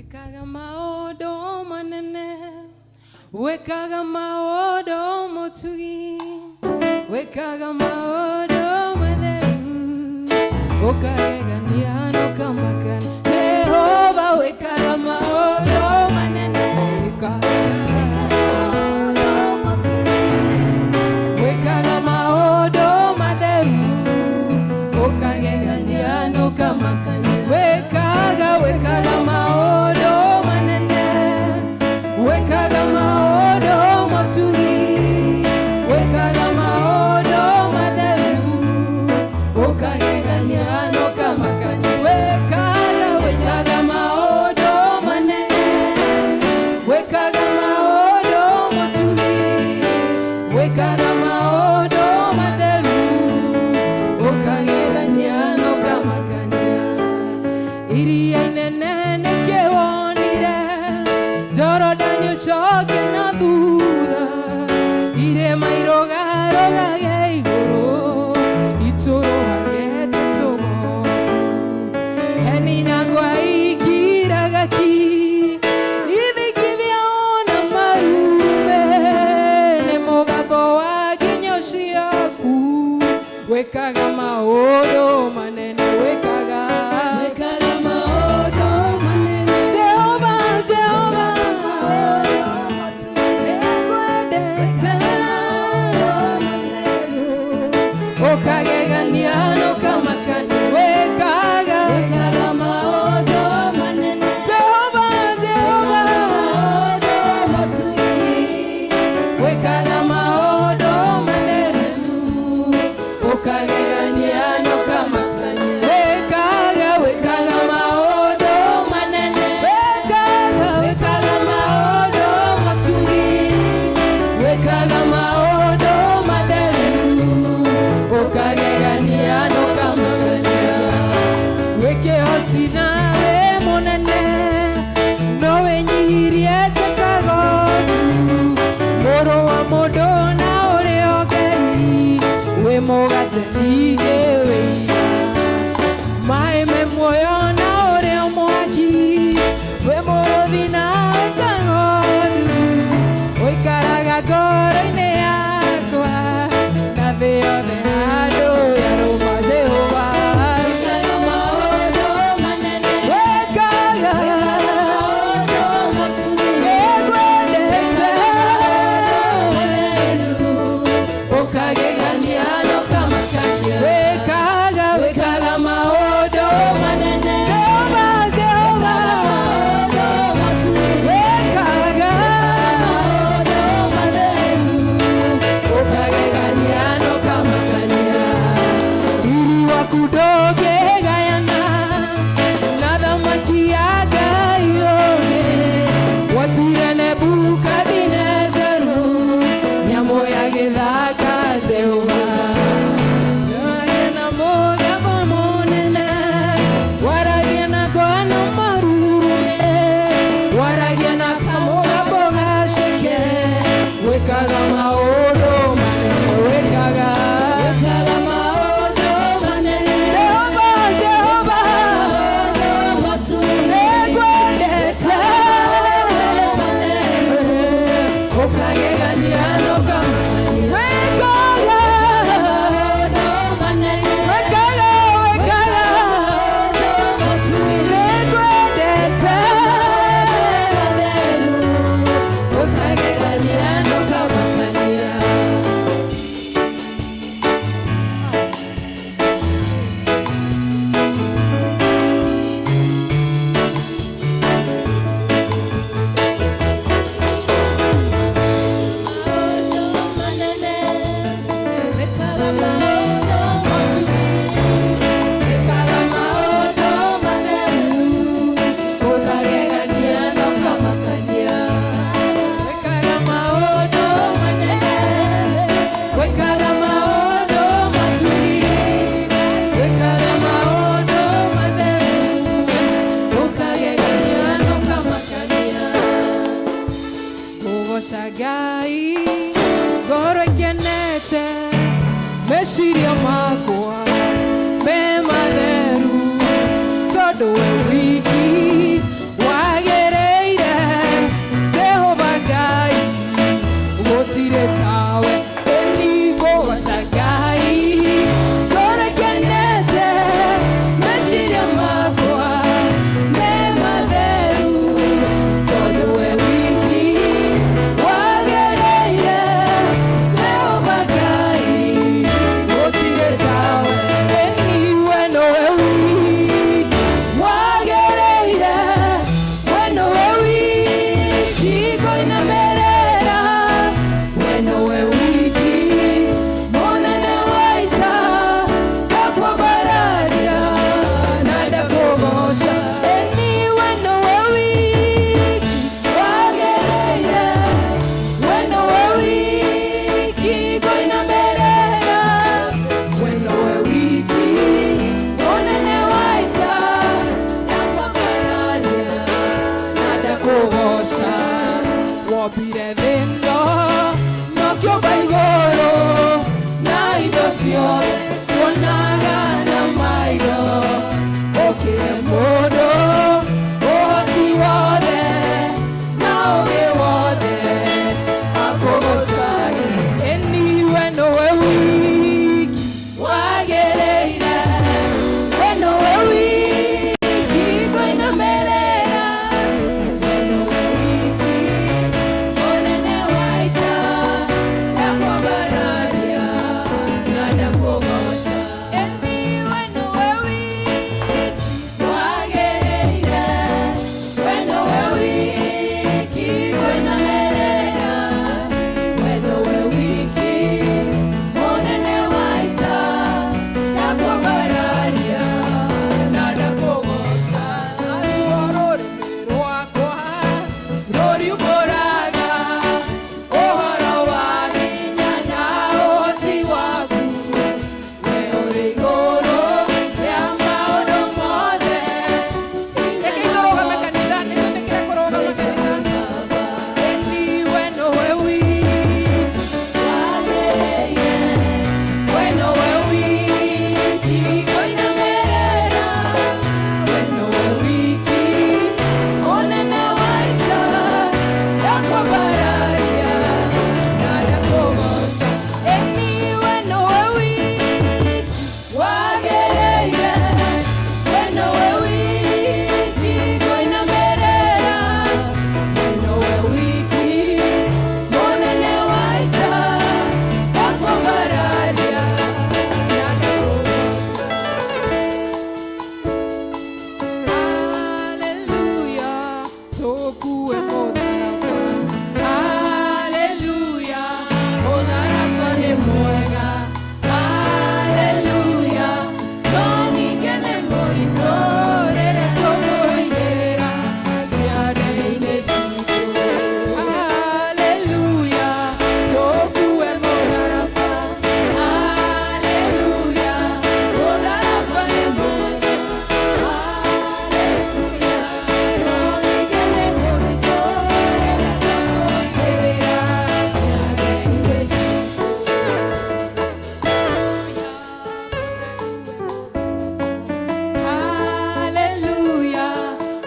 Wĩkaga maũndũ manene, wĩkaga maũndũ mũtugi, wĩkaga maũndũ matheru, ũkagegania na ũkamakania. Jehova, wĩkaga maũndũ manene, wĩkaga maũndũ matheru, ũkagegania na ũkamakania. Wĩkaga maũndũ manene, wĩkaga maũndũ matugi, wĩkaga maũndũ matheru, ũkagegania na ũkamakania. Wĩkaga maũndũ manene, wĩkaga maũndũ matugi, wĩkaga maũndũ matheru, ũkagegania na ũkamakania. Iria inene nĩkĩwonire, Jorodani ũcoke na thutha, irĩma irũgarũgage igũrũ, itũrũhagete tũgondu. Heni na ngwa ikiraga ki, ithingithia ona marume, nĩ mũgambo wa nginyo ciaku. Wĩkaga maũndũ manene, wĩkaga. Wĩkaga maũndũ manene. Jehova, Jehova, nĩngwendete, ũkagegania na ũkamakania. Wĩkaga. Wĩkaga maũndũ manene. Jehova, Jehova, Maũndũ matugi. Wĩkaga maũndũ matheru, ũkagegania na ũkamakania. Wĩkaga maũndũ manene, wĩkaga maũndũ matugi, wĩkaga maũndũ matheru, ũkagegania na ũkamakania. Wĩ kĩhoti na wĩ mũnene, no wĩnyihirie ta kagondu, mũrũ wa mũndũ na ũrĩ o Ngai, wĩ mũgate ningĩ wĩ iria, maĩ me muoyo na ũrĩ o mwaki, wĩ mũrũthi na wĩ kagondu, ũikaraga ngoro-inĩ yakwa, na thĩ yothe handũ yarũma. Jehova. Wĩkaga maũndũ manene. Wĩkaga. Maũndũ matugi. Nĩngwendete, ũkagegania na ũkamakania. Wĩkaga maũndũ manene. Jehova, Jehova. Maũndũ matugi. Wĩkaga. Maũndũ matheru. Ũkagegania na ũkamakania. Riri waku ndũngĩgayana na thamaki ya Ngai ũngĩ, watuire Nebukadinezaru nyamũ ya gĩthaka. Jehova, waragia na mũgambo mũnene, waragia na ngwa marurume, waragia na kamũgambo gaceke, wĩkaga maũndũ manene, wĩkaga. Wĩkaga maũndũ manene. Jehova, Jehova. Maũndũ matugi. Nĩngwendete, ũkagegania na ũkamakania. Wĩkaga. Maũndũ manene. Wĩkaga. Maũndũ matugi. Nĩngwendete, Matheru. ũkagegania na ũkamakania. Maũndũ manene. Wĩkaga maũndũ matugi. Wĩkaga maũndũ matheru. Ũkagegania na ũkamakania. Wĩkaga maũndũ manene, wĩkaga maũndũ matugi, wĩkaga maũndũ matheru, ũkagegania na ũkamakania. Kũgoca Ngai ngoro ikenete, meciria makwa me matheru, tondũ we wiki.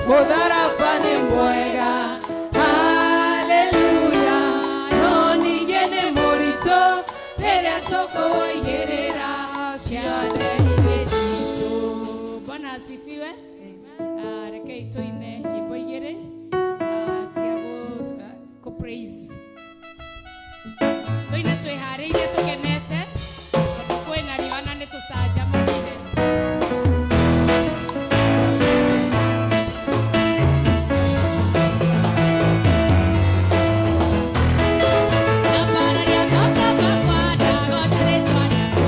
Mũtharaba nĩ mwega, haleluya, no ningĩ nĩ mũritũ rĩrĩa tũkũigĩrĩra ciande-inĩ citũ. Bwana asifiwe. Rekei tuine nyimbo igĩrĩ cia kũ praise. Tuine twĩharĩirie tũkenete tondũ kwĩna riũa na nĩ tũcanjamũkire. Ndambararia moko makwa ndagoca rĩtwa rĩaku.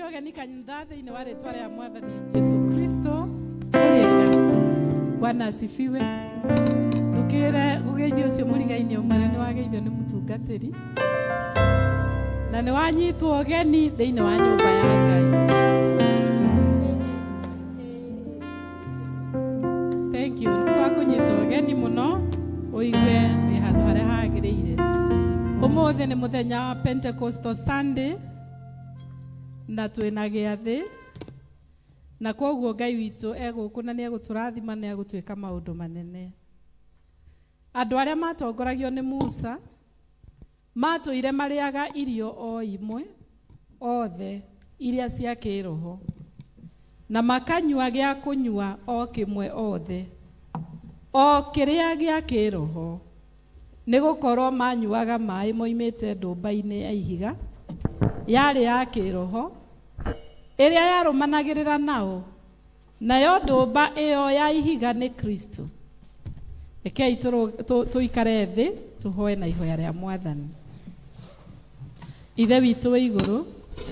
Ngũnyitĩte ũgeni kanitha thĩinĩ wa rĩtwa rĩa Mwathani Jesu Kristo. Ũrĩega. Bwana asifiwe. Ndũkĩre ũgeithio ũcio mũrigainĩ ũmwe nĩ wageithio nĩ mũtungatĩri na nĩ wanyitwo ũgeni thĩinĩ wa nyũmba ya Ngai. Thank you. Twakũnyita ũgeni mũno ũigue wĩ handũ harĩa hagĩrĩire. Ũmũthĩ nĩ mũthenya wa Pentecostal Sunday na twĩna gĩathĩ na kwoguo Ngai witũ egũkũ na nĩ egũtũrathima na egũtwĩka maũndũ manene. Andũ arĩa matongoragio nĩ Musa matũire marĩaga irio o imwe othe iria cia kĩroho na makanyua gĩa kũnyua o kĩmwe othe o kĩrĩa gĩa kĩroho nĩ gũkorwo manyuaga maĩ moimĩte ndũmba-inĩ ya ihiga yarĩ ya kĩroho ĩrĩa yarũmanagĩrĩra nao, nayo ndũmba ĩyo ya ihiga nĩ Kristo. Rekei tũikare thĩ tũhoe na ihoya rĩa Mwathani. Ithe witũ wĩ igũrũ,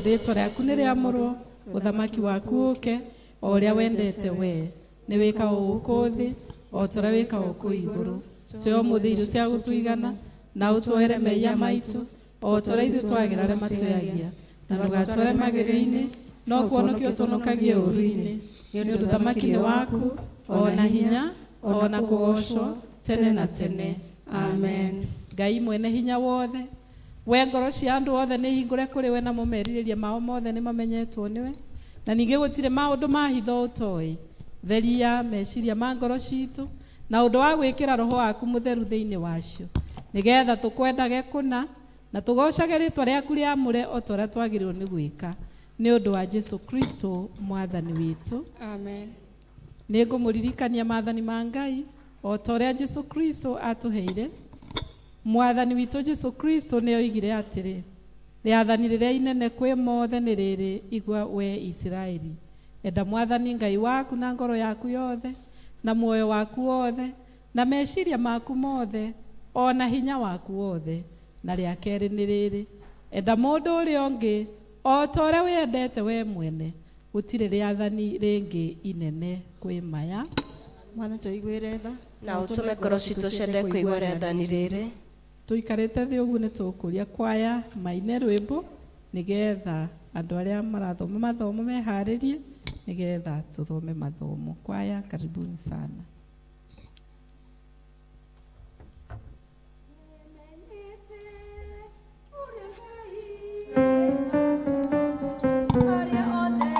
rĩtwa rĩaku nĩ rĩamũrwo, ũthamaki waku ũke, o ũrĩa wendete we nĩ wĩkagwo gũkũ thĩ o ta ũrĩa wĩkagwo kũu igũrũ. Tũhe ũmũthĩ irio cia gũtũigana, na ũtuohere mehia maitũ o ta ũrĩa ithuĩ twagĩra arĩa matwĩhagia, na ndũgatware magerio-inĩ, no kũhonokia ũtũhonokagie ũũru-inĩ. Nĩ ũndũ ũthamaki nĩ waku, o na hinya, o na kũgoocwo tene na tene. Amen. Ngai mwene hinya wothe, we ngoro cia andũ othe nĩ hingũre kũrĩ we, namo merirĩria mao mothe nĩ mamenyetwo nĩwe, na ningĩ gũtirĩ maũndũ ma hitho ũtoĩ. Theria meciria ma ngoro citũ na ũndũ wa gwĩkĩra roho waku mũtheru thĩinĩ wacio, nĩgetha tũkwendage kũna na tũgocage rĩtwa rĩaku rĩamũre o ta ũrĩa twagĩrĩirwo nĩ gwĩka, nĩ ũndũ wa Jesu Kristo Mwathani witũ. Amen. Nĩ ngũmũririkania maathani ma Ngai o ta ũrĩa Jesu Kristo atũheire. Mwathani witũ Jesu Kristo nĩ oigire atĩrĩ, rĩathani rĩrĩa inene kwĩ mothe nĩ rĩrĩ, igua we Isiraeli, enda Mwathani Ngai waku na ngoro yaku yothe na muoyo waku wothe na meciria maku mothe o na hinya waku wothe. Na rĩa kerĩ nĩ rĩrĩ, enda mũndũ ũrĩa ũngĩ o ta ũrĩa wĩendete we mwene. Gũtirĩ rĩathani rĩngĩ inene kwĩ maya. Mwathani tũiguĩre tha na ũtũme ngoro citũ ciende kũigua rĩathani rĩrĩ. Tũikarĩte thĩ ũguo nĩ tũkũria kwaya maine rwĩmbo nĩgetha andũ arĩa marathoma mathomo meharĩrie nĩgetha tũthome mathomo. Kwaya, karibuni sana. Nĩmenyete ũrĩa Ngai wĩkaga, arĩa othe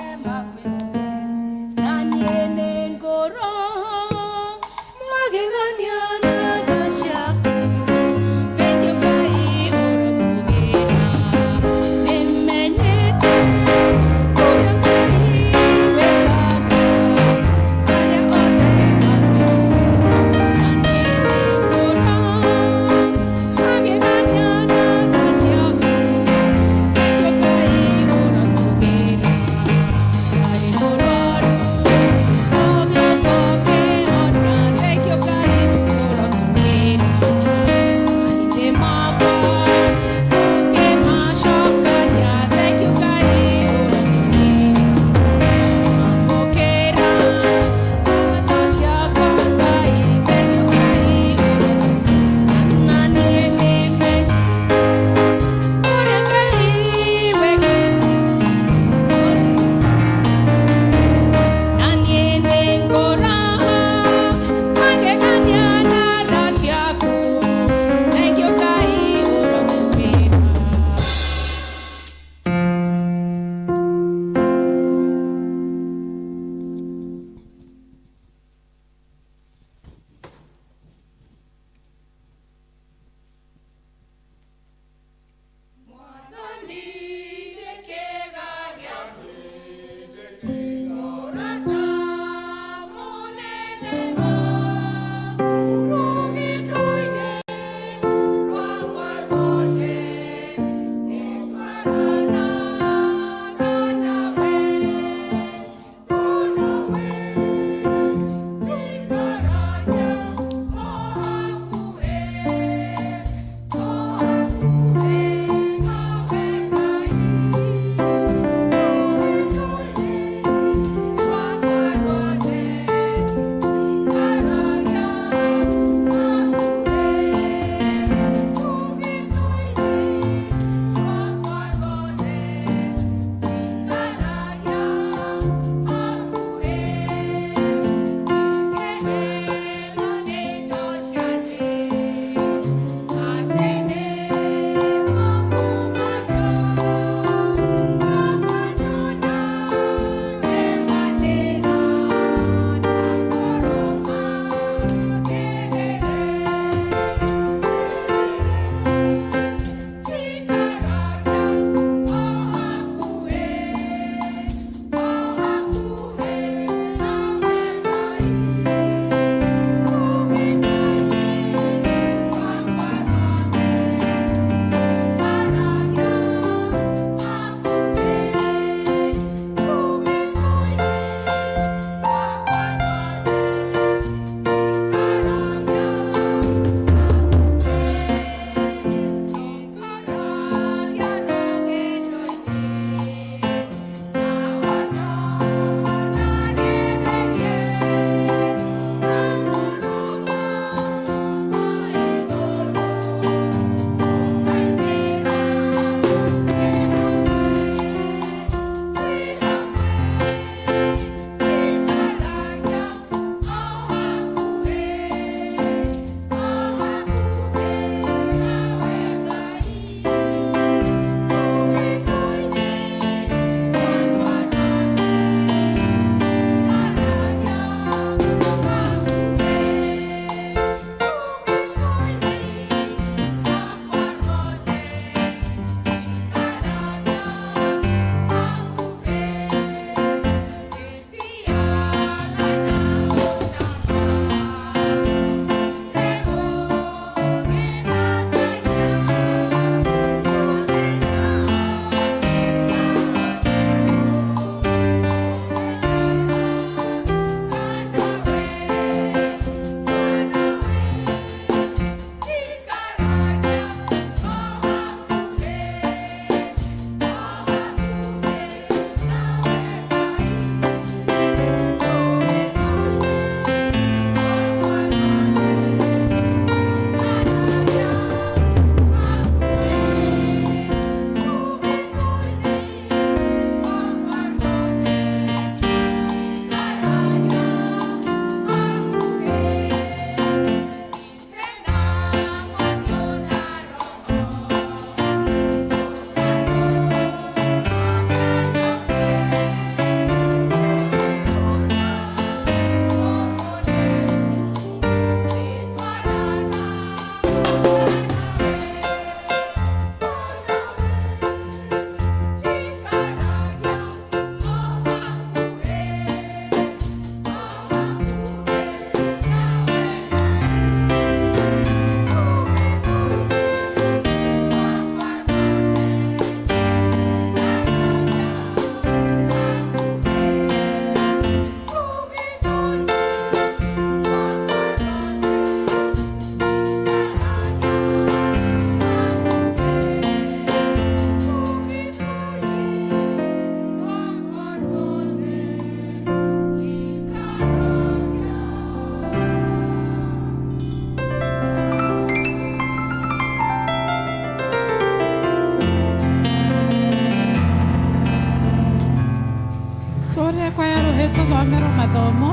Hakuhĩ tũthomerwo mathomo,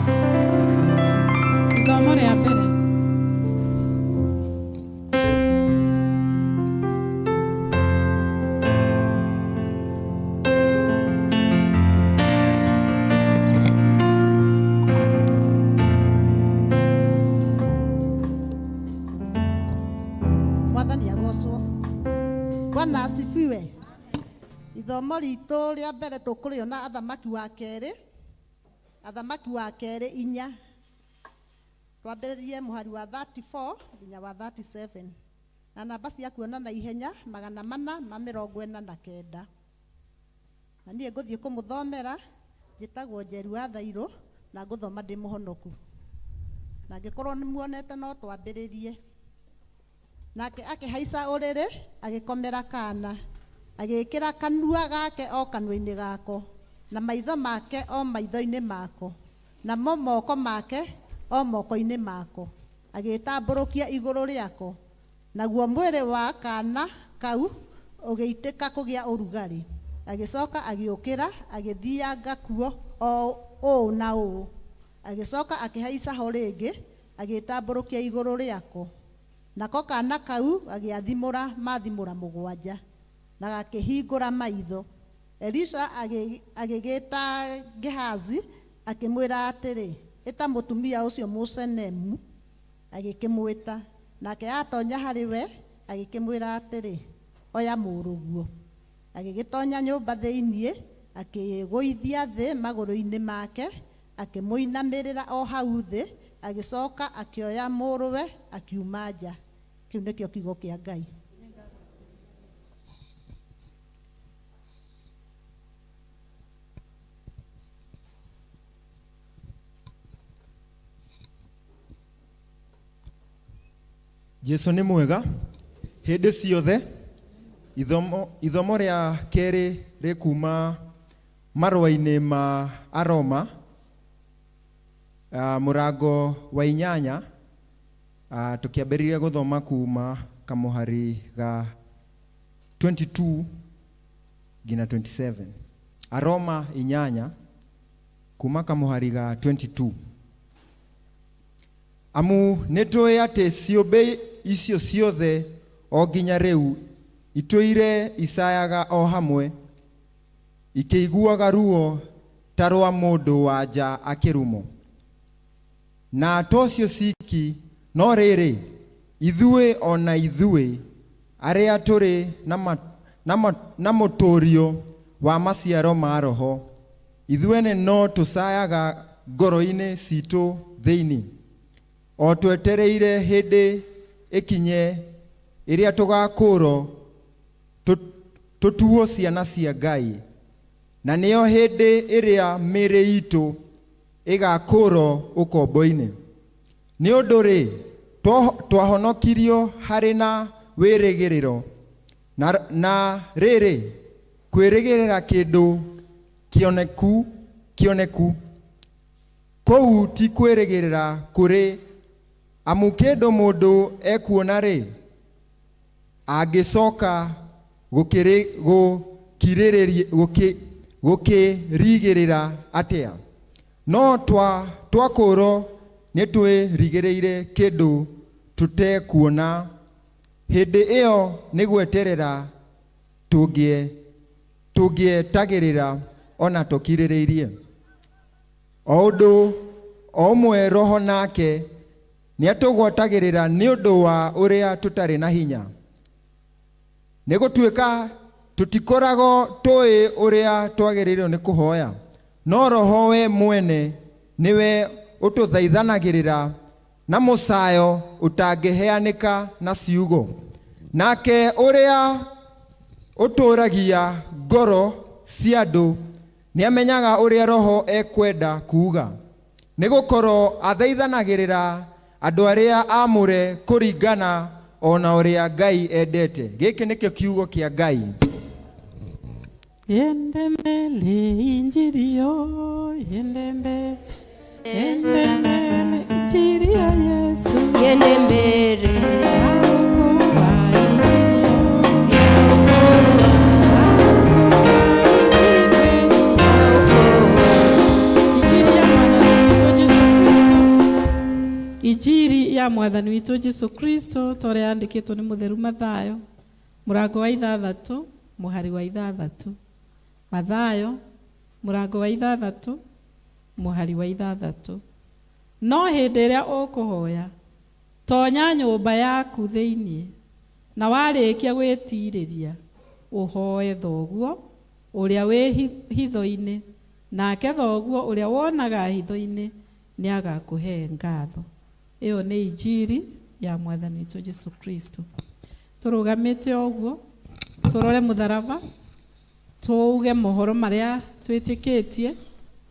ithomo rĩa mbere. Mwathani agocwo. Bwana asifiwe. Ithomo ritũ rĩa mbere tũkũrĩona Athamaki wa Kerĩ, Athamaki wa Kerĩ 4. Twambĩrĩrie mũhari wa 34 nginya wa 37. Na namba cia kuona na ihenya 449. Na niĩ ngũthiĩ kũmũthomera, njĩtagwo Njeru wa Thairũ na ngũthoma ndĩ mũhonoku. Na angĩkorwo nĩ muonete no twambĩrĩrie. Nake akĩhaica ũrĩrĩ, agĩkomera kaana, agĩĩkĩra kanua gake o kanua-inĩ gako, na maitho make o maitho-inĩ mako, namo moko make o moko-inĩ mako, agĩĩtambũrũkia igũrũ rĩako. Naguo mwĩrĩ wa kaana kau ũgĩitĩka kũgĩa ũrugarĩ. Agĩcoka agĩũkĩra, agĩthianga kuo o ũũ na ũũ. Agĩcoka akĩhaica ho rĩngĩ, agĩĩtambũrũkia igũrũ rĩako. Nako kaana kau gagĩathimũra mathimũra 7, na gakĩhingũra maitho. Elisha agĩgĩta Gehazi, akĩmwĩra atĩrĩ, ĩta mũtumia ũcio Mũshunemu. Agĩkĩmwĩta. Nake atonya harĩ we, agĩkĩmwĩra atĩrĩ, oya mũrũguo. Agĩgĩtonya nyũmba thĩinĩ, akĩĩgũithia thĩ magũrũ-inĩ make, akĩmũinamĩrĩra o hau thĩ, agĩcoka akĩoya mũrũwe akiuma nja. Kĩu nĩkĩo kiugo kĩa Ngai. Jesu nĩ mwega hĩndĩ ciothe. Ithomo rĩa kerĩ rĩkuma marũa-inĩ ma Aroma, mũrango wa 8, tũkĩambĩrĩria gũthoma kuma kamũhari ga 22 nginya 27. Aroma 8 kuma kamũhari ga 22. Amu nĩtũĩ atĩ ciũmbe icio ciothe o nginya rĩu itũire icayaga o hamwe, ikĩiguaga ruo ta rwa mũndũ wa nja akĩrumwo. Na tocio ciki, no rĩrĩ, ithuĩ o na ithuĩ arĩa tũrĩ na mũtũrio wa maciaro ma Roho, ithuene no tũcayaga ngoro-inĩ citũ thĩinĩ, o twetereire hĩndĩ ĩkinye ĩrĩa tũgakũrwo tũtuo ciana cia Ngai, na nĩyo hĩndĩ ĩrĩa mĩĩrĩ itũ ĩgakũrwo ũkombo-inĩ. Nĩ ũndũ rĩ, twahonokirio harĩ na wĩrĩgĩrĩro, na rĩrĩ, kwĩrĩgĩrĩra kĩndũ kĩoneku kũu ti kwĩrĩgĩrĩra kũrĩ, amu kĩndũ mũndũ ekuona rĩ, angĩcoka gũkĩrigĩrĩra atĩa? No twakũrwo nĩtwĩrigĩrĩire kĩndũ tũtekuona, hĩndĩ ĩyo nĩ gweterera tũngĩetagĩrĩra ona tũkirĩrĩirie. O ũndũ o ũmwe Roho nake nĩatũgwatagĩrĩra nĩ ũndũ wa ũrĩa tũtarĩ na hinya. Nĩ gũtuĩka tũtikoragwo tũĩ ũrĩa twagĩrĩirwo nĩ kũhoya, no Roho we mwene nĩwe ũtũthaithanagĩrĩra na mũcayo ũtangĩheanĩka na ciugo. Nake ũrĩa ũtũragia ngoro cia andũ nĩamenyaga ũrĩa Roho ekwenda kuuga, nĩgũkorwo athaithanagĩrĩra andũ arĩa aamũre kũringana ona ũrĩa Ngai endete. Gĩkĩ nĩkĩo kiugo kĩa Ngai. Yende mbele injili yo, yende mbele, yende mbele injili ya Yesu, Yende mbele yaokoa injili yo, yaokoa injili kweli, injili. Ya Mwathani witũ Jesu Kristo ta ũrĩa yandĩkĩtwo nĩ mũtheru Mathayo mũrango wa 6 mũhari wa 6. Mathayo mũrango wa 6 mũhari wa 6. No hĩndĩ ĩrĩa ũkũhoya, tonya nyũmba yaku thĩinĩ, na warĩkia gwĩtirĩria, ũhoe thoguo ũrĩa wĩ hitho-inĩ, nake thoguo ũrĩa wonaga hitho-inĩ nĩagakũhe ngatho. Ĩyo nĩ injiri ya Mwathani witũ Jesu Kristo. Tũrũgamĩte ũguo, tũrore mũtharaba, tuuge mohoro marĩa twĩtĩkĩtie,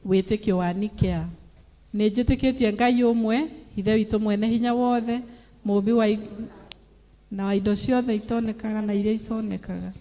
wĩtĩkio wa Nikea. Nĩ njĩtĩkĩtie Ngai ũmwe, Ithe witũ mwene hinya wothe, mũũmbi wa na wa indo ciothe itonekaga na iria iconekaga.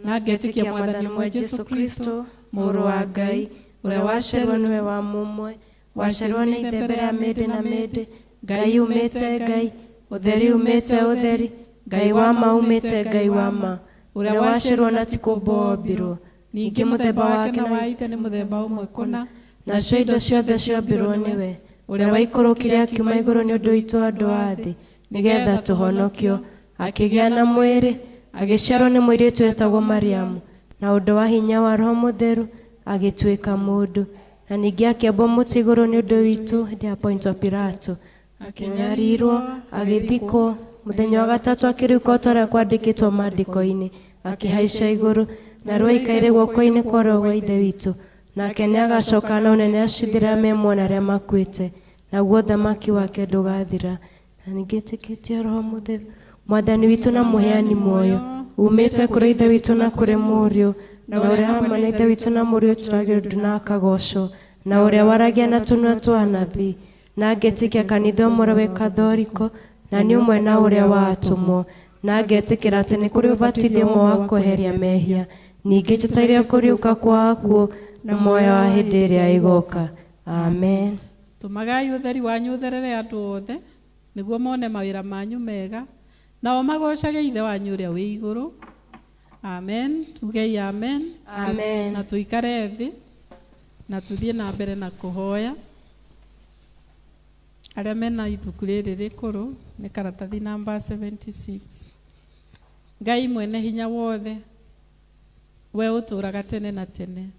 Na ngetĩkia Mwathani ũmwe Jesu Kristo, Mũrũ wa Ngai, ũrĩa waciarirwo nĩwe wa mũmwe, waciarirwo nĩ Ithe mbere ya mĩndĩ na mĩndĩ, Ngai umĩte Ngai, ũtheri umĩte ũtheri, Ngai wa ma umĩte Ngai wa ma, ũrĩa waciarirwo na ti kũũmbwo ombirwo, ningĩ mũthemba wake na wa Ithe nĩ mũthemba ũmwe kũna, nacio indo ciothe ciombirwo nĩwe, ũrĩa waikũrũkire akiuma igũrũ nĩ ũndũ witũ andũ a thĩ, nĩgetha tũhonokio, akĩgĩa na mwĩrĩ, agĩciarwo nĩ mũirĩtu wetagwo Mariamu, na ũndũ wa hinya wa Roho Mũtheru agĩtuĩka mũndũ, na ningĩ akĩambwo mũtĩ igũrũ nĩ ũndũ witũ hĩndĩ ya Pontio Pilato, akĩnyarirwo, agĩthikwo, mũthenya wa gatatũ akĩriũka o ta ũrĩa kwandĩkĩtwo maandĩko-inĩ, akĩhaica igũrũ, na rĩu aikaire guoko-inĩ kwa ũrĩo gwa Ithe witũ, nake nĩagacoka na ũnene acirithie arĩa me muoyo na arĩa makuĩte, naguo ũthamaki wake ndũgathira. Na ningĩ ĩtĩkĩtie Roho Mũtheru, Mwathani witũ na mũheani muoyo, umĩte kũrĩ Ithe witũ na kũrĩ Mũriũ, na ũrĩa hamwe na Ithe witũ na Mũriũ tũragĩrwo na akagocwo, na ũrĩa waragia na tũnua twa anabii, na ngetĩkia kanitha ũmwe wĩ Kathoriko, na nĩ ũmwe na ũrĩa wa atũmwo, na ngetĩkĩra atĩ nĩ kũrĩ ũbatithio ũmwe wa kweheria mehia, ningĩ njetereire kũriũka kwa akuũ na muoyo wa hĩndĩ ĩrĩa ĩgoka. Amen. Tũmagai ũtheri wanyu ũtherere andũ othe, nĩguo mone mawĩra manyu mega, nao magocage Ithe wanyu ũrĩa wĩ igũrũ. Amen. Tugei amen. Amen. Na tuikare thĩ na tuthiĩ na mbere na kũhoya. Arĩa mena ibuku rĩrĩ rĩkũrũ nĩ karatathi namba 76. Ngai mwene hinya wothe, we ũtũũraga tene na tene,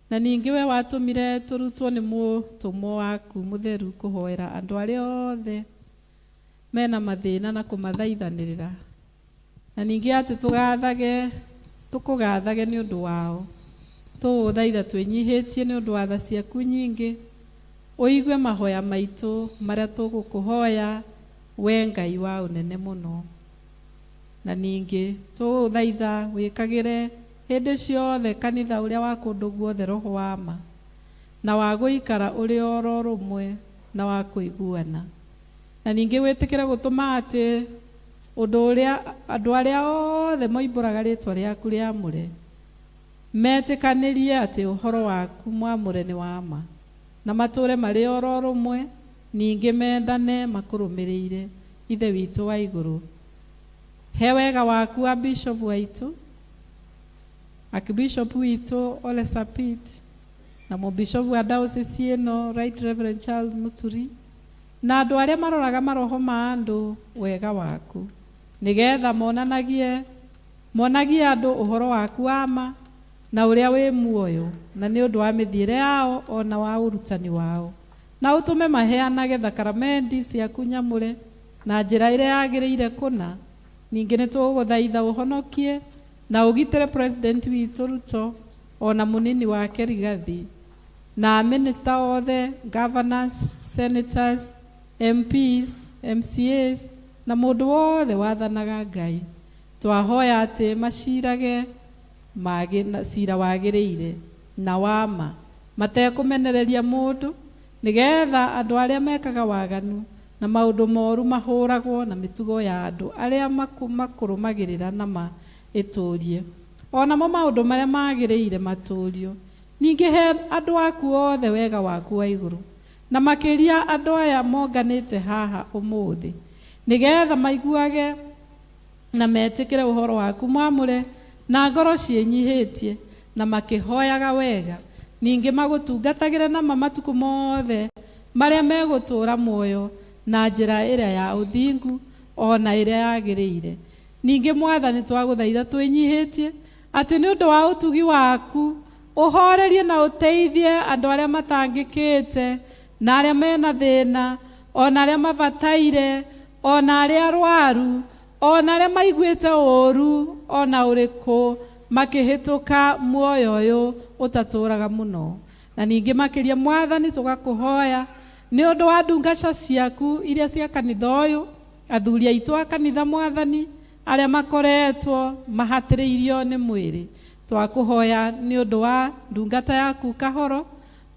na ningĩ we watũmire tũrutwo nĩ mũtũmwo waku mũtheru kũhoera andũ arĩa othe mena mathĩna na kũmathaithanĩrĩra, na ningĩ atĩ tũkũgathage nĩ ũndũ wao. Tũgũthaitha twĩnyihĩtie nĩ ũndũ wa tha ciaku nyingĩ, ũigue mahoya maitũ marĩa tũgũkũhoya, we Ngai wa ũnene mũno. Na ningĩ tũgũthaitha wĩkagĩre hĩndĩ ciothe kanitha ũrĩa wa kũndũ guothe roho wa ma, na wa gũikara ũrĩ oro rũmwe na wa kũiguana. Na ningĩ wĩtĩkĩre gũtũma atĩ ũndũ ũrĩa andũ arĩa othe moimbũraga rĩtwa rĩaku rĩamũre metĩkanĩrie atĩ ũhoro waku mwamũre nĩ wa ma, na matũũre marĩ oro rũmwe, ningĩ mendane makũrũmĩrĩire. Ithe witũ wa igũrũ, he wega waku wa bishop waitũ, Archbishop witũ Ole Sapit, na mũbishop wa diocese ĩno Right Reverend Charles Muturi, na andũ arĩa maroraga maroho ma andũ wega waku, nĩgetha monagie andũ ũhoro waku wa ma na ũrĩa wĩ muoyo, na nĩ ũndũ wa mĩthiĩre yao ona wa ũrutani wao, na ũtũme maheanage thakaramendi ciaku nyamũre na njĩra ĩrĩa yagĩrĩire kũna. Ningĩ nĩ tũgũgũthaitha ũhonokie na ũgitĩre president witũ Ruto ona mũnini wake Rigathi, na minister othe, governors, senators, MPs, MCAs, na mũndũ wothe wathanaga Ngai. Twahoya atĩ macirage cira wagĩrĩire na wa ma, matekũmenereria mũndũ, nĩgetha andũ arĩa mekaga waganu na maũndũ moru mahũragwo na mĩtugo ya andũ arĩa makũrũmagĩrĩra na ma ĩtũrie, onamo maũndũ marĩa magĩrĩire matũrio. Ningĩ he andũ aku othe wega waku wa igũrũ, na makĩria andũ aya monganĩte haha ũmũthĩ, nĩgetha maiguage na metĩkĩre ũhoro waku mwamũre na ngoro ciĩnyihĩtie na makĩhoyaga wega, ningĩ magũtungatagĩre nama matukũ mothe marĩa megũtũũra muoyo Na njĩra ĩrĩa ya ũthingu ona ĩrĩa yagĩrĩire. Ningĩ Mwathani twagũthaitha twĩnyihĩtie atĩ nĩ ũndũ wa ũtugi waku ũhorerie na ũteithie andũ arĩa matangĩkĩte na arĩa mena thĩna ona arĩa mabataire ona arĩa arwaru ona arĩa maiguĩte ũũru ona ũrĩkũ makĩhĩtũka muoyo ũyũ ũtatũraga mũno. Na ningĩ makĩria Mwathani tũgakũhoya nĩ ũndũ wa ndungata ciaku iria cia kanitha ũyũ, athuri aitũ a kanitha Mwathani arĩa makoretwo mahatĩrĩirio nĩ mwĩrĩ. Twakũhoya nĩ ũndũ wa ndungata yaku Kahoro,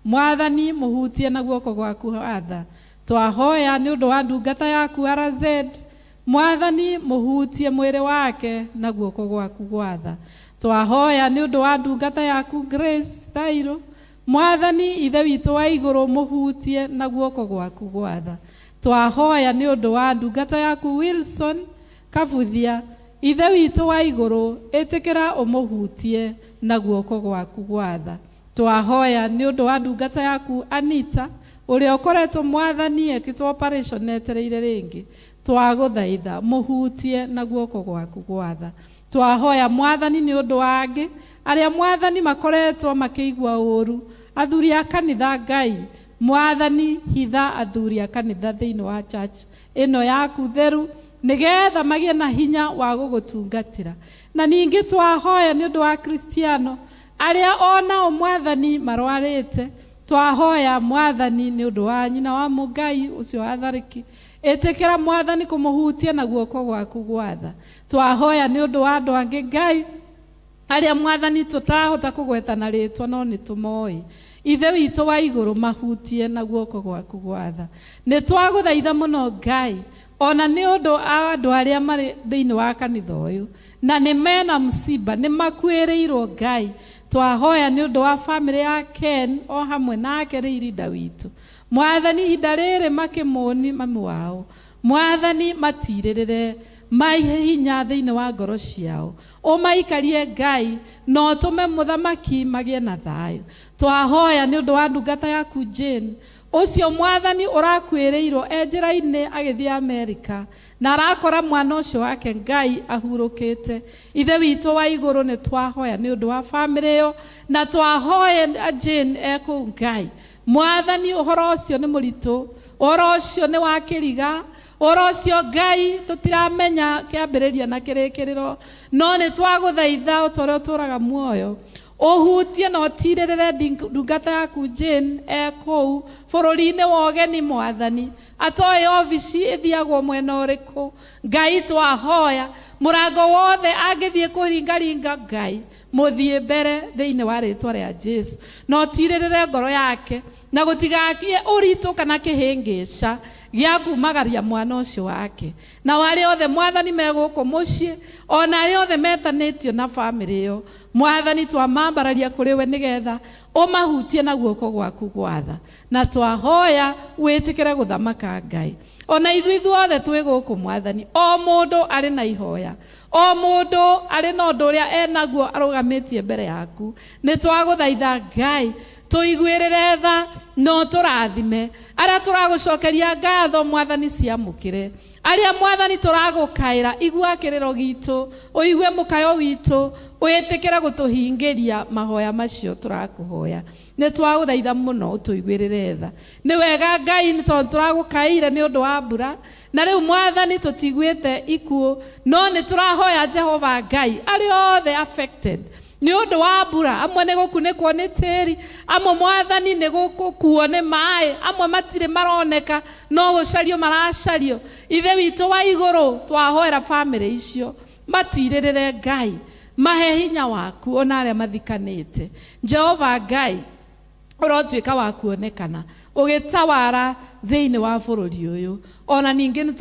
Mwathani mũhutie na guoko gwaku watha. Twahoya nĩ ũndũ wa ndungata yaku RZ, Mwathani mũhutie mwĩrĩ wake na guoko gwaku gwatha. Twahoya nĩ ũndũ wa ndungata yaku Grace Thairo, Mwathani Ithe witũ wa igũrũ mũhutie na guoko gwaku gwatha. Twahoya nĩ ũndũ wa ndungata yaku Wilson Kabuthia, Ithe witũ wa igũrũ ĩtĩkĩra ũmũhutie na guoko gwaku gwatha. Twahoya nĩ ũndũ wa ndungata yaku Anita ũrĩa ũkoretwo Mwathani ekĩtwo operation etereire rĩngĩ. Twagũthaitha mũhutie na guoko gwaku gwatha. Twahoya Mwathani nĩ ũndũ wa angĩ arĩa Mwathani makoretwo makĩigua ũũru, athuri a kanitha Ngai, Mwathani hitha athuri a kanitha thĩinĩ wa church ĩno yaku theru nĩgetha magĩe na hinya wa gũgũtungatĩra. Na ningĩ twahoya nĩ ũndũ wa Kristiano arĩa onao Mwathani marwarĩte. Twahoya Mwathani nĩ ũndũ wa nyina wa Mũngai ũcio wa Tharĩki, ĩtĩkĩra Mwathani kũmũhutia na guoko gwaku gwatha. Twahoya nĩ ũndũ wa andũ angĩ Ngai arĩa Mwathani tũtarahota kũgweta na rĩtwa no nĩ tũmoĩ. Ithe witũ wa igũrũ mahutie na guoko gwaku gwatha. Nĩ twagũthaitha mũno Ngai ona nĩ ũndũ wa andũ arĩa marĩ thĩinĩ wa kanitha ũyũ na nĩ mena msiba, nĩ makuĩrĩirwo Ngai. Twahoya nĩ ũndũ wa bamĩrĩ ya Ken o hamwe nake rĩirinda witũ. Mwathani ihinda rĩrĩ makĩmũni mami wao, Mwathani matirĩrĩre maihe hinya thĩinĩ wa ngoro ciao, ũmaikarie Ngai na ũtũme mũthamaki magĩe na thayũ. Twahoya nĩ ũndũ wa ndungata yaku Jane ũcio Mwathani ũrakuĩrĩirwo e njĩra-inĩ agĩthiĩ Amerika na arakora mwana ũcio wake Ngai ahurũkĩte. Ithe witũ wa igũrũ nĩ twahoya nĩ ũndũ wa bamĩrĩ ĩyo na twahoya Jane ekũu Ngai. Mwathani ũhoro ũcio nĩ mũritũ, ũhoro ũcio nĩ wa kĩriga, ũhoro ũcio Ngai tũtiramenya kĩambĩrĩria na kĩrĩkĩrĩro, no nĩ twagũthaitha o ta ũrĩa ũtũũraga muoyo ũhutie na ũtirĩrĩre ndungata yaku Jane ekũu bũrũri-inĩ wa ũgeni Mwathani atoĩ obici ĩthiagwo mwena ũrĩkũ. Ngai twahoya mũrango wothe angĩthiĩ kũringaringa Ngai mũthiĩ mbere thĩinĩ wa rĩtwa rĩa Jesu na ũtirĩrĩre ngoro yake na gũtigakie ũritũ kana kĩhĩngĩca gĩa kumagaria mwana ũcio wake. Na arĩa othe Mwathani me gũkũ mũciĩ ona arĩa othe metanĩtio na bamĩrĩ ĩyo, Mwathani twamambararia kũrĩ we nĩgetha ũmahutie na guoko gwaku gwatha. Na twahoya wĩtĩkĩre gũthamaka Ngai. Ona ithuĩ ithuothe twĩ gũkũ Mwathani, o mũndũ arĩ na ihoya, o mũndũ arĩ na ũndũ ũrĩa enaguo arũgamĩtie mbere yaku. Nĩ twagũthaitha Ngai tũiguĩrĩre tha na ũtũrathime. Arĩa tũragũcokeria ngatho Mwathani ciamũkĩre. Arĩa Mwathani tũragũkaĩra igua kĩrĩro gitũ, ũigue mũkayo witũ, wĩtĩkĩre gũtũhingĩria mahoya macio tũrakũhoya. Nĩ twagũthaitha mũno ũtũiguĩrĩre tha. Nĩ wega Ngai nĩ tondũ tũragũkaĩire nĩ ũndũ wa mbura, na rĩu Mwathani tũtiguĩte ikuũ, no nĩ tũrahoya Jehova Ngai arĩa othe affected nĩ ũndũ wa mbura, amwe nĩ gũkunĩkwo nĩ tĩri, amwe Mwathani nĩ gũkuo nĩ maĩ, amwe matirĩ maroneka no gũcario maracario. Ithe witũ wa igũrũ twahoera bamĩrĩ icio matirĩrĩre Ngai, mahe hinya waku ona arĩa mathikanĩte. Jehova Ngai ũrotuĩka wa kuonekana ũgĩtawara thĩinĩ wa bũrũri ũyũ. Ona ningĩ nĩ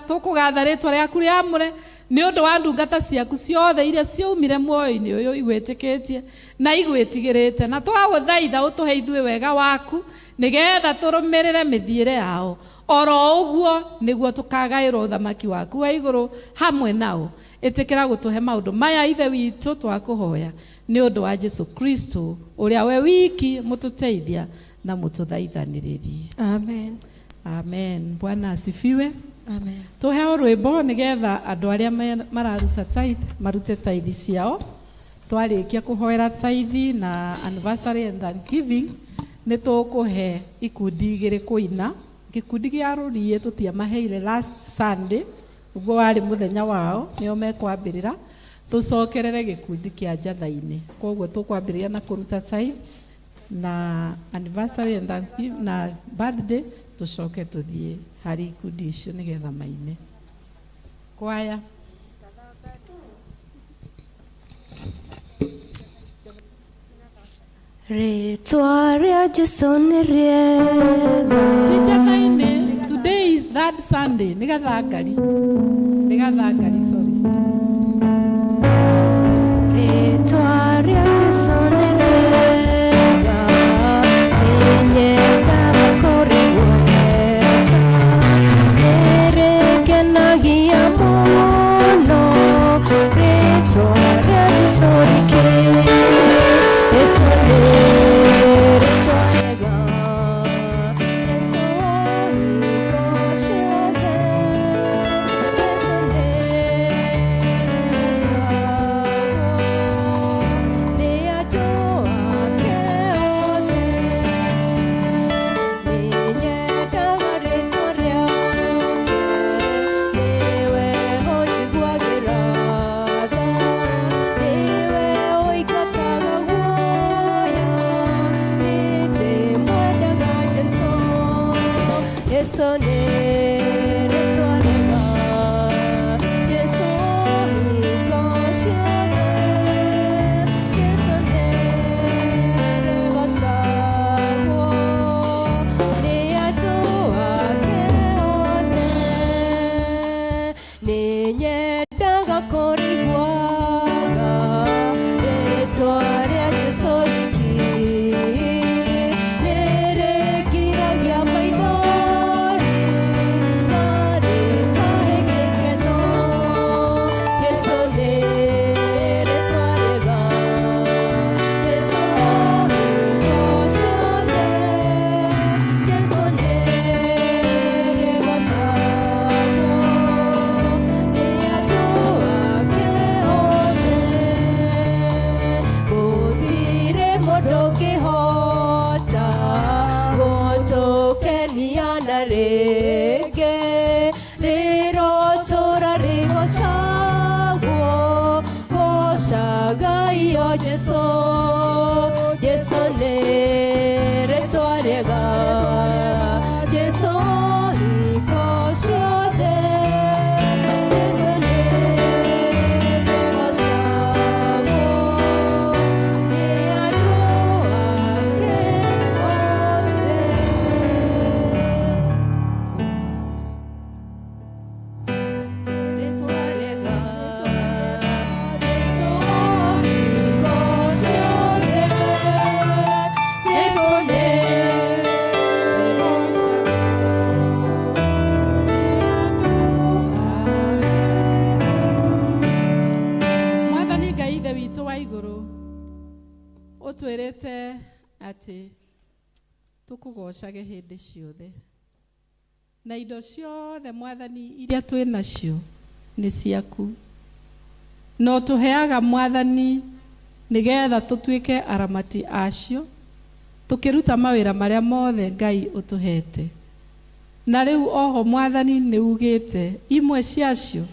tũkũgatha rĩtwa rĩaku rĩamũre nĩ ũndũ wa ndungata ciaku ciothe iria ciaumire muoyo-inĩ ũyũ igwĩtĩkĩtie na igwĩtigĩrĩte, na twagũthaitha ũtũhe ithuĩ wega waku nĩgetha tũrũmĩrĩre mĩthiĩre yao oro ũguo nĩguo tũkagaĩrwo ũthamaki waku wa igũrũ hamwe nao. Ĩtĩkĩra gũtũhe maũndũ maya Ithe witũ twakũhoya nĩ ũndũ wa Jesu Kristo ũrĩa we wiki mũtũteithia na mũtũthaithanĩrĩri. Amen. Amen. Bwana asifiwe. Amen. Tuheo rwimbo nigetha andu aria mararuta tithe marute tithe ciao. Twarikia kuhoera tithe na anniversary and thanksgiving ni tukuhe ikundi igiri kuina. Gikundi gia rurie tutiamaheire last Sunday, uguo wari muthenya wao, nio mekwambirira. Tucokerere gikundi kia njatha-ini. Koguo tukwambiriria na kuruta tithe na anniversary and thanksgiving na birthday, tucoke tuthie hari ikundi icio nigetha maine. Kwaya. Rĩtwa rĩa Jesũ nĩ rĩega. Ti njatha-inĩ. Today is third Sunday. Nĩ gathangari. Nĩ gathangari, sorry. Rĩtwa rĩa Jesũ nĩ rĩega. Nĩnyendaga kũrĩgweta. Nĩrĩngenagia mũno. Rĩtwa rĩa Jesũ rĩkĩ. Jesũ nĩ rĩtwa rĩega. Jesũ hingo ciothe. Jesũ nĩ rĩcagwo. Nĩ andũ ake othe. Nĩnyendaga rĩtwa rĩake. Nĩwe ũnjiguagĩra tha. Nĩwe ũingataga guoya. Nĩndĩmwendaga Jesũ. Jesũ nĩ rĩtwa rĩega. Jesũ hingo ciothe. Jesũ nĩ rĩgocagwo. Nĩ andũ ake othe. Nĩnyendaga kũrĩiguaga rĩtwa rĩa Jesũ riki. Nĩrĩngiragia maithori na rĩkahe gĩkeno. Jesũ nĩ rĩtwa rĩega. Jesũ hingo ciothe. Jesũ nĩ rĩgocagwo. Nĩ andũ ake othe. Gũtirĩ mũndũ ũngĩhota gũtũkenia na rĩngĩ. Rĩrotũra rĩgocagwo, gocagaio Jesũ. Jesũ nĩ rĩtwa rĩega. Jesũ hingo ciothe. Jesũ nĩ rĩgocagwo. Nĩ andũ ake othe. Rĩtwa rĩega. Jesũ hingo ciothe. Jesũ nĩ rĩgocagwo. Mwathani Ngai ithe witũ wa igũrũ, ũtwĩrĩte atĩ tũkũgocage hĩndĩ ciothe, na indo ciothe Mwathani iria twĩ nacio nĩ ciaku, na ũtũheaga Mwathani nĩgetha tũtuĩke aramati acio, tũkĩruta mawĩra marĩa mothe Ngai ũtũhete. Na rĩu oho Mwathani nĩ ugĩte imwe ciacio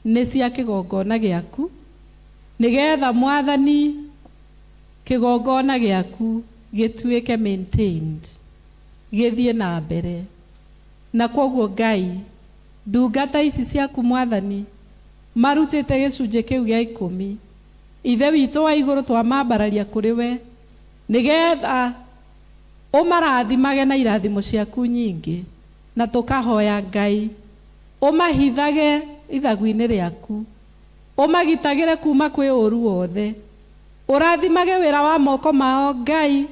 nĩ cia kĩgongona gĩaku, nĩgetha Mwathani kĩgongona gĩaku gĩtuĩke maintained, gĩthiĩ na mbere. Na koguo Ngai, ndungata ici ciaku Mwathani marutĩte gĩcunjĩ kĩu gĩa 10, ithe witũ wa igũrũ twamambararia kũrĩ we, nĩgetha ũmarathimage na irathimo ciaku nyingĩ. Na tũkahoya Ngai ũmahithage ithagu-inĩ rĩaku, ũmagitagĩre kuma kwĩ ũru wothe, ũrathimage wĩra wa moko mao Ngai,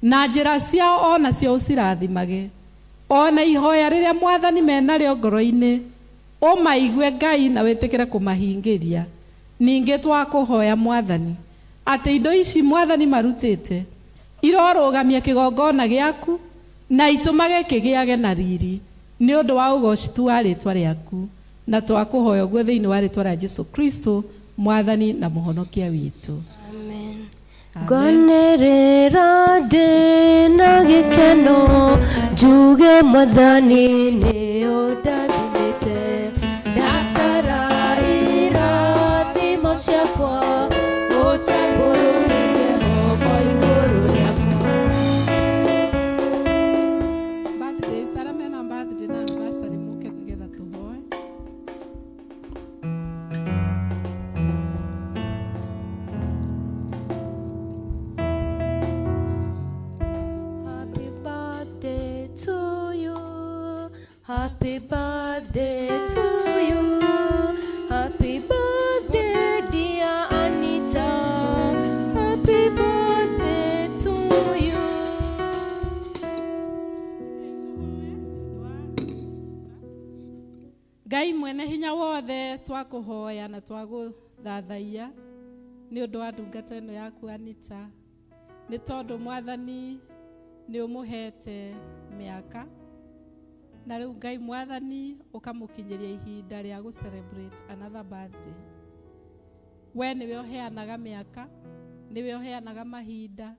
na njĩra ciao onacio ũcirathimage. Ona ihoya rĩrĩa Mwathani menarĩo ngoro-inĩ, ũmaigue Ngai na wĩtĩkĩre kũmahingĩria. Ningĩ twakũhoya Mwathani atĩ indo ici Mwathani marutĩte irorũgamia kĩgongona gĩaku, Na itũmage kĩgĩage na riri nĩ ũndũ wa ũgoci tu wa rĩtwa rĩaku, na twakũhoya ũguo thĩinĩ wa rĩtwa rĩa Jesu Kristo mwathani na mũhonokia witũ. Amen. Ngwanĩrĩra ndĩ na gĩkeno njuge mwathani nĩ ũndathimĩte, ndatara irathimo ciakwa ũtambũrũkĩtie moko igũrũ rĩakwa. Birthdays, arĩa mena birthday na anniversary mũke nĩgetha tũhoe. Happy birthday to you. Happy birthday to you. Happy birthday, dear Anita. Happy birthday to you. Ngai mwene hinya wothe, twakũhoya na twagũthathaiya nĩ ũndũ wa ndungata ĩno yaku Anita, nĩ tondũ mwathani nĩ ũmũhete mĩaka, na rĩu Ngai mwathani ũkamũkinyĩria ihinda rĩa gũ celebrate another birthday. We nĩwe ũheanaga mĩaka, nĩwe ũheanaga mahinda,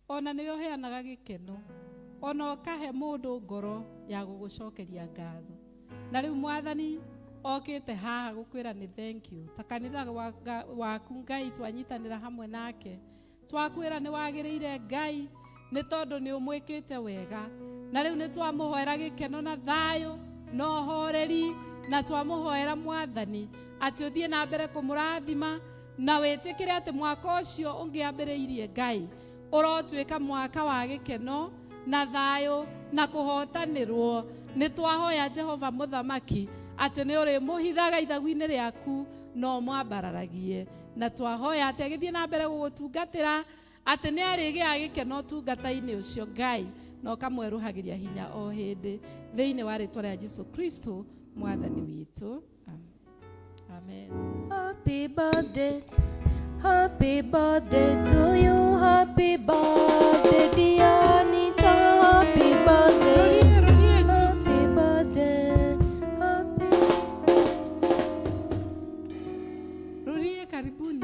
ona nĩwe ũheanaga gĩkeno, ona ũkahe mũndũ ngoro ya gũgũcokeria ngatho. Na rĩu mwathani okĩte haha gũkwĩra nĩ thank you. Ta kanitha waku Ngai, twanyitanĩra hamwe nake, twakwĩra nĩ wagĩrĩire Ngai, nĩ tondũ nĩ ũmwĩkĩte wega. Na rĩu nĩ twamũhoera gĩkeno na thayũ na ũhoreri, na twamũhoera mwathani atĩ ũthiĩ na mbere kũmũrathima, na wĩtĩkĩre atĩ mwaka ũcio ũngĩ ambĩrĩirie Ngai ũrotuĩka mwaka wa gĩkeno na thayũ na kũhotanĩrwo. Nĩ twahoya Jehova mũthamaki atĩ nĩ ũrĩmũhithaga ithagu-inĩ rĩaku na ũmwambararagie, na twahoya atĩ agĩthiĩ na mbere gũgũtungatĩra atĩ nĩ arĩgĩaga gĩkeno ũtungata-inĩ ũcio Ngai, na ũkamwerũhagĩria hinya o hĩndĩ thĩinĩ wa rĩtwa rĩa Jesu Kristo mwathani witũ. Amen. Happy birthday, happy birthday to you. Happy birthday, dear Anita. Happy birthday. Happy birthday. Happy. Rurie, karibuni,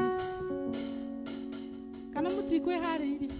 kana mũtikwĩharĩirie?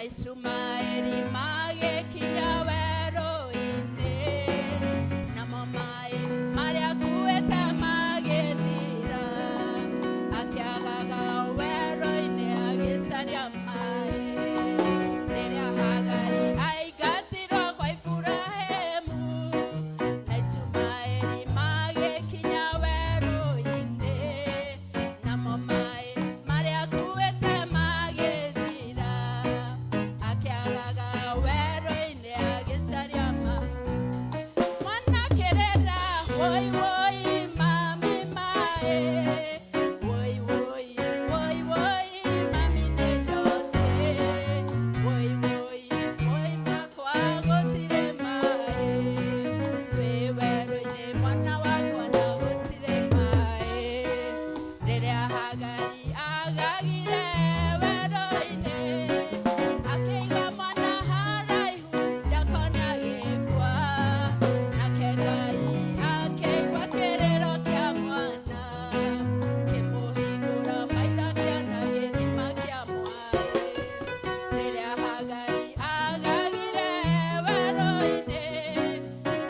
Ishumaeli magĩkinya werũ-inĩ, namo maĩ marĩa akuĩte magĩthira, akĩagaga werũ-inĩ agĩcaria maĩ. Rĩrĩa Hagari aingatirwo kwa Iburahĩmu, na Ishumaeli magĩkinya werũ-inĩ, namo maĩ marĩa akuĩte magĩthira, akĩagaga werũ-inĩ agĩcaria maĩ. Mwana kĩrĩra, woi woi mami mae, woi woi woi woi mami nĩ njote, woi woi woi makwa gũtirĩ maĩ, twĩ werũ-inĩ mwana wakwa na gũtirĩ maĩ. Rĩrĩa Hagari agagire werũ-inĩ, akĩiga mwana haraihu ndakona gĩkwa, nake Ngai akĩigua kĩrĩro kĩa mwana, kĩmũhingũra maitho akĩona gĩthima kĩa maĩ. Rĩrĩa Hagari agagire werũ-inĩ,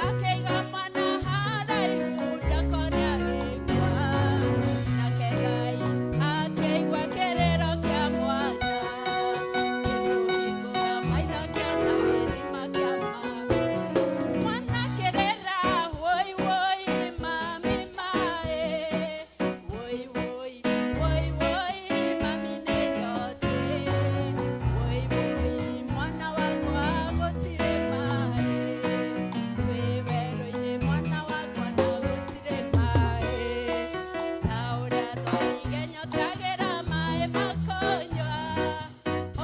akĩiga mwana haraihu ndakona gĩkwa, nake Ngai akĩigua kĩrĩro kĩa mwana, kĩmũhingũra maitho akĩona gĩthima kĩa maĩ. Mwana kĩrĩra, woi woi mami mae, woi woi woi woi mami nĩ njote, woi woi mwana wakwa gũtirĩ maĩ, twĩ werũ-inĩ mwana wakwa na gũtirĩ maĩ. Ta ũrĩa thwariga ĩnyotagĩra maĩ makũnyua,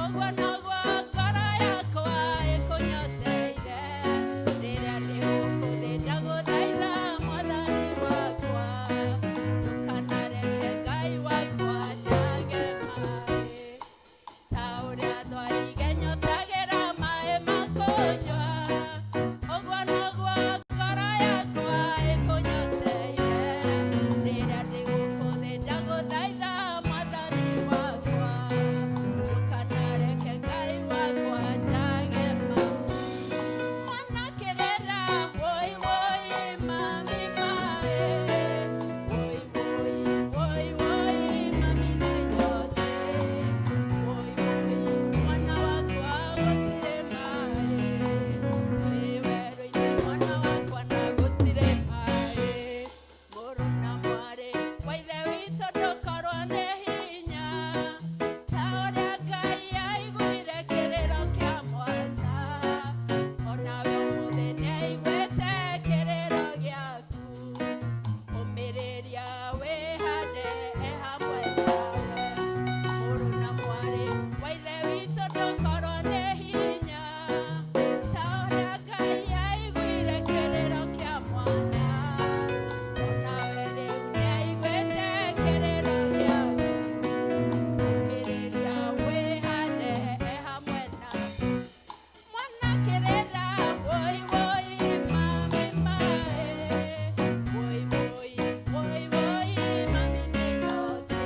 ũguo noguo ngoro yakwa ĩkũnyoteire. Rĩrĩa ndĩ gũkũ thĩ ndagũthaitha Mwathani wakwa, ndũkanareke Ngai wakwa njage maĩ. Ta ũrĩa thwariga ĩnyotagĩra maĩ makũnyua, ũguo noguo ngoro yakwa ĩkũnyoteire. Rĩrĩa ndĩ gũkũ thĩ ndagũthaitha Mwathani wakwa, ndũkanareke Ngai wakwa njage maĩ. Mwana kĩrĩra, woi woi mami mae, woi woi woi woi mami nĩ nyote, woi woi mwana wakwa gũtirĩ maĩ, twĩ werũ-inĩ mwana wakwa na gũtirĩ maĩ. Mũrũ na mwarĩ wa Ithe witũ ndũkorwo nĩ hinya, ta ũrĩa Ngai aiguire kĩrĩro kĩa mwana, onawe ũmũthĩ nĩaiguĩte kĩrĩro gĩaku. Ũmĩrĩria wĩhande e hamwe nawe. Mũrũ na mwarĩ wa Ithe witũ ndũkorwo nĩ hinya, ta ũrĩa Ngai aiguire kĩrĩro kĩa mwana, onawe rĩu nĩaiguĩte kĩrĩro gĩaku. Ũmĩrĩria wĩhande e hamwe nawe. Mwana kĩrĩra, woi woi mami mae, woi woi woi woi mami nĩ nyote,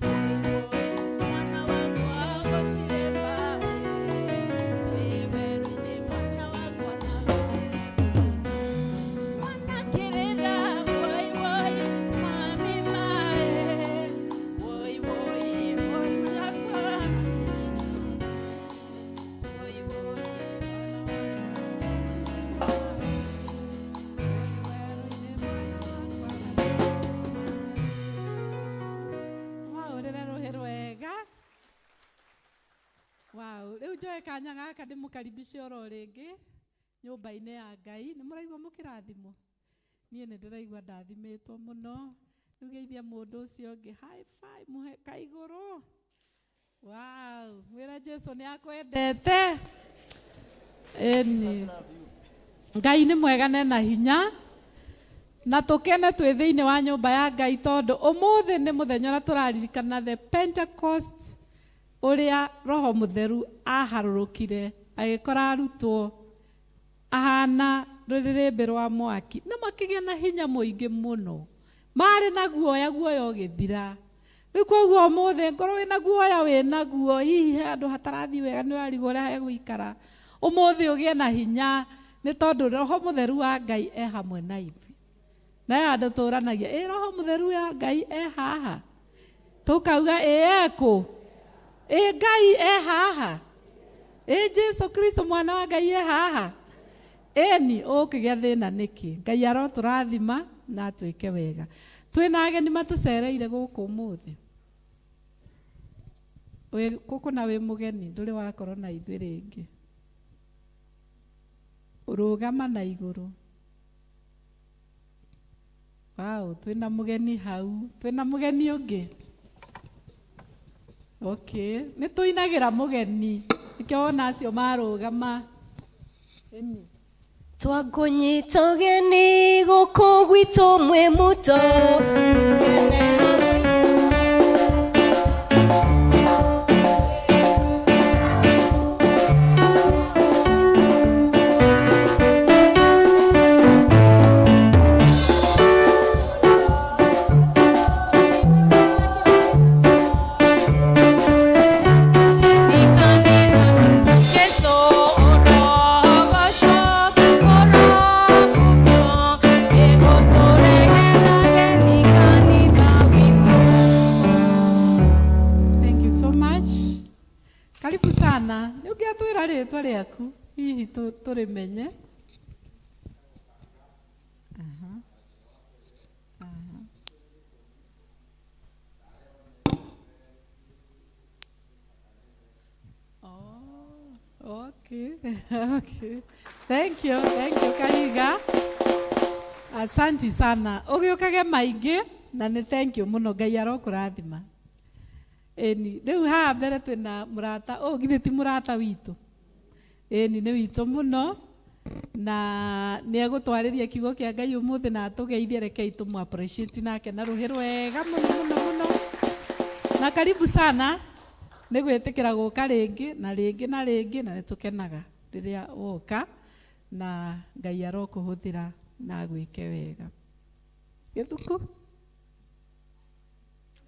woi woi mwana wakwa gũtirĩ maĩ, twĩ werũ-inĩ mwana wakwa na gũtirĩ maĩ. Mwana kĩrĩra, woi woi mami mae, woi woi woi wakwa woi woi mwana wakwa. Waũrĩre rũhĩ rwega. Wow, rĩu njoe kanya gaka ndĩmũkaribishe oro rĩngĩ nyũmba-inĩ ya Ngai. Nĩ mũraigua mũkĩrathimwo? Niĩ nĩ ndĩraigua ndathimĩtwo mũno. Rĩu geithia mũndũ ũcio ũngĩ, high five, mũhe kaigũrũ. Wow, mwĩre Jesu nĩ akwendete. Ĩni. Ngai nĩ mwega na ena hinya na tũkene twĩ thĩinĩ wa nyũmba ya Ngai tondũ ũmũthĩ nĩ mũthenya ũrĩa tũraririkana the Pentecost ũrĩa Roho Mũtheru aharũrũkire agĩkora arutwo ahana rũrĩrĩmbĩ rwa mwaki na makĩgĩa na hinya mũingĩ mũno. Marĩ na guoya, guoya ũgĩthira. Rĩu koguo ũmũthĩ ngorwo wĩna guoya wĩna guo, hihi he handũ hatarathiĩ wega nĩ ũrarigwo ũrĩa hegũikara. Ũmũthĩ ũgĩe na hinya nĩ tondũ Roho Mũtheru wa Ngai e hamwe na ithuĩ. Na he handũ tũranagia, ĩ Roho Mũtheru wa Ngai e haha? Tũkauga ĩ ekũ? Ĩ Ngai e haha? Ĩ Jesu Kristo mwana wa Ngai e haha? Ĩni, ũkĩgĩa thĩna nĩkĩ? Ngai arotũrathima na atwĩke wega. Twĩna ageni matũcereire gũkũ ũmũthĩ. Wĩ gũkũ na wĩ mũgeni, ndũrĩ wakorwo na ithuĩ rĩngĩ. Rũgama na igũrũ. Wow, twĩna mũgeni hau. Twĩna mũgeni ũngĩ. Okay, nĩ tũinagĩra mũgeni. Nĩkĩo wona acio marũgama. Ĩni. Twakũnyita ũgeni gũkũ gwitũ mwĩ muto. Jesu ũrogocwo, ũrokumio, ĩgũtũrehera ageni kanitha witũ. Thank you so much. Karibu sana. Nĩ ũngĩatwĩra rĩtwa rĩaku hihi tũrĩmenye. Aha. Aha. Oh, okay. Okay. Thank you. Thank you Kahiga. Asanti sana. Ũgĩũkage maingĩ na nĩ thank you mũno. Ngai arokũrathima. Ĩni, rĩu haha mbere twĩna mũrata, ũũ githĩ ti mũrata witũ? Ĩni, nĩ witũ mũno na nĩ egũtwarĩria kiugo kĩa Ngai ũmũthĩ na atũgeithie. Rekei tũmũ appreciate nake na rũhĩ rwega mũno mũno mũno. Na karibu sana nĩ gwĩtĩkĩra gũka rĩngĩ na rĩngĩ na rĩngĩ, na nĩ tũkenaga rĩrĩa woka, na Ngai arokũhũthĩra na agwĩke wega. Gĩthuku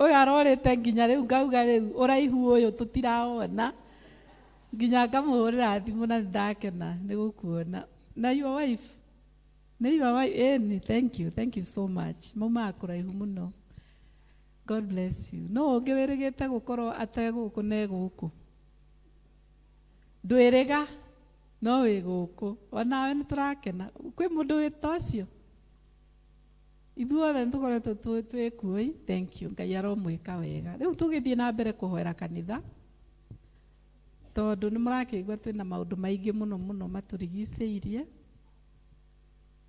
ũyũ arorĩte nginya rĩu ngauga rĩu ũraihu ũyũ tũtiraona, nginya ngamũhũrĩra thimũ na nĩndakena nĩ gũkuona. Na your wife, nĩ your wife? Ĩni, thank you, thank you so much. Maumaga kũraihu mũno. God bless you. No ũngĩ wĩrĩgĩte gũkorwo ategũkũ na egũkũ ndwĩrĩga no wĩ gũkũ, onawe nĩ tũrakena. Kwĩ mũndũ wĩ ta ũcio? Ithuothe nĩ tũkoretwo twĩ kuoi. Thank you, Ngai aromwĩka wega. Rĩu tũgĩthiĩ na mbere kũhoera kanitha, tondũ nĩ mũrakĩigua twĩna maũndũ maingĩ mũno mũno matũrigicĩirie.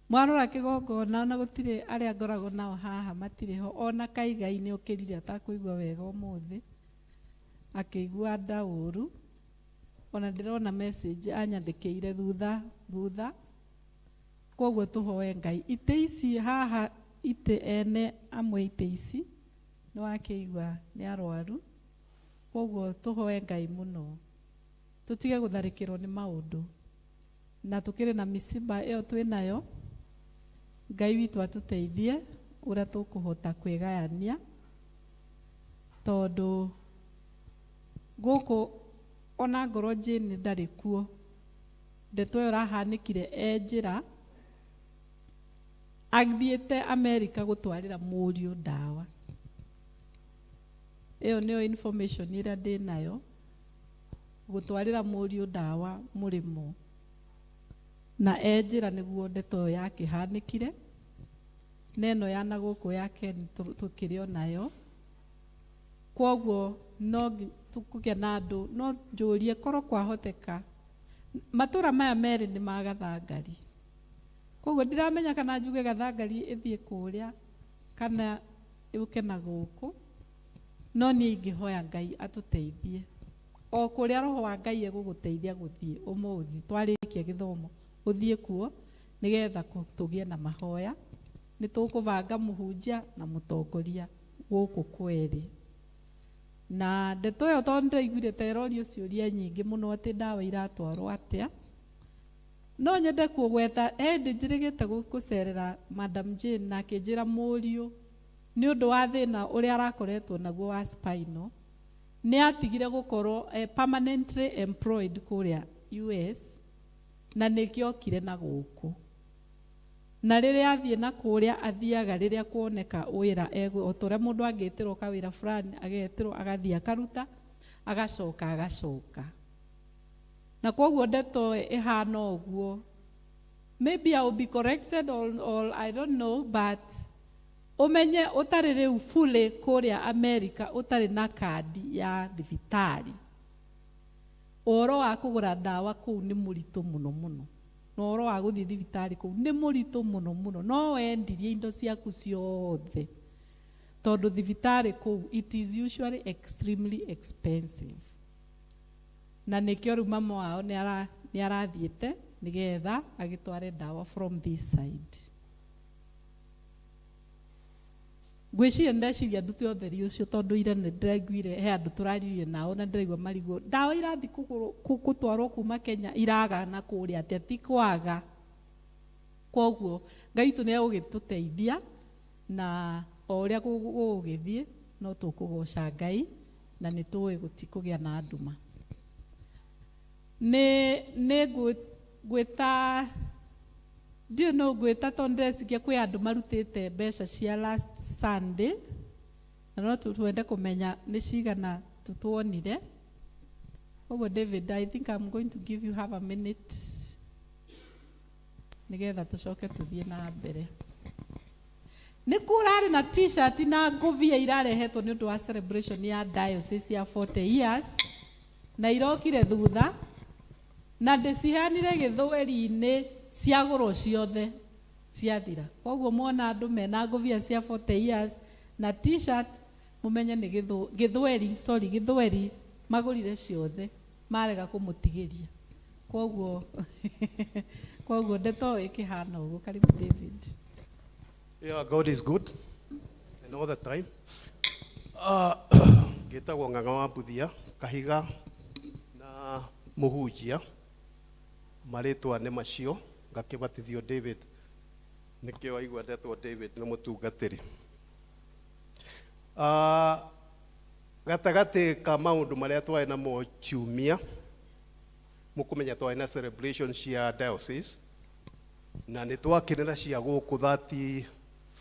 Mwarora kĩgongona ona gũtirĩ arĩa ngoragwo nao haha, matirĩ ho. Ona Kaigai nĩ okĩrire atakũigua wega ũmũthĩ, akĩigua nda ũru. Ona ndĩrona message anyandĩkĩire thutha thutha. Koguo tũhoe Ngai. Itĩ ici haha, itĩ ene amwe itĩ ici nĩ wakĩigua nĩ arwaru, koguo tũhoe Ngai mũno tũtige gũtharĩkĩrwo nĩ maũndũ, na tũkĩrĩ na mĩciba ĩyo twĩ nayo. Ngai witũ atũteithie ũrĩa tũkũhota kwĩgayania, tondũ gũkũ ona ngorwo Jane ndarĩ kuo, ndeto ĩyo ĩrahanĩkire e njĩra athiĩte Amerika gũtwarĩra mũriũ ndawa. Ĩyo nĩyo information ĩrĩa ndĩnayo, gũtwarĩra mũriũ ndawa mũrĩmo, na e njĩra nĩguo ndeto ĩyo yakĩhanĩkire. Na ĩno ya na gũkũ ya Ken tũkĩrĩ o nayo. Koguo no tũkũgĩa na andũ, no njũrie korwo kwahoteka matũra maya merĩ nĩ ma Gathangari, koguo ndiramenya kana njuge Gathangari ĩthiĩ kũrĩa kana yũke na gũkũ, no niĩ ingĩhoya Ngai atũteithie o kũrĩa Roho wa Ngai egũgũteithia gũthiĩ. Ũmũthĩ twarĩkia gĩthomo ũthiĩ kuo nĩgetha tũgĩe na mahoya. Nĩ tũkũbanga mũhunjia na mũtongoria gũkũ kwerĩ. Na ndeto ĩyo, tondũ ndĩraiguire ta ĩrorio ciũria nyingĩ mũno atĩ ndawa iratwarwo atĩa, no nyende kũgweta he hĩndĩ njĩrĩgĩte gũcerera Madam Jane na akĩnjĩra mũriũ Nĩ ũndũ wa thĩna ũrĩa arakoretwo naguo wa spinal, nĩ atigire gũkorwo permanently employed kũrĩa US, na nĩkĩo okire na gũkũ. Na rĩrĩa athiĩ na kũrĩa, athiaga rĩrĩa kuoneka wĩra, o ta ũrĩa mũndũ angĩtĩrwo kawĩra fulani, agetĩrwo agathiĩ akaruta, agacoka agacoka. Na koguo ndeto ĩhana ũguo. Maybe I will be corrected or I don't know, but ũmenye ũtarĩ rĩu fully kũrĩa America, ũtarĩ na kandi ya thibitarĩ, ũhoro wa kũgũra ndawa kũu nĩ mũritũ mũno mũno, na ũhoro wa gũthiĩ thibitarĩ kũu nĩ mũritũ mũno mũno. No wendirie indo ciaku ciothe, tondũ thibitarĩ kũu it is usually extremely expensive. Na nĩkĩo rĩu mama wao nĩ arathiĩte nĩgetha agĩtware ndawa from this side. Ngwĩciria ndeciria ndute ũtheri ũcio, tondũ ira nĩ ndĩraiguire he andũ tũraririe nao na ndĩraigua marigwo ndawa irathiĩ gũtwarwo kuma Kenya iraga na kũrĩa atĩa. Ti kwaga. Koguo Ngai witũ nĩ egũgĩtũteithia, na o ũrĩa gũgũgĩthiĩ no tũkũgoca Ngai, na nĩ tũĩ gũtikũgĩa na nduma. Nĩ ngwĩta, ndiũĩ no ngwĩta, tondũ ndĩreciria kwĩ andũ marutĩte mbeca cia last Sunday, na no twende kũmenya nĩ cigana tuonire. Ũguo David, I think I'm going to give you half a minute nĩgetha tũcoke tũthiĩ na mbere. Nĩ kũrarĩ na T-shirt na ngũbia irarehetwo nĩ ũndũ wa celebration ya diocese ya 40 years, na irokire thutha na ndĩciheanire gĩthweri-inĩ, ciagũrwo ciothe ciathira. Koguo mwona andũ mena ngũbia cia 40 years na T-shirt, mũmenye nĩ gĩthweri, sorry, gĩthweri magũrire ciothe, marega kũmũtigĩria. Koguo ndeto ĩkĩhana ũguo. Karibu, David. Yeah, God is good and all the time. Ngĩtagwo Ng'ang'a wa Mbuthia, Kahiga na Mũhunjia, marĩtwa nĩ macio, ngakĩbatithio David, nĩkĩo aigua ndetwo David nĩ mũtungatĩri. Gatagatĩ ka maũndũ marĩa twarĩ namo kiumia, mũkũmenya twarĩ na celebration cia diocese, na nĩ twakenera cia gũkũ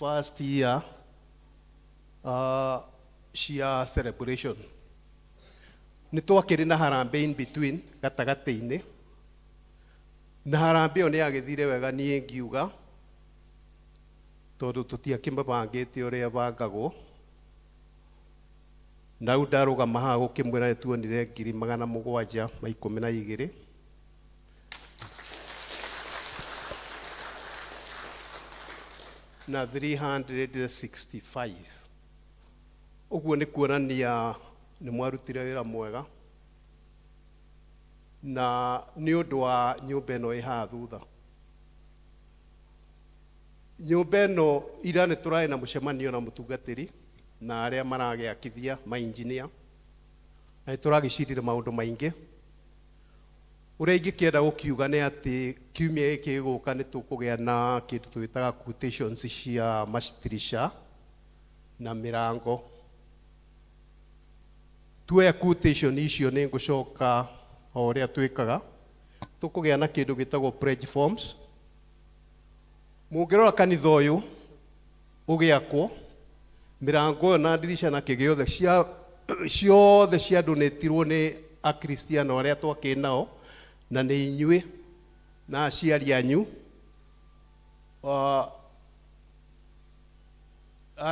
31st year cia celebration. Nĩ twakĩrĩ na harambee in between, gatagatĩ-inĩ, na harambee ĩyo nĩ yagĩthire wega, niĩ ngiuga, tondũ tũtiakĩmabangĩte ũrĩa ĩbangagwo. Na rĩu ndarũgama haha gũkĩmwĩra nĩ tuonire 712,000. Na 365. Ũguo nĩ kuonania nĩ mwarutire wĩra mwega, na nĩ ũndũ wa nyũmba ĩno ĩ haha thutha. Nyũmba ĩno, ira nĩ tũrarĩ na mũcemanio na mũtungatĩri na arĩa maragĩakithia mainjinia, na nĩ tũragĩcirire maũndũ maingĩ. Ũrĩa ingĩkĩenda gũkiuga nĩ atĩ kiumia gĩkĩ gĩgũka nĩ tũkũgĩa na kĩndũ twĩtaga quotations cia matirisha na mĩrango. Tuoya quotation icio, nĩ ngũcoka o ũrĩa twĩkaga, tũkũgĩa na kĩndũ gĩtagwo pledge forms. Mũngĩrora kanitha ũyũ ũgĩakwo, mĩrango ĩyo na ndirica na kĩgĩothe cia ciothe ciadonĩtirwo nĩ akristiano arĩa twakĩ nao, na nĩ inyuĩ na aciari anyu.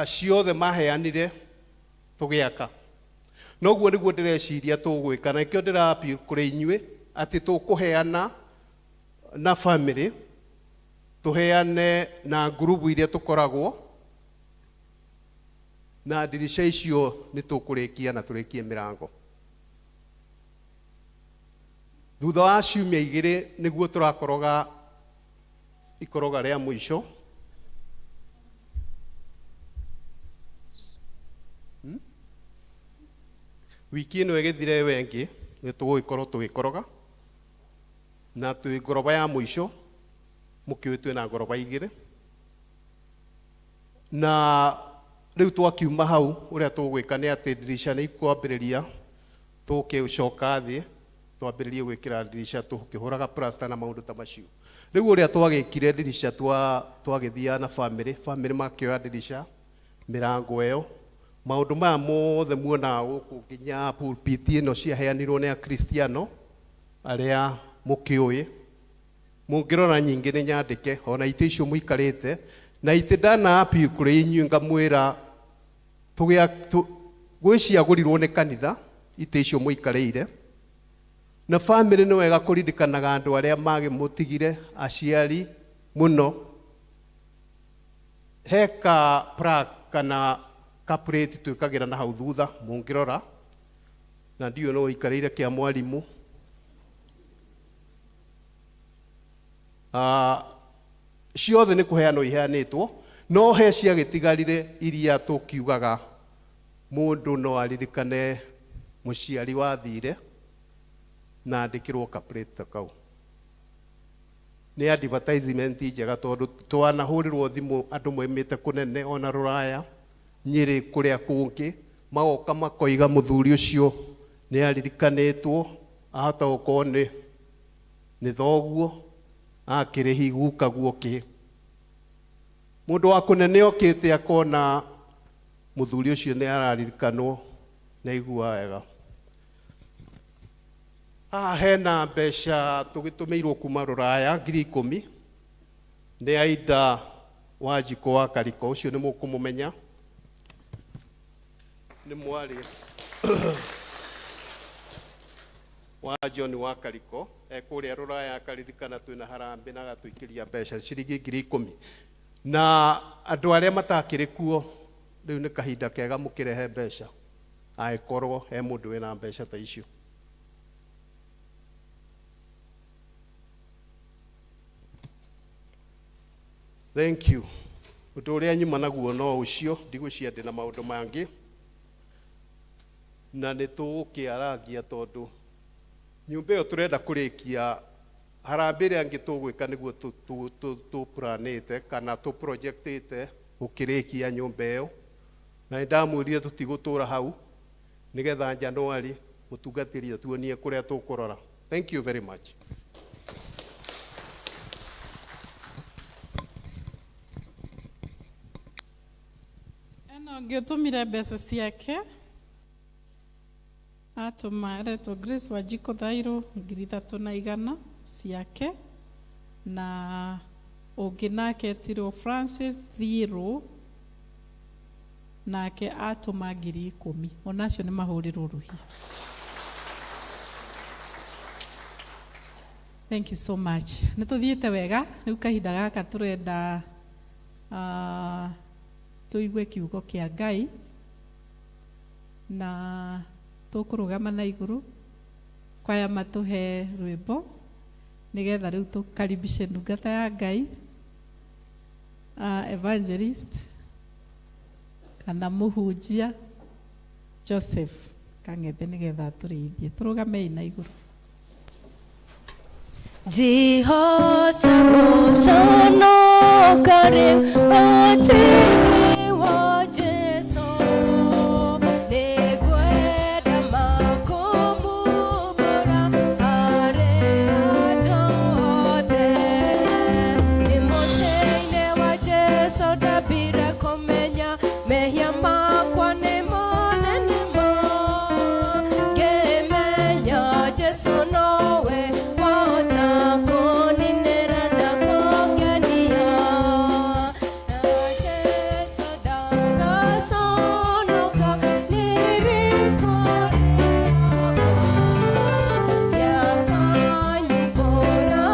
Ciothe maheanire tũgĩaka. Noguo nĩguo ndĩreciria tũgwĩka, na nĩkĩo ndĩra appeal kũrĩ inyuĩ atĩ tũkũheana na family, tũheane na ngurubu iria tũkoragwo na ndirica icio, nĩ tũkũrĩkia na tũrĩkie mĩrango thutha wa ciumia 2, nĩguo tũrakoroga ikoroga rĩa mũico. Wiki ĩno ĩgĩthire ĩyo ĩngĩ nĩ tũgũgĩkorwo tũgĩkoroga, na twĩ ngoroba ya mũico. Mũkĩũĩ twĩna ngoroba 2, na Rĩu twakiuma hau, ũrĩa tũgwĩka nĩ atĩ ndirica nĩ ikwambĩrĩria, tũgĩcoka thĩ twambĩrĩrie gwĩkĩra ndirica tũkĩhũraga plaster na maũndũ ta macio. Rĩu ũrĩa twagĩkire ndirica, twagĩthiaga na family, family makĩoya ndirica, mĩrango ĩyo, maũndũ maya mothe muonaga gũkũ, nginya pulpit ĩno ciaheanirwo nĩ akristiano arĩa mũkĩũĩ. Mũngĩrora nyingĩ nĩ nyandĩke, ona itĩ icio mũikarĩte na itĩ ndana appeal kũrĩ inyuĩ, ngamwĩra tũgĩa gwĩ ciagũrirwo nĩ kanitha, itĩ icio mũikarĩire. Na family nĩ wega kũririkanaga andũ arĩa magĩmũtigire, aciari mũno. Heka plaque kana ka plate twĩkagĩra na hau thutha, mũngĩrora na ndiũĩ no ũikarĩire kĩa mwarimũ. Ciothe nĩ kũheanwo iheanĩtwo, no he ciagĩtigarire iria tũkiugaga mũndũ no aririkane mũciari wathire na andĩkĩrwo ka plate ta kau. Nĩ advertisement njega, tondũ twanahũrĩrwo thimũ andũ moimĩte kũnene, ona rũraya, Nyĩrĩ, kũrĩa kũngĩ, magoka makoiga mũthuri ũcio nĩ aririkanĩtwo, ahota gũkorwo nĩ thoguo akĩrĩhi gukaguo kĩ mũndũ wa kũnene okĩte akona mũthuri ũcio nĩ araririkanwo, nĩ aigua wega. Haha hena mbeca tũgĩtũmĩirwo kuma rũraya, 10,000, nĩ Aida Wanjikũ wa Kariko. Ũcio nĩ mũkũmũmenya, nĩ mwarĩ wa John wa Kariko, ekũrĩa rũraya, akaririkana twĩna harambĩ na agatũikĩria mbeca ciringi 10,000. Na andũ arĩa matakĩrĩ kuo, rĩu nĩ kahinda kega mũkĩrehe mbeca, angĩkorwo he mũndũ wĩna mbeca ta icio. Thank you. Ũndũ ũrĩa nyuma naguo no ũcio, ndigũcia ndĩ na maũndũ mangĩ, na nĩ tũgũkĩarangia tondũ nyũmba ĩyo tũrenda kũrĩkia. Harambĩ ĩrĩa ĩngĩ tũgwĩka nĩguo tũplanĩte kana tũprojectĩte gũkĩrĩkia nyũmba ĩyo, na nĩ ndamwĩrire tũtigũtũra hau, nĩgetha Januari mũtungatĩri atuonie kũrĩa tũkũrora. Thank you very much. Ĩno ũngĩ ũtũmire mbeca ciake, atũma, aretwo Grace Wanjikũ Thairũ, 3,100 ciake. Na ũngĩ nake etirwo Francis Thirũ, nake atũma 10,000. Onacio nĩ mahũrĩrwo rũhi. Thank you so much. Nĩ tũthiĩte wega. Rĩu kahinda gaka tũrenda tũigue kiugo kĩa Ngai, na tũkũrũgama na igũrũ kwaya matũhe rwĩmbo, nĩgetha rĩu tũkaribishe ndungata ya Ngai, evangelist kana mũhunjia Joseph Kang'ethe, nĩgetha atũrĩithie. Tũrũgamei na igũrũ. Ndihota gũconoka rĩu ũtini wa Jesũ, nĩngwenda makũmumbũra harĩ andũ othe. Nĩ mũtĩ-inĩ wa Jesũ ndambire kũmenya mehia makwa nĩ monene ma, ngĩmenya Jesũ nowe wahota kũninĩra na kũngenia. Na Jesũ ndagaconoka nĩ rĩtwa rĩakwa, nĩakanyumbũra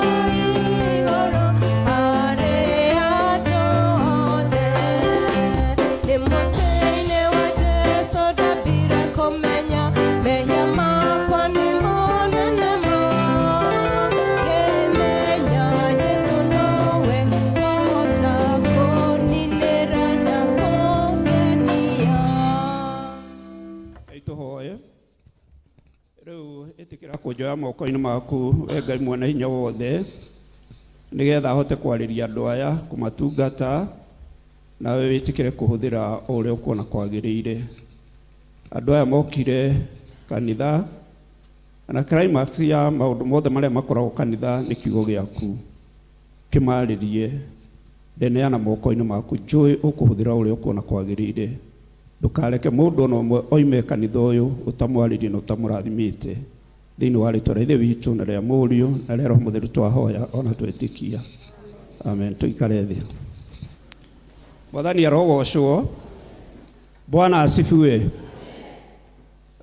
igũrũ harĩ andũ othe. Nĩ mũtĩ-inĩ wa Jesũ ndambire kũmenya mehia makwa nĩ monene ma, ngĩmenya Jesũ nowe wahota kũninĩra na kũngenia. Tũhoe rĩu. Ĩtĩkĩra kũnjoya moko-inĩ maku, we Ngai mwene hinya wothe, nĩgetha hote kwarĩria andũ aya, kũmatungata. Nawe wĩtĩkĩre kũhũthĩra o ũrĩa ũkuona kwagĩrĩire. Andũ aya mokire kanitha na climax ya maũndũ mothe marĩa makoragwo kanitha nĩ kiugo gĩaku. Kĩmarĩrie, ndeneana moko-inĩ maku, njũĩ ũkũhũthĩra ũrĩa ũkuona kwagĩrĩire. Ndũkareke mũndũ ona ũmwe oime kanitha ũyũ ũtamwarĩrie na ũtamũrathimĩte. Thĩinĩ wa rĩtwa rĩa Ithe witũ na rĩa Mũriũ na rĩa Roho Mũtheru twahoya ona twetĩkia. Amen. Tũikare thĩ. Mwathani arogocwo. Bwana asifiwe.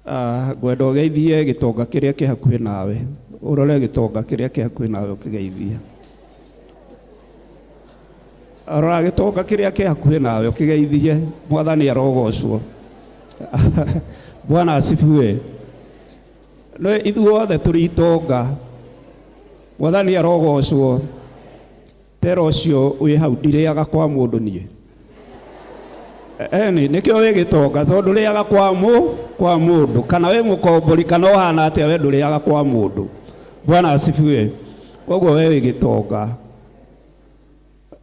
Ah, ngwenda ũgeithie gĩtonga kĩrĩa kĩ hakuhĩ nawe. Ũrore gĩtonga kĩrĩa kĩ hakuhĩ nawe ũkĩgeithie. Rora gĩtonga kĩrĩa kĩ hakuhĩ nawe ũkĩgeithie. Mwathani arogocwo. Bwana asifiwe. No ithuothe tũrĩ itonga. Mwathani arogocwo. Tera ũcio wĩ hau ndirĩaga kwa mũndũ niĩ. Eni nĩkĩo wĩ gĩtonga tondũ ndũrĩaga kwa mũ kwa mũndũ kana wĩ mũkombori kana ũhana atĩa we ndũrĩaga kwa mũndũ. Bwana asifiwe. Koguo we wĩ gĩtonga.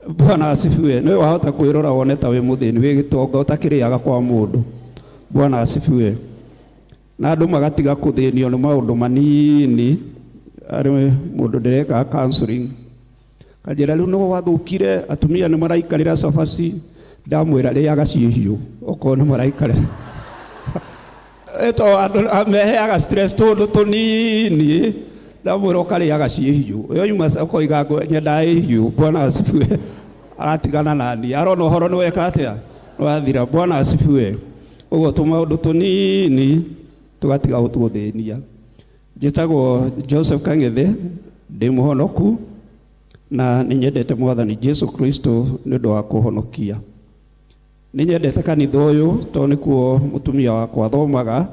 Bwana asifiwe. Nĩ wahota kwĩrora wone ta wĩ mũthĩni wĩ gĩtonga ũtakĩrĩaga kwa mũndũ. Bwana asifiwe. Na andũ magatiga kũthĩnio nĩ maũndũ manini. Arĩ mũndũ ndĩrekaga counseling kanjĩra rĩu no gwathũkire atumia nĩ maraikarĩra cabaci ndamwĩra rĩaga ciĩ hiũ okorwo nĩ maraikarĩra to andũ meheaga stress tũndũ tũnini ndamwĩra ũkarĩaga ciĩ hiũ yoima ũkoiga nyendaga ĩ hiũ bwana asifiwe aratigana nani arona ũhoro nĩ weka atĩa nĩwathira bwana asifiwe ũguo tũmaũndũ tũnini tũgatiga gũtũthĩnia. Njĩtagwo Joseph Kang'ethe, ndĩ mũhonoku na nĩ nyendete Mwathani Jesu Kristo nĩ ũndũ wa kũhonokia. Nĩ nyendete kanitha ũyũ tondũ nĩkuo mũtumia wakwa athomaga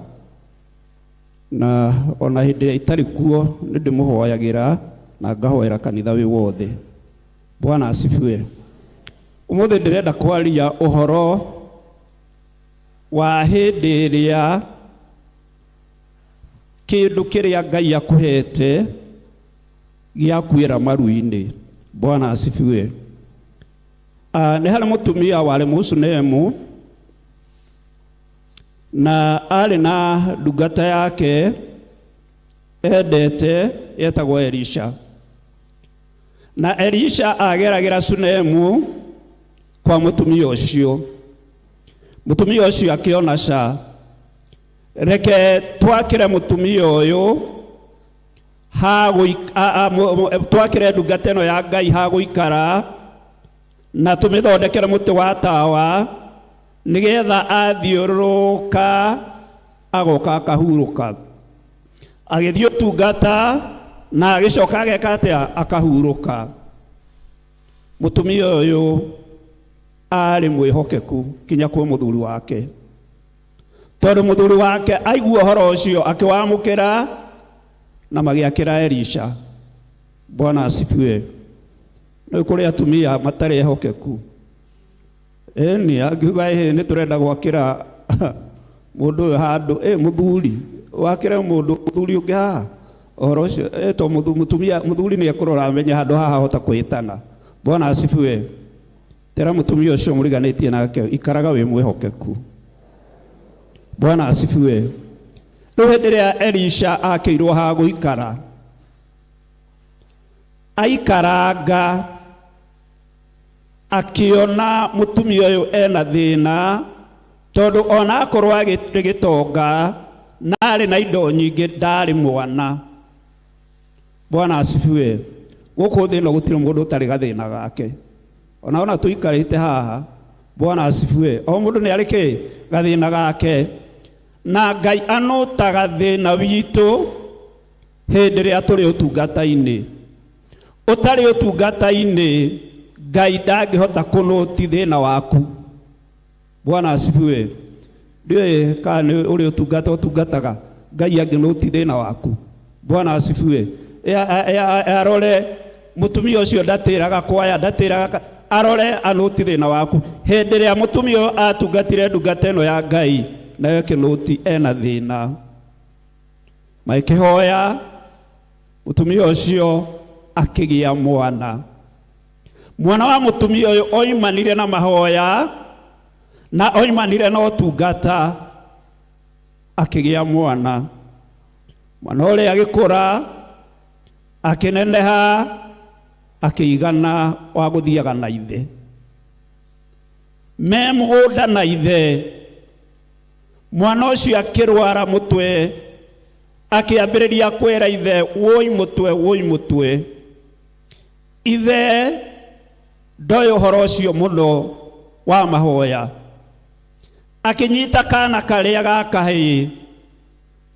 na ona hĩndĩ ĩrĩa itarĩ kuo nĩ ndĩmũhoyagĩra na ngahoera kanitha wĩ wothe. Bwana asifiwe. Ũmũthĩ ndĩrenda kwaria ũhoro wa hĩndĩ ĩrĩa kĩndũ kĩrĩa Ngai akũhete gĩakuĩra maru-inĩ. Bwana asifiwe. Ah, nĩ harĩ mũtumia warĩ Mũshunemu na arĩ na ndungata yake endete yetagwo Elisha. Na Elisha ageragĩra Shunemu kwa mũtumia ũcio. Mũtumia ũcio akĩona ca, reke twakĩre mũtumia ũyũ twakĩre ndungata ĩno ya Ngai ha gũikara na tũmĩthondekere mũtĩ wa tawa nĩgetha athiũrũrũka agoka akahurũka. Agĩthiĩ ũtungata na agĩcoka ageka atĩa? Akahurũka. Mũtumia ũyũ arĩ mwĩhokeku kinya kwĩ mũthuri wake, tondũ mũthuri wake aigua ũhoro ũcio akĩwamũkĩra na magĩakĩra Elisha. Bwana asifiwe. Nĩ kũrĩ atumia matarĩ ehokeku. Ĩni angiuga ĩhĩ nĩ tũrenda gwakĩra mũndũ ũyũ handũ, ĩ mũthuri wakĩre mũndũ mũthuri ũngĩ haha ũhoro ũcio ĩ to mũtumia mũthuri nĩ ekũrora amenye handũ haha ahota kwĩtana. Bwana asifiwe. Tera mũtumia ũcio mũriganĩtie nake ikaraga wĩ mwĩhokeku. Bwana asifiwe. Rĩu hĩndĩ ĩrĩa Elisha akĩirwo ha gũikara aikaranga akĩona mũtumia ũyũ ena thĩna tondũ ona akorwo arĩ gĩtonga na arĩ na indo nyingĩ ndarĩ mwana. Bwana asifiwe. Gũkũ thĩ ĩno gũtirĩ mũndũ ũtarĩ gathĩna gake. Ona ona tũikarĩte haha, Bwana asifiwe. O mũndũ nĩ arĩ kĩ gathĩna gake, na Ngai anũtaga thĩna witũ hĩndĩ ĩrĩa tũrĩ ũtungata-inĩ. Ũtarĩ ũtungata-inĩ, Ngai ndangĩhota kũnũti thĩna waku. Bwana asifiwe. Ndiũĩ kana nĩ ũrĩ ũtungata ũtungataga, Ngai angĩnũti thĩna waku. Bwana asifiwe. Arore mũtumia ũcio ndatĩraga kwaya, ndatĩraga arore anũti thĩna waku. Hĩndĩ ĩrĩa mũtumia ũyũ atungatire ndungata ĩno ya Ngai, nayo ĩkĩnũti ena thĩna. Magĩkĩhoya mũtumia ũcio akĩgĩa mwana. Mwana wa mũtumia ũyũ oimanire na mahoya na oimanire na ũtungata, akĩgĩa mwana. Mwana ũrĩa agĩkũra, akĩneneha, akĩigana wa gũthiaga na ithe. Me mũgũnda na ithe, mwana ũcio akĩrwara mũtwe, akĩambĩrĩria kwĩra ithe, wũi mũtwe, wũi mũtwe. Ithe ndoĩ ũhoro ũcio mũno wa mahoya, akĩnyita kana karĩa ga kahĩĩ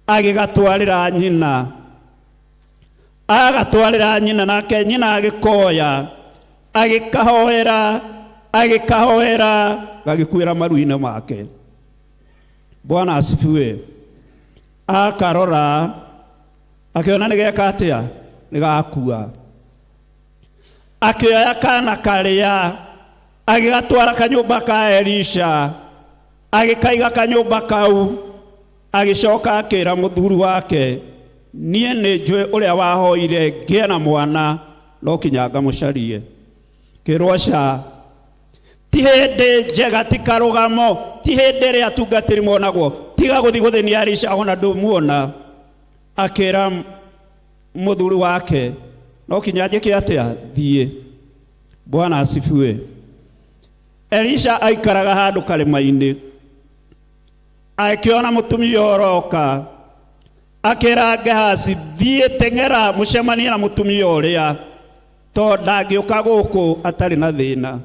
agĩgatwarĩra nyina, agatwarĩra nyina, nake nyina agĩkoya, agĩkahoera, agĩkahoera, gagĩkuĩra maru-inĩ make. Bwana asifiwe. Akarora akĩona nĩ geka atĩa, nĩ gakua. Akĩoya kana karĩa agĩgatwara kanyũmba ka Elisha, agĩkaiga kanyũmba kau, agĩcoka akĩra mũthuri wake, niĩ nĩ njũĩ ũrĩa wahoire ngĩe na mwana, no kinya ngamũcarie. Kĩrwo ca ti hĩndĩ njega, ti karũgamo, ti hĩndĩ ĩrĩa atungatĩri monagwo, tiga gũthiĩ gũthĩnia Elisha ona ndũmuona. Akĩra mũthuri wake, no kinya njĩke atĩa, thiĩ. Bwana asifiwe. Elisha aikaraga handũ karĩma-inĩ, akĩona mũtumia ũroka, akĩra Gehazi, thiĩ teng'era mũcemanie na mũtumia ũrĩa, tondũ ndangĩũka gũkũ atarĩ na thĩna.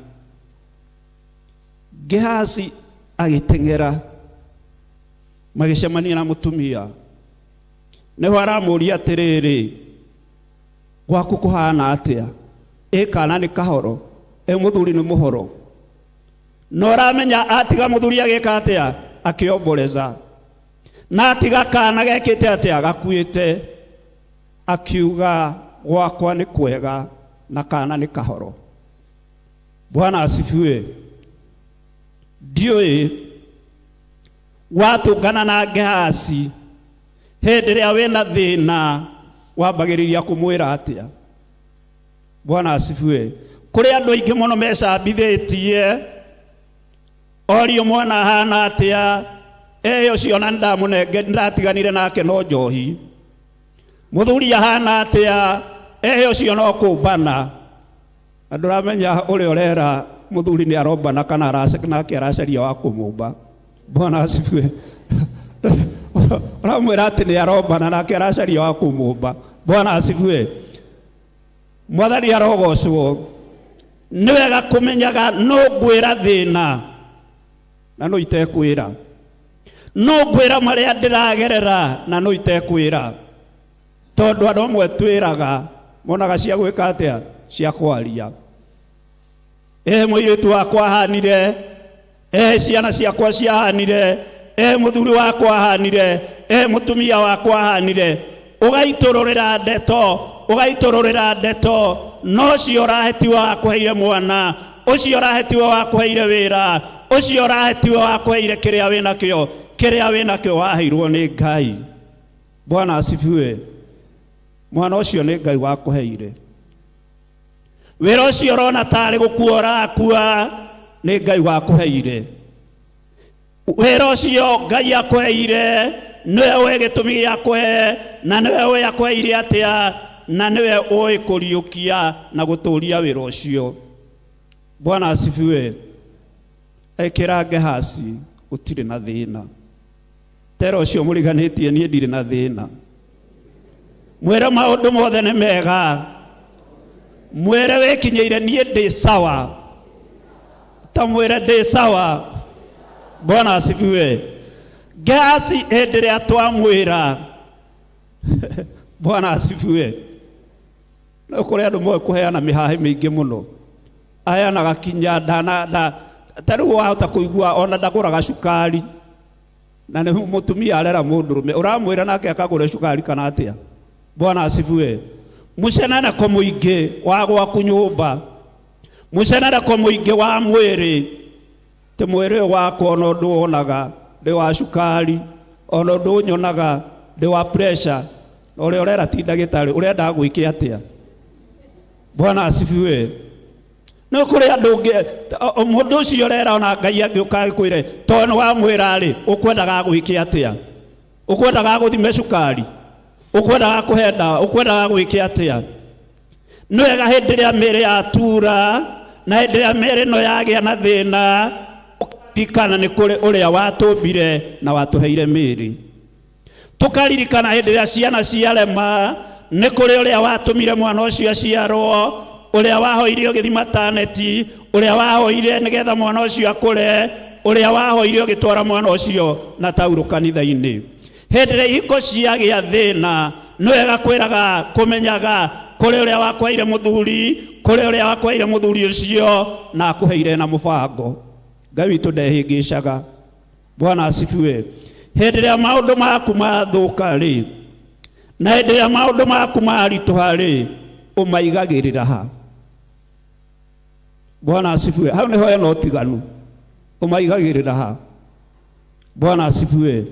Gehazi agĩteng'era, magĩcemania na mũtumia. Nĩho aramũria atĩrĩrĩ, gwaku kũhana atĩa? Ĩ kana nĩ kahoro, ĩ mũthuri nĩ mũhoro. No ũramenya atiga mũthuri agĩka atĩa? Akĩomboreza. Na atiga kana gekĩte atĩa? Gakuĩte. Akiuga gwakwa nĩ kwega na kana nĩ kahoro. Bwana asifiwe. Ndiũĩ watũngana na Gehazi hĩndĩ ĩrĩa wĩna thĩna, wambagĩrĩria kũmwĩra atĩa? Bwana asifiwe. Kũrĩ andũ aingĩ mũno mecambithĩtie, orio mwana ahana atĩa, ĩ ũcio na ndamũnenge ndatiganire nake no njohi. Mũthuri ahana atĩa, ĩ ũcio no kũmbana. Na ndũramenya ũrĩa ũrera mũthuri nĩ arombana kana nake aracaria wa kũmũmba. Bwana asifiwe. Ũramwĩra atĩ nĩ arombana nake aracaria wa kũmũmba. Bwana asifiwe. Mwathani arogocwo. Nĩ wega kũmenyaga nũ ngwĩra thĩna na nũ itekwĩra, nũ ngwĩra marĩa ndĩragerera na nũ itekwĩra, tondũ andũ amwe twĩraga monaga cia gwĩka atĩa, cia kwaria. Ĩ mũirĩtu wakwa ahanire, ĩ ciana ciakwa ciahanire, ĩ mũthuri wakwa ahanire, ĩ mũtumia wakwa ahanire. Ũgaitũrũrĩra ndeto, ũgaitũrũrĩra ndeto, no ũcio ũrahetiwe wakũheire mwana, ũcio ũrahetiwe wakũheire wĩra, ũcio ũrahetiwe wakũheire kĩrĩa wĩnakĩo, kĩrĩa wĩnakĩo waheirwo nĩ Ngai. Bwana asifiwe. Mwana ũcio nĩ Ngai wakũheire. Wĩra ũcio ũrona tarĩ gũkua ũrakua, nĩ Ngai wakũheire. Wĩra ũcio Ngai akũheire, nĩwe ũĩ gĩtũmi gĩa kũhe, na nĩwe ũĩ akũheire atĩa, na nĩwe ũĩ kũriũkia na gũtũria wĩra ũcio. Bwana asifiwe. Ĩkĩra Gehazi, gũtirĩ na thĩna. Tera ũcio mũriganĩtie, niĩ ndirĩ na thĩna. Mwĩre maũndũ mothe nĩ mega. Mwĩre wĩkinyĩire niĩ ndĩ sawa. Ta mwĩre ndĩ sawa. Bwana asifiwe. Gehazi hĩndĩ ĩrĩa twamwĩra, Bwana asifiwe. No kũrĩ andũ moĩ kũheana mĩhahi mĩingĩ mũno, aheanaga kinya ndana nda, ta rĩu wahota kũigua ona ndagũraga cukari, na nĩ mũtumia arera mũndũrũme, ũramwĩra nake akagũre cukari kana atĩa? Bwana asifiwe. Mũceneneko mũingĩ wa gwaku nyũmba, mũceneneko mũingĩ wa mwĩrĩ, ti mwĩrĩ ũyũ wakwa ona ũndũ wonaga ndĩ wa cukari, ona ũndũ ũnyonaga ndĩ wa pressure, na ũrĩa ũrera ti ndagĩtarĩ, ũrenda gwĩke atĩa? Bwana asifiwe. Nĩ kũrĩ andũ ũngĩ mũndũ ũcio ũrera ona Ngai angĩũka agĩkwĩre tondũ nĩ wamwĩra rĩ, ũkwendaga gwĩke atĩa? Ũkwendaga gũthime cukari? Ũkwendaga kũhe ndawa? Ũkwendaga gwĩke atĩa? Nĩ wega hĩndĩ ĩrĩa mĩĩrĩ yatura na hĩndĩ ĩrĩa mĩĩrĩ ĩno yagĩa na thĩna ũkaririkana nĩ kũrĩ ũrĩa watũmbire na watũheire mĩĩrĩ. Tũkaririkana hĩndĩ ĩrĩa ciana ciarema nĩ kũrĩ ũrĩa watũmire mwana ũcio aciarwo, ũrĩa wahoire ũgĩthiĩ mataneti, ũrĩa wahoire nĩgetha mwana ũcio akũre, ũrĩa wahoire ũgĩtwara mwana ũcio na taurũ kanitha-inĩ. Hĩndĩ ĩrĩa ihiko ciagĩa thĩna nĩ wega kwĩraga kũmenyaga kũrĩ ũrĩa wakũheire mũthuri, kũrĩ ũrĩa wakũheire mũthuri ũcio na akũheire na mũbango. Ngai witũ ndehĩngĩcaga. Bwana asifiwe. Hĩndĩ ĩrĩa maũndũ maku mathũka rĩ, na hĩndĩ ĩrĩa maũndũ maku maritũha rĩ, ũmaigagĩrĩra ha? Bwana asifiwe. Hau nĩho hena ũtiganu. Ũmaigagĩrĩra ha? Bwana asifiwe.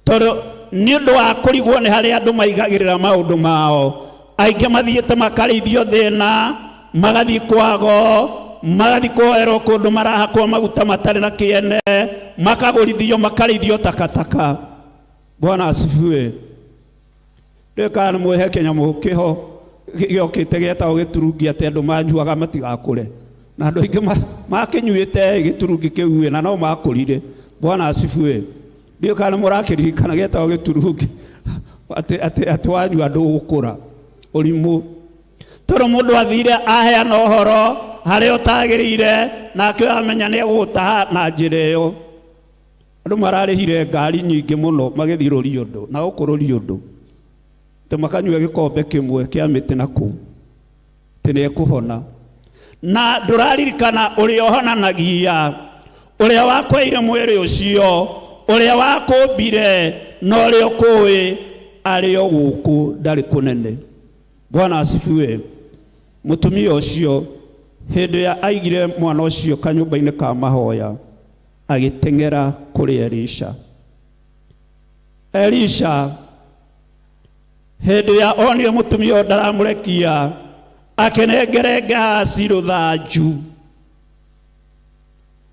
Tondũ nĩ ũndũ wa kũrigwo nĩ harĩa andũ maigagĩrĩra maũndũ mao, aingĩ mathiĩte makarĩithio thĩna, magathiĩ kwago, magathiĩ kũhoerwo kũndũ marahakwo maguta matarĩ na kĩene, makagũrithio makarĩithio takataka. Bwana asifiwe. Ndiũĩ kana nĩ mũĩ he kĩnyamũ kĩho gĩokĩte gĩetagwo gĩturungi atĩ andũ manyuaga matigakũre. Na andũ aingĩ makĩnyuĩte gĩturungi kĩu na no makũrire. Bwana asifiwe. Ndiũĩ kana nĩ mũrakĩririkana gĩetagwo gĩturungi atĩ atĩ atĩ wanyua ndũgũkũra. Ũrimũ. Tondũ mũndũ athire aheana ũhoro harĩa ũtagĩrĩire nake amenya nĩ egũgũtaha na njĩra ĩyo. Andũ mararĩhire ngari nyingĩ mũno magĩthiĩ Rũriũndũ na gũkũ Rũriũndũ atĩ makanyue gĩkombe kĩmwe kĩa mĩtĩ na kũu atĩ nĩ ekũhona. Na ndũraririkana ũrĩa ũhonanagia, ũrĩa wakũheire mwĩrĩ ũcio, ũrĩa wakũmbire na ũrĩa ũkũĩ arĩ o gũkũ ndarĩ kũnene. Bwana asifiwe. Mũtumia ũcio hĩndĩ ĩrĩa aigire mwana ũcio kanyũmba-inĩ ka mahoya agĩteng'era kũrĩ Elisha. Elisha hĩndĩ ĩrĩa onire mũtumia ũyũ ndaramũrekia, akĩnengere Gehazi rũthanju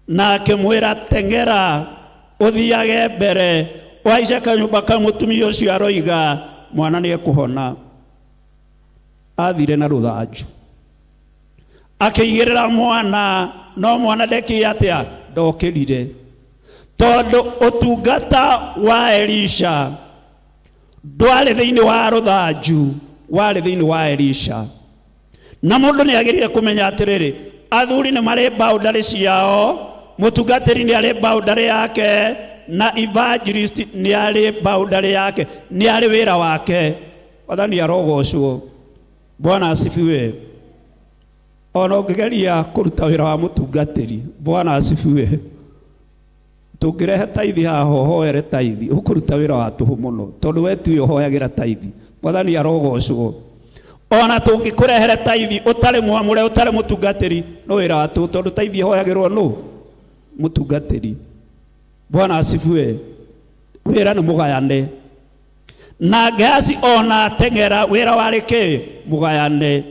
na akĩmwĩra teng'era ũthiage mbere ũhaice kanyũmba ka mũtumia ũcio aroiga mwana nĩ ekũhona. Athire na rũthanju akĩigĩrĩra mwana no mwana ndekire atĩa ndokĩrire tondũ ũtungata wa Elisha ndwarĩ thĩinĩ wa rũthanju warĩ thĩinĩ wa Elisha na mũndũ nĩ agĩrĩire kũmenya atĩrĩrĩ athuri nĩ marĩ boundary ciao mũtungatĩri nĩ arĩ boundary yake na evangelist nĩ arĩ boundary yake nĩ arĩ wĩra wake wathani arogocwo Bwana asifiwe. Ona ũngĩgeria kũruta wĩra wa mũtungatĩri, Bwana asifiwe. Tũngĩrehe taithi haha ũhoere taithi, ũkũruta wĩra wa tũhũ mũno, tondũ we tiwe ũhoyagĩra taithi. Mwathani arogocwo. Ona tũngĩkũrehere taithi ũtarĩ mwamũre, ũtarĩ mũtungatĩri, no wĩra wa tũhũ, tondũ taithi ĩhoyagĩrwo nũ? Mũtungatĩri. Bwana asifiwe. Wĩra nĩ mũgayane. Na Gehazi ona ateng'era wĩra warĩ kĩ? Mũgayane.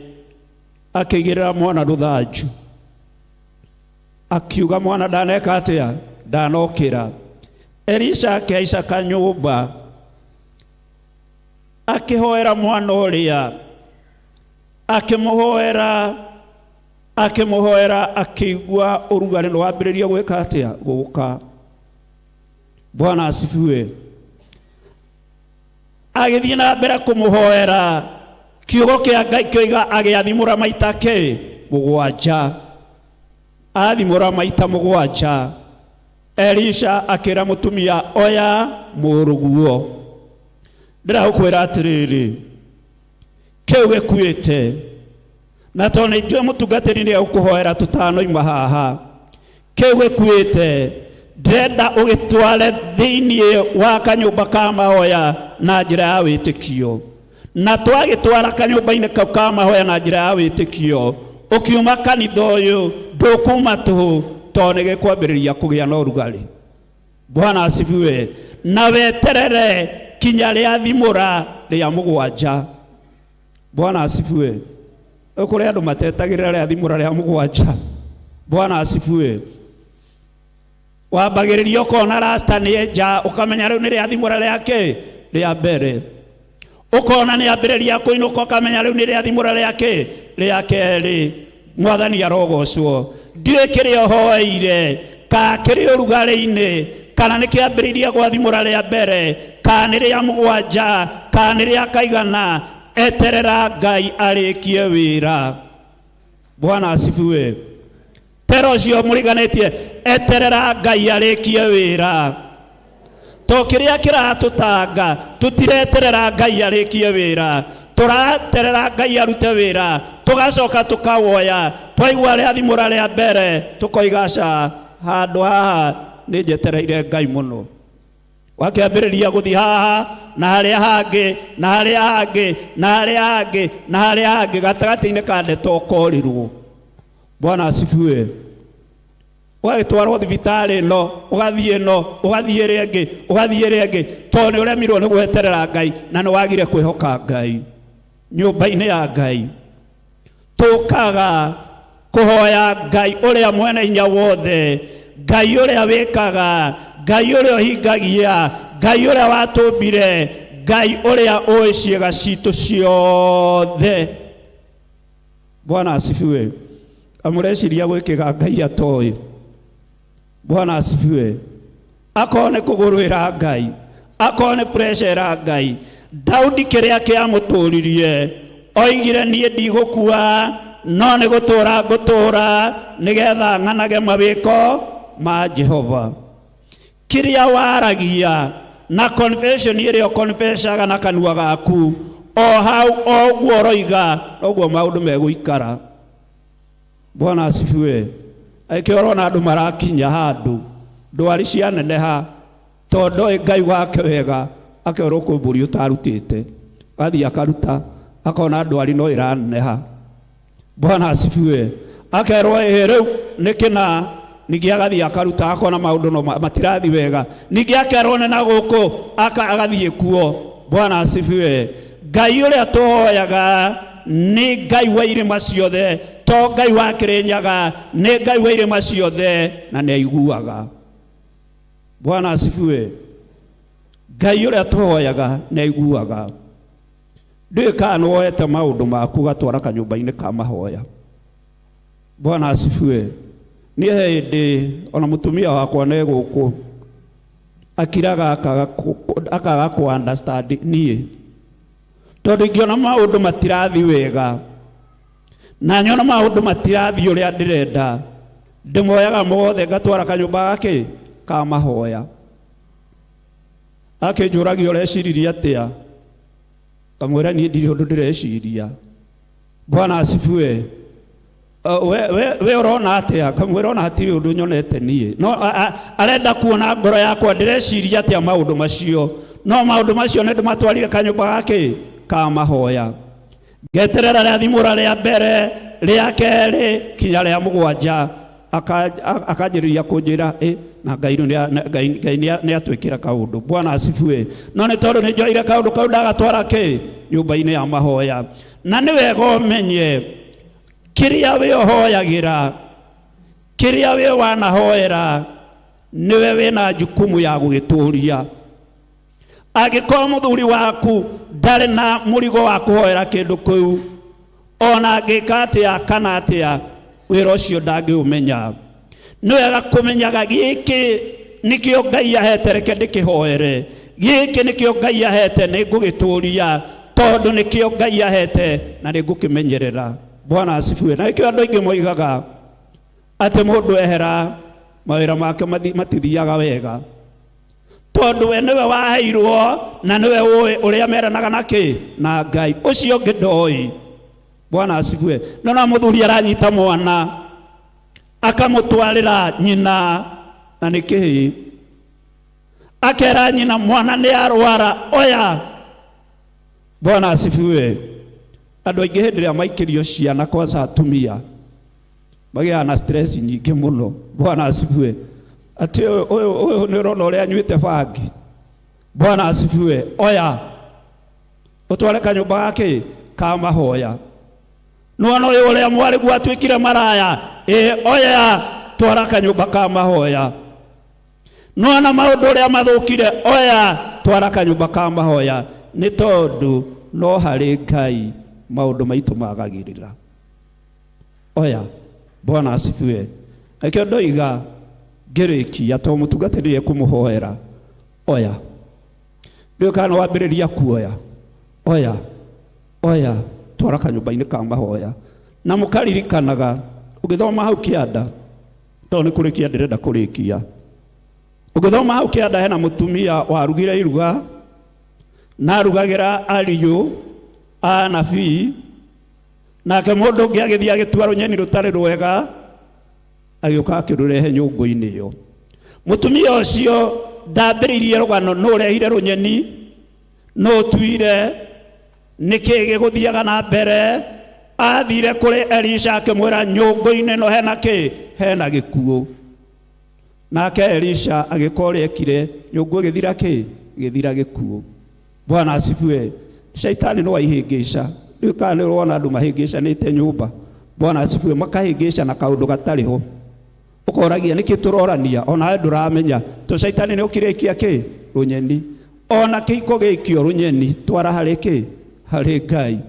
Akĩigĩrĩra mwana rũthanju. Akiuga mwana ndaneka atĩa? Ndanokĩra. Elisha akĩhaica kanyũmba akĩhoera mwana ũrĩa, akĩmũhoera, akĩmũhoera, akĩigua ũrugarĩ nĩ wambĩrĩria gwĩka atĩa? Gũka. Bwana asifiwe. Agĩthiĩ na mbere kũmũhoera, kiugo kĩa Ngai kĩoiga agĩathimũra maita kĩ? Mũgwanja. Athimũra maita mũgwanja, Elisha akĩra mũtumia, oya mũrũguo. Ndĩragũkwĩra atĩrĩrĩ, kĩu gĩkuĩte na tondũ nĩ njũĩ mũtungatĩri nĩ egũkũhoera tũtanoima haha, kĩu gĩkuĩte ndĩrenda ũgĩtware thĩinĩ wa kanyũmba ka mahoya na njĩra ya wĩtĩkio. Na twagĩtwara kanyũmba-inĩ kau ka mahoya na njĩra ya wĩtĩkio, ũkiuma kanitha ũyũ ndũkuma tũhũ, tondũ nĩ gĩkwambĩrĩria kũgĩa na ũrugarĩ. Bwana asifiwe. Na weterere kinya rĩa thimũra rĩa mũgwanja. Bwana asifiwe. Rĩu kũrĩ andũ matetagĩrĩra rĩa thimũra rĩa mũgwanja. Bwana asifiwe. Wambagĩrĩria ũkona rasta nĩ enja, ũkamenya rĩu nĩ rĩa thimũra rĩa kĩ? Rĩa mbere. Ũkona nĩ ambĩrĩria kũinũka, ũkamenya rĩu nĩ rĩa thimũra rĩa kĩ? Rĩa kerĩ. Mwathani arogocwo. Ndiũĩ kĩrĩa ũhoeire, kana kĩrĩ ũrugarĩ-inĩ, kana nĩ kĩambĩrĩirie gwathimũra rĩa mbere, kana nĩ rĩa mũgwanja, kana nĩ rĩa kaigana. Eterera Ngai arĩkie wĩra. Bwana asifiwe. Tera ũcio mũriganĩtie, eterera Ngai arĩkie wĩra. To kĩrĩa kĩratũtanga, tũtireterera Ngai arĩkie wĩra. Tũraterera Ngai arute wĩra, tũgacoka tũkawoya, twaigua rĩa thimũra rĩa mbere, tũkoiga aca, handũ haha nĩ njetereire Ngai mũno. Wakĩambĩrĩria gũthiĩ haha na harĩa hangĩ na harĩa hangĩ na harĩa hangĩ na harĩa hangĩ, gatagatĩ-inĩ ka ndeto ũkorirwo. Bwana asifiwe. Ũgagĩtwarwo thibitarĩ ĩno, ũgathiĩ ĩno, ũgathiĩ ĩrĩa ĩngĩ, ũgathiĩ ĩrĩa ĩngĩ, tondũ nĩ ũremirwo nĩ gweterera Ngai na nĩ wagire kwĩhoka Ngai. Nyũmba-inĩ ya Ngai tũkaga kũhoya Ngai ũrĩa mwene hinya wothe, Ngai ũrĩa wĩkaga, Ngai ũrĩa ũhingagia, Ngai ũrĩa watũmbire, Ngai ũrĩa ũĩ ciĩga citũ ciothe. Bwana asifiwe. Amũreciria gwĩkĩga Ngai atoĩ. Bwana asifiwe. Akorwo nĩ kũgũrũ ĩra Ngai, akorwo nĩ pressure ĩra Ngai. Daudi kĩrĩa kĩamũtũririe, oigire niĩ ndigũkua, no nĩ gũtũra ngũtũra, nĩgetha ng'anage mawĩko ma Jehova. Kĩrĩa waragia na confession ĩrĩa ũconfessaga na kanua gaku, o hau o ũguo ũroiga, noguo maũndũ megũikara. Bwana asifiwe. Aikĩ ũrona andũ marakinya handũ, ndwari cianeneha, tondũ ndoĩ Ngai wake wega, akerwo kwĩ mbũri ũtarutĩte. Athiĩ akaruta, akona ndwari no ĩraneneha. Bwana asifiwe. Akerwo ĩhĩ rĩu nĩ kĩna, ningĩ agathiĩ akaruta, akona maũndũ no matirathiĩ wega. Ningĩ akerwo nĩ na gũkũ, agathiĩ kuo. Bwana asifiwe. Ngai ũrĩa tũhoyaga nĩ Ngai wa irĩma ciothe, to Ngai wa Kĩrĩnyaga, nĩ Ngai wa irĩma ciothe na nĩ aiguaga. Bwana asifiwe. Ngai ũrĩa tũhoyaga nĩ aiguaga. Ndiũĩ kana nĩ woete maũndũ maku ũgatwara kanyũmba-inĩ ka mahoya. Bwana asifiwe. Niĩ he hĩndĩ ona mũtumia wakwa nĩ gũkũ akiraga akaga kũ understand niĩ, tondũ ingĩona maũndũ matirathiĩ wega na nyona maũndũ matirathiĩ ũrĩa ndĩrenda, ndĩmoyaga mothe ngatwara kanyũmba gakĩ ka mahoya. Akĩnjũragia ũreciririe atĩa, kamwĩra niĩ ndirĩ ũndũ ndĩreciria. Bwana asifiwe. We ũrona atĩa? Kamwĩra ona hatirĩ ũndũ nyonete niĩ, no arenda kuona ngoro yakwa ndĩreciria atĩa maũndũ macio. No maũndũ macio nĩ ndĩmatwarire kanyũmba gakĩ ka mahoya, ngeterera rĩa thimũra rĩa mbere, rĩa kerĩ, kinya rĩa mũgwanja. Akanjĩrĩria kũnjĩra, na Ngai rĩu Ngai nĩ atwĩkĩra kaũndũ. Bwana asifiwe. No nĩ tondũ nĩ njoire kaũndũ kau ndagatwara kĩ nyũmba-inĩ ya mahoya. Na nĩ wega ũmenye kĩrĩa wĩ ũhoyagĩra, kĩrĩa wĩ wanahoera, nĩwe wĩna jukumu ya gũgĩtũria. Angĩkorwo mũthuri waku ndarĩ na mũrigo wa kũhoera kĩndũ kĩu, ona angĩka atĩa kana atĩa, wĩra ũcio ndangĩũmenya. Nĩ wega kũmenyaga gĩkĩ nĩkĩo Ngai ahete, reke ndĩkĩhoere. Gĩkĩ nĩkĩo Ngai ahete, nĩ ngũgĩtũria, tondũ nĩkĩo Ngai ahete na nĩ ngũkĩmenyerera. Bwana asifiwe. Na nĩkĩo andũ aingĩ moigaga atĩ mũndũ ehera mawĩra make matithiaga wega, tondũ we nĩwe waheirwo na nĩwe ũĩ ũrĩa meranaga na kĩ na Ngai, ũcio ũngĩ ndoĩ. Bwana asifiwe. No na mũthuri aranyita mwana akamũtwarĩra nyina, na nĩ kĩhĩĩ, akera nyina mwana nĩ arwara, oya. Bwana asifiwe. Andũ aingĩ hĩndĩ ĩrĩa maikĩrio ciana, kwanza atumia, magĩaga na stress nyingĩ mũno. Bwana asifiwe. Atĩ ũyũ nĩ ũrona ũrĩa anyuĩte bangi. Bwana asifiwe. Oya ũtware kanyũmba gakĩ ka mahoya. Nĩwona ũyũ ũrĩa mwarĩguo atuĩkire maraya? Ĩ, oya twara kanyũmba ka mahoya. Nĩwona maũndũ ũrĩa mathũkire? Oya twara kanyũmba ka mahoya. Nĩ tondũ no harĩ Ngai maũndũ maitũ magagĩrĩra. Oya, Bwana asifiwe. Nakĩo ndoiga ngĩrĩkia to mũtungatĩri ekũmũhoera. Oya, ndiũĩ kana nĩwambĩrĩria kuoya. Oya, oya twara kanyũmba-inĩ ka mahoya. Na mũkaririkanaga ũgĩthoma hau kĩanda, tondũ nĩ kũrĩkia ndĩrenda kũrĩkia. Ũgĩthoma hau kĩanda hena mũtumia warugire iruga na arugagĩra ariũ a anabii, nake mũndũ ũngĩ agĩthiĩ agĩtua rũnyeni rũtarĩ rwega agĩũka akĩrũrehe nyũngũ-inĩ ĩyo. Mũtumia ũcio ndambĩrĩirie rũgano nũ ũrehire rũnyeni, nũ ũtuire, nĩkĩ gĩgũthiaga na mbere. Athire kũrĩ Elisha akĩmwĩra nyũngũ-inĩ ĩno hena kĩ? Hena gĩkuũ. Nake Elisha agĩka ũrĩa ekire, nyũngũ ĩgĩthira kĩ? Ĩgĩthira gĩkuũ. Bwana asifiwe. Shaitani no aihĩngĩca. Rĩu kana nĩ ũrona andũ mahĩngĩcanĩte nyũmba. Bwana asifiwe, makahĩngĩca na kaũndũ gatarĩ ho. Ũkoragia nĩkĩ tũrorania, onawe ndũramenya. To shaitani nĩ okire aikia kĩ? Rũnyeni. Ona kĩhiko gĩikio rũnyeni, twara harĩ kĩ? Harĩ Ngai.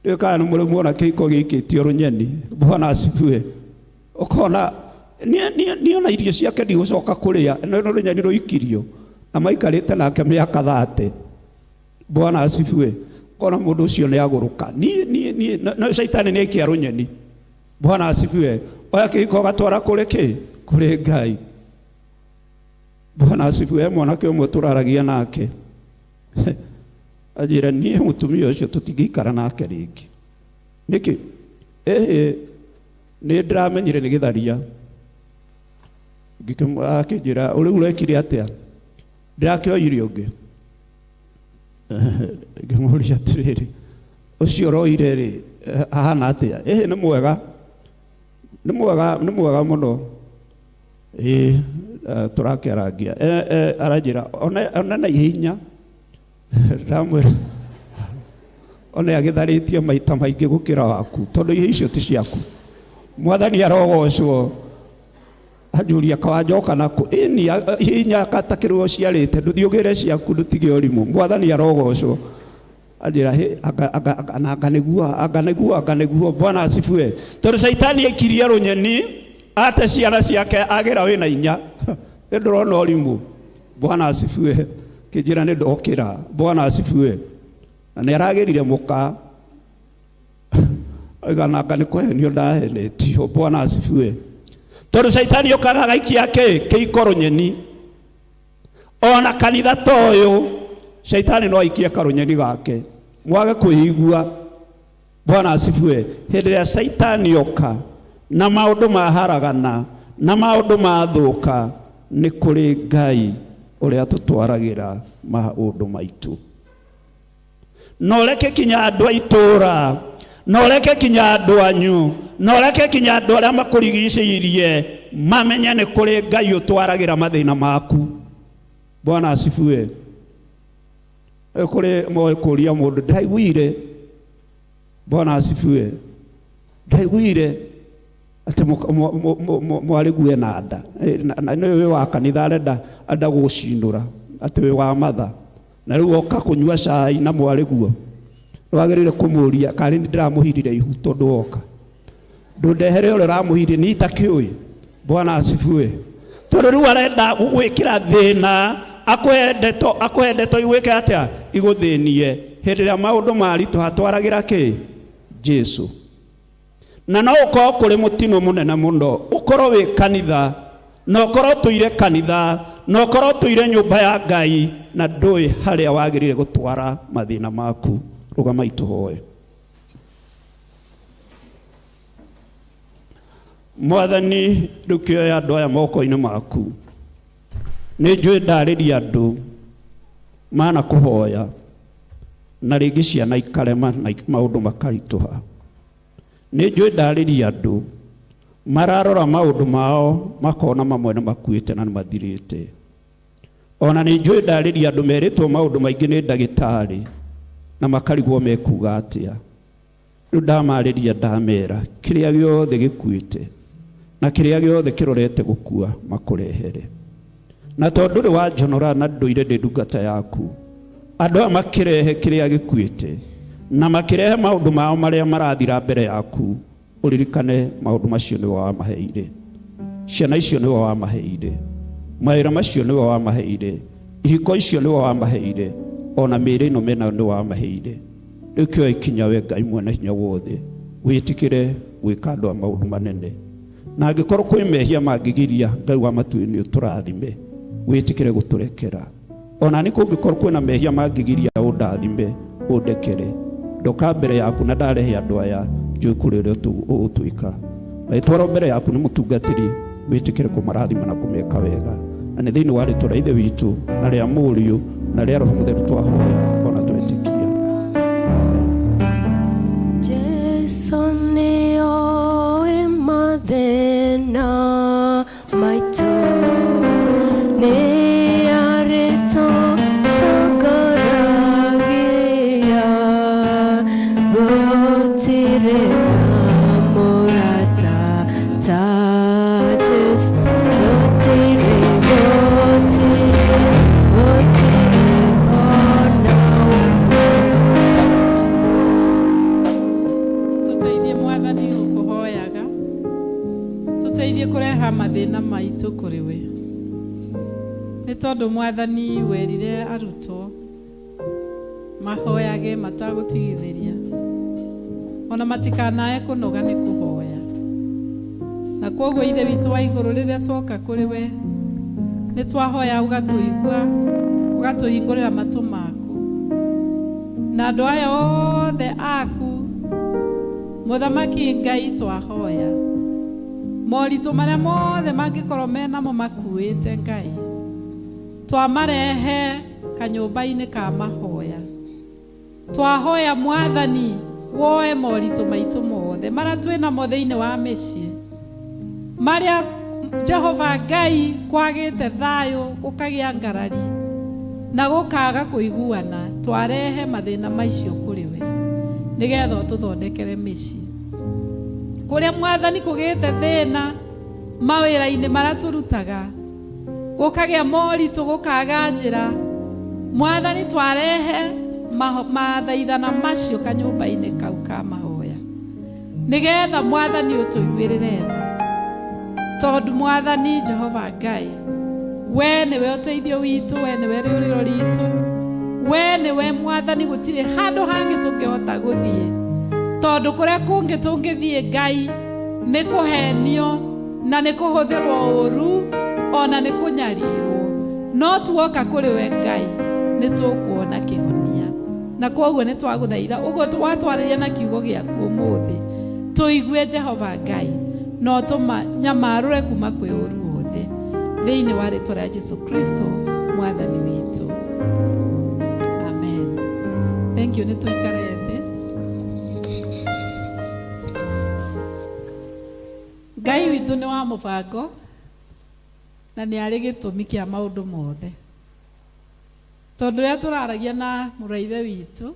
Rĩu kana nĩ mũrĩ muona kĩhiko gĩikĩtio rũnyeni. Bwana asifiwe. Ũkona niĩ ona irio ciake ndigũcoka kũrĩa, no rũnyeni rũikirio na maikarĩte nake mĩaka 30. Bwana asifiwe. Ũkona mũndũ ũcio nĩ agũrũka. Niĩ niĩ niĩ no shaitani nĩ aikia rũnyeni. Bwana asifiwe. Oya kĩhiko ũgatwara kũrĩ kĩ? Kũrĩ Ngai. Bwana asifiwe. Mwanake ũmwe tũraragia nake anjĩra niĩ mũtumia ũcio tũtingĩikara nake rĩngĩ. Nĩkĩ? Ĩhĩ, nĩ ndĩramenyire nĩ gĩtharia. Akĩnjĩra rĩu ũrekire atĩa? Ndĩrakĩoire ũngĩ. Ngĩmũria atĩrĩrĩ, ũcio ũroire rĩ ahana atĩa? Ĩhĩ, nĩ mwega, nĩ mwega, nĩ mwega mũno. Ĩĩ, tũrakĩarangia. Aranjĩra one na ihenya. Ndamwĩra one agĩtharĩtie maita maingĩ gũkĩra waku, tondũ ihe icio ti ciaku. Mwathani arogocwo. Anjũria kawanjoka nako ĩni hinya katakĩrwo ciarĩte ndũthiĩ ũgĩre ciaku ndũtige ũrimũ. Mwathani arogocwo. Anjĩra hĩ anga anga anga anga nĩguo anga nĩguo anga nĩguo. Bwana asifiwe. Tondũ shaitani aikirie rũnyeni ate ciana ciake agĩra wĩna inya. Nĩ ndũrona ũrimũ. Bwana asifiwe. Kĩnjĩra nĩ ndokĩra. Bwana asifiwe. Na nĩ aragĩrire mũka. Oiga anga nĩ kũhenio ndahenetio. Bwana asifiwe. Tondũ shaitani okaga agaikia kĩ? Kĩiko rũnyeni. Ona kanitha ta ũyũ shaitani no aikie karũnyeni gake mwage kwĩigua. Bwana asifiwe. Hĩndĩ ĩrĩa shaitani oka na maũndũ maharagana na maũndũ mathũka, nĩ kũrĩ Ngai ũrĩa tũtwaragĩra maũndũ maitũ. Na ũreke kinya andũ a itũũra, na ũreke kinya andũ anyu, na ũreke kinya andũ arĩa makũrigicĩirie mamenye nĩ kũrĩ Ngai ũtwaragĩra mathĩna maku. Bwana asifiwe. Kũrĩ moĩ kũria mũndũ ndaiguire. Bwana asifiwe. Ndaiguire atĩ mwarĩguo ena nda. Na nĩ wĩ wa kanitha arenda enda gũgũcindũra atĩ wĩ wa matha. Na rĩu oka kũnyua cai na mwarĩguo. Wagĩrĩire kũmũria karĩ nĩ ndĩramũhirire ihu tondũ woka. Ndũndehere ũrĩa ũramũhirire niĩ itakĩũĩ. Bwana asifiwe. Tondũ rĩu arenda gũgwĩkĩra thĩna, akũhe ndeto, akũhe ndeto igwĩke atĩa? Igũthĩnie. Hĩndĩ ĩrĩa maũndũ maritũha twaragĩra kĩ? Jesu. Na no ũkorwo kũrĩ mũtino mũnene mũno, ũkorwo wĩ kanitha, na ũkorwo ũtũire kanitha, na ũkorwo ũtũire nyũmba ya Ngai, na ndũĩ harĩa wagĩrĩire gũtwara mathĩna maku. Rũgamai tũhoe. Mwathani, rĩu kĩoya andũ aya moko-inĩ maku. Nĩ njũĩ ndarĩria andũ mana kũhoya, na rĩngĩ ciana ikarema na maũndũ makaritũha. Nĩ njũĩ ndarĩria andũ mararora maũndũ mao makona mamwe nĩ makuĩte na nĩ mathirĩte. Ona nĩ njũĩ ndarĩria andũ merĩtwo maũndũ maingĩ nĩ ndagĩtarĩ na makarigwo mekuga atĩa. Rĩu ndamarĩria ndamera kĩrĩa gĩothe gĩkuĩte na kĩrĩa gĩothe kĩrorete gũkua makũrehere. Na tondũ ndũrĩ wanjonora na ndũire ndĩ ndungata yaku, andũ aya makĩrehe kĩrĩa gĩkuĩte na makĩrehe maũndũ mao marĩa marathira mbere yaku, ũririkane maũndũ macio nĩwe wamaheire, ciana icio nĩwe wamaheire, mawĩra macio nĩwe wamaheire, ihiko icio nĩwe wamaheire, ona mĩĩrĩ ĩno menayo nĩwe wamaheire. Rĩu kĩoe ikinya we Ngai mwene hinya wothe, wĩtĩkĩre gwĩka andũ a maũndũ manene. Na angĩkorwo kwĩ mehia mangĩgiria Ngai wa matu-inĩ ũtũrathime, wĩtĩkĩre gũtũrekera. Ona nĩ kũngĩkorwo kwĩna mehia mangĩgiria ũndathime, ũndekere. Ndoka mbere yaku na ndarehe andũ aya, njũĩ kũrĩ ũrĩa ũgũtwĩka. Magĩtwarwo mbere yaku nĩ mũtungatĩri, wĩtĩkĩre kũmarathima na kũmeka wega. Na nĩ thĩinĩ wa rĩtwa rĩa Ithe witũ na rĩa Mũriũ na rĩa Roho Mũtheru twahoya ona twetĩkia. Jesu nĩoĩ mathĩna maitũ, nĩarĩtũtongoragia, gũtirĩ na mũrata ta Jesu, gũtirĩ, gũtirĩ, gũtirĩ ona ũmwe. Tũteithie Mwathani gũkũhoyaga, tũteithie kũreha mathĩna maitũ kũrĩ we, nĩ tondũ Mwathani werire arutwo mahoyage matagũtigithĩria, ona matikanae kũnoga nĩ kũhoya. Na kwoguo Ithe witũ wa igũrũ, rĩrĩa twoka kũrĩ we nĩ twahoya ũgatũigua, ũgatũhingũrĩra matũ maku, na andũ aya othe aku Mũthamaki Ngai twahoya moritũ marĩa mothe mangĩkorwo menamo makuĩte Ngai, twamarehe kanyũmba-inĩ ka mahoya. Twahoya Mwathani woe moritũ maitũ mothe marĩa twĩnamo thĩinĩ wa mĩciĩ, marĩa Jehova Ngai kwagĩte thayũ, gũkagĩa ngarari na gũkaga kũiguana, twarehe mathĩna macio kũrĩ we nĩgetha ũtũthondekere mĩciĩ. Kũrĩa Mwathani kũgĩte thĩna mawĩra-inĩ marĩa tũrutaga, gũkagĩa moritũ, gũkaga njĩra, Mwathani twarehe mathaithana macio kanyũmba-inĩ kau ka mahoya nĩgetha Mwathani ũtũiguĩrĩre tha, tondũ Mwathani Jehova Ngai we nĩwe ũteithio witũ, we nĩwe rĩũrĩro ritũ, we nĩwe Mwathani, gũtirĩ handũ hangĩ tũngĩhota gũthiĩ, tondũ kũrĩa kũngĩ tũngĩthiĩ Ngai nĩ kũhenio na nĩ kũhũthĩrwo ũru ona nĩ kũnyarirwo, no tuoka kũrĩ we Ngai nĩ tũkuona kĩhonia. Na kwoguo nĩ twagũthaitha ũguo watwarĩria na kiugo gĩaku ũmũthĩ, tũigue Jehova Ngai na ũtũnyamarũre kuma kwĩ ũru wothe, thĩinĩ wa rĩtwa rĩa Jesu Kristo Mwathani witũ, amen. Thank you. Nĩ tũikare thĩ. Ngai witũ nĩ wa mũbango na nĩ arĩ gĩtũmi kĩa maũndũ mothe, tondũ rĩrĩa tũraragia na mũraithe witũ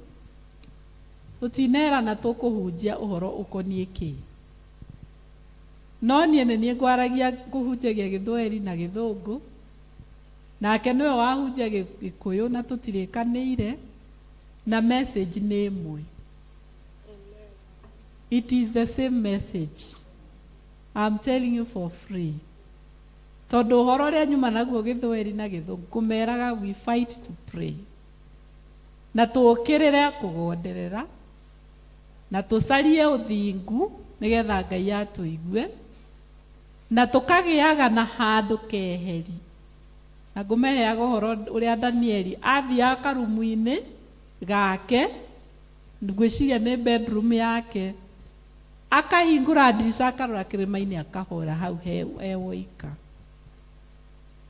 tũtinerana tũkũhunjia ũhoro ũkoniĩ kĩ, no niĩ nĩ niĩ ngwaragia ngũhunjagia gĩthweri na gĩthũngũ, nake nĩwe wahunjia gĩkũyũ, na tũtirĩkanĩire, na message nĩ ĩmwe. It is the same message, I'm telling you for free, tondũ ũhoro ũrĩa nyuma naguo gĩthweri na gĩthũngũ kũmeraga we fight to pray na tũũkĩrĩre kũgonderera na tũcarie ũthingu nĩgetha Ngai atũigue, na tũkagĩaga na handũ keheri. Na ngũmeheaga ũhoro ũrĩa Danieli athiaga karumu-inĩ gake, ngwĩciria nĩ bedroom yake, akahingũra ndirica akarora kĩrĩma-inĩ akahora hau he e woika.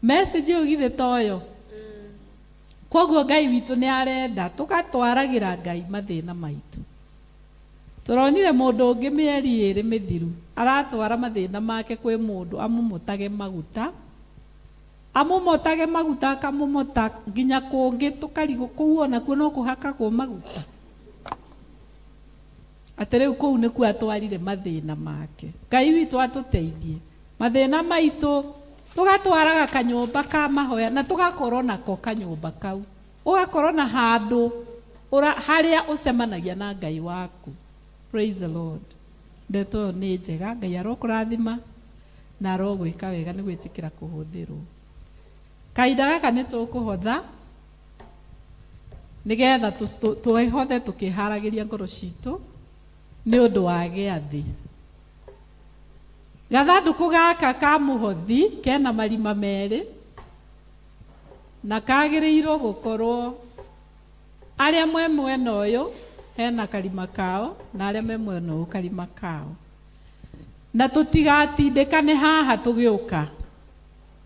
Message ĩyo githĩ toyo? Koguo Ngai witũ nĩ arenda tũgatwaragĩra Ngai mathĩna maitũ. Tũronire mũndũ ũngĩ mĩeri 2 mĩthiru aratwara mathĩna make kwĩ mũndũ amũmotage maguta, amũmotage maguta, akamũmota nginya kũngĩ tũkarigwo kũu onakuo no kũhakagwo maguta. Atĩ rĩu kũu nĩkuo atwarire mathĩna make. Ngai witũ atũteithie. Mathĩna maitũ tũgatwaraga kanyũmba ka mahoya na tũgakorwo nako kanyũmba kau. Ũgakorwo na handũ harĩa ũcemanagia na Ngai waku. Praise the Lord. Ndeto ĩyo nĩ njega. Ngai arokũrathima na arogwĩka wega nĩ gwĩtĩkĩra kũhũthĩrwo. Kahinda gaka nĩ tũkũhotha nĩgetha twĩhothe tũkĩharagĩria ngoro citũ nĩ ũndũ wa gĩathĩ. Gathandũkũ gaka ka mũhothi kena marima merĩ na kagĩrĩirwo gũkorwo arĩa mwe mwena ũyũ hena karima kao na arĩa me mwena ũyũ karima kao. Na tũtigatindĩkane haha tũgĩũka.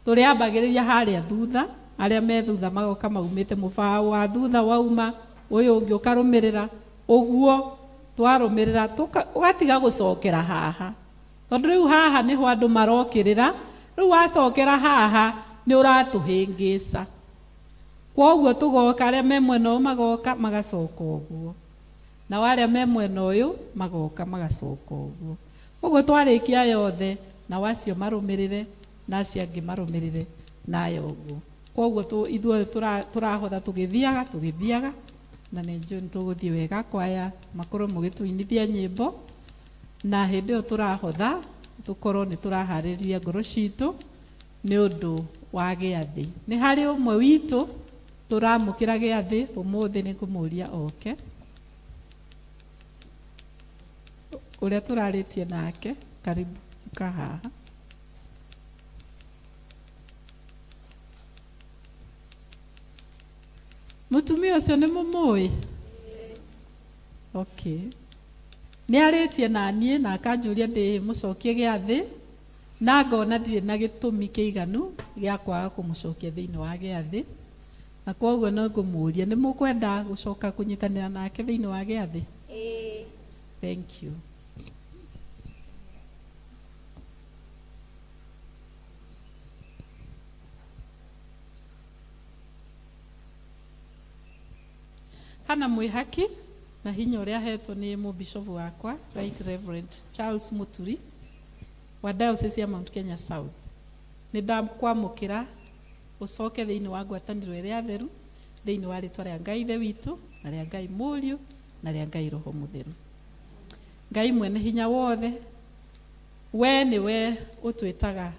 Tũrĩambagĩrĩria harĩa thutha, arĩa me thutha magoka maumĩte mũbaũ wa thutha wauma, ũyũ ũngĩ ũkarũmĩrĩra, ũguo twarũmĩrĩra ũgatiga gũcokera haha. Tondũ rĩu haha nĩho andũ marokĩrĩra, rĩu wacokera haha nĩ ũratũhĩngĩca. Kwoguo tũgoka arĩa me mwena ũyũ magoka magacoka ũguo. Nao arĩa me mwena ũyũ magoka magacoka ũguo. Ũguo twarĩkia yothe, nao acio marũmĩrĩre, na acio angĩ marũmĩrĩre nayo ũguo. Kwoguo ithuothe tũrahotha tũgĩthiaga tũgĩthiaga, na nĩ njũĩ nĩ tũgũthiĩ wega kwaya makorwo mũgĩtũinithia nyĩmbo, na hĩndĩ ĩyo tũrahotha tũkorwo nĩ tũraharĩria ngoro citũ nĩ ũndũ wa gĩathĩ. Nĩ harĩ ũmwe witũ tũramũkĩra gĩathĩ ũmũthĩ, nĩ ngũmũria oke. Ũrĩa tũrarĩtie nake, karibu ũka haha. Mũtumia ũcio nĩ mũmũĩ? Okay. Nĩ arĩtie na niĩ na akanjũria ndĩmũcokie gĩathĩ, na ngona ndirĩ na gĩtũmi kĩiganu gĩa kwaga kũmũcokia thĩinĩ wa gĩathĩ, na kwoguo no ngũmũria nĩ mũkwenda gũcoka kũnyitanĩra nake thĩinĩ wa gĩathĩ? Ĩĩ. Thank you. Hana mwĩhaki na hinya ũrĩa ahetwo nĩ mũbishopu wakwa Right Reverend Charles Muturi wa Diocese ya Mount Kenya South. Nĩ ndakwamũkĩra ũcoke thĩinĩ wa ngwatanĩro ĩrĩa theru thĩinĩ wa rĩtwa rĩa Ngai Ithe witũ na rĩa Ngai Mũriũ na rĩa Ngai Roho Mũtheru. Ngai mwene hinya wothe, we nĩwe ũtwĩtaga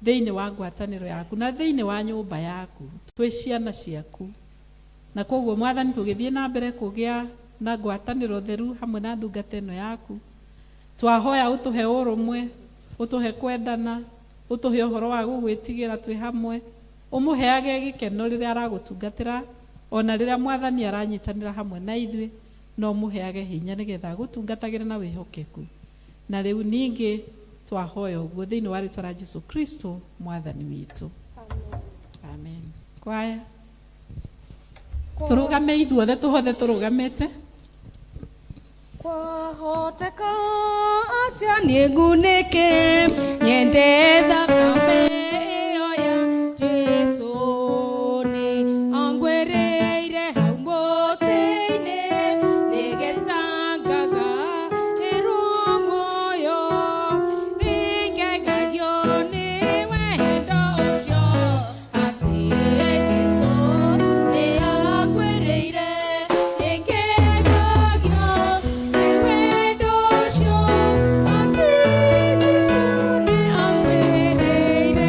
thĩinĩ wa ngwatanĩro yaku na thĩinĩ wa nyũmba yaku twĩ ciana ciaku. Na koguo Mwathani tũgĩthiĩ na mbere kũgĩa na ngwatanĩro theru hamwe na ndungata ĩno yaku, twahoya ũtũhe ũrũmwe, ũtũhe kwendana, ũtũhe ũhoro wa gũgwĩtigĩra twĩ hamwe, ũmũheage gĩkeno rĩrĩa aragũtungatĩra, ona rĩrĩa Mwathani aranyitanĩra hamwe na ithuĩ, no ũmũheage hinya nĩgetha agũtungatagĩre na wĩhokeku. Na rĩu ningĩ twahoya ũguo thĩinĩ wa rĩtwa rĩa Jesu Kristo Mwathani witũ. Amen. Kwaya tũrũgame ithuothe tũhothe tũrũgamĩte. Kwahoteka atĩa niĩ ngunĩke nyende thakame ĩyo ya Jesũ nĩ angwĩrĩire hau mũtĩ-inĩ nĩgetha ngagaĩrwo muoyo nĩngegagio nĩ wendo ũcio atĩ Jesũ nĩ angwĩrĩire nĩngegagio nĩ wendo ũcio atĩ Jesũ nĩ angwĩrĩire.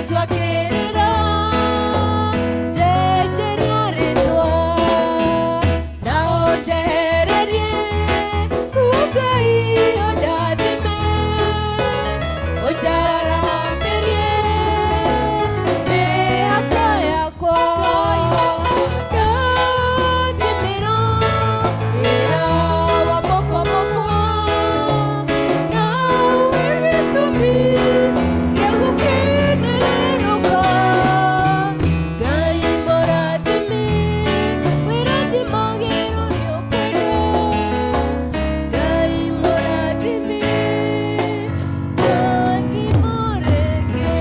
Jesu akĩrĩra njenjeria rĩtwa na ũnjehererie ruo Ngai ũndathime ũnjaramĩrie mĩhaka yakwa ndathimĩra wĩra wa moko makwa na ũhe gĩtũmi gĩa gũkenererũka Ngai mũrathime wĩrathimagĩra ũrĩa ũkwenda Ngai mũrathime rathimo rĩngĩ.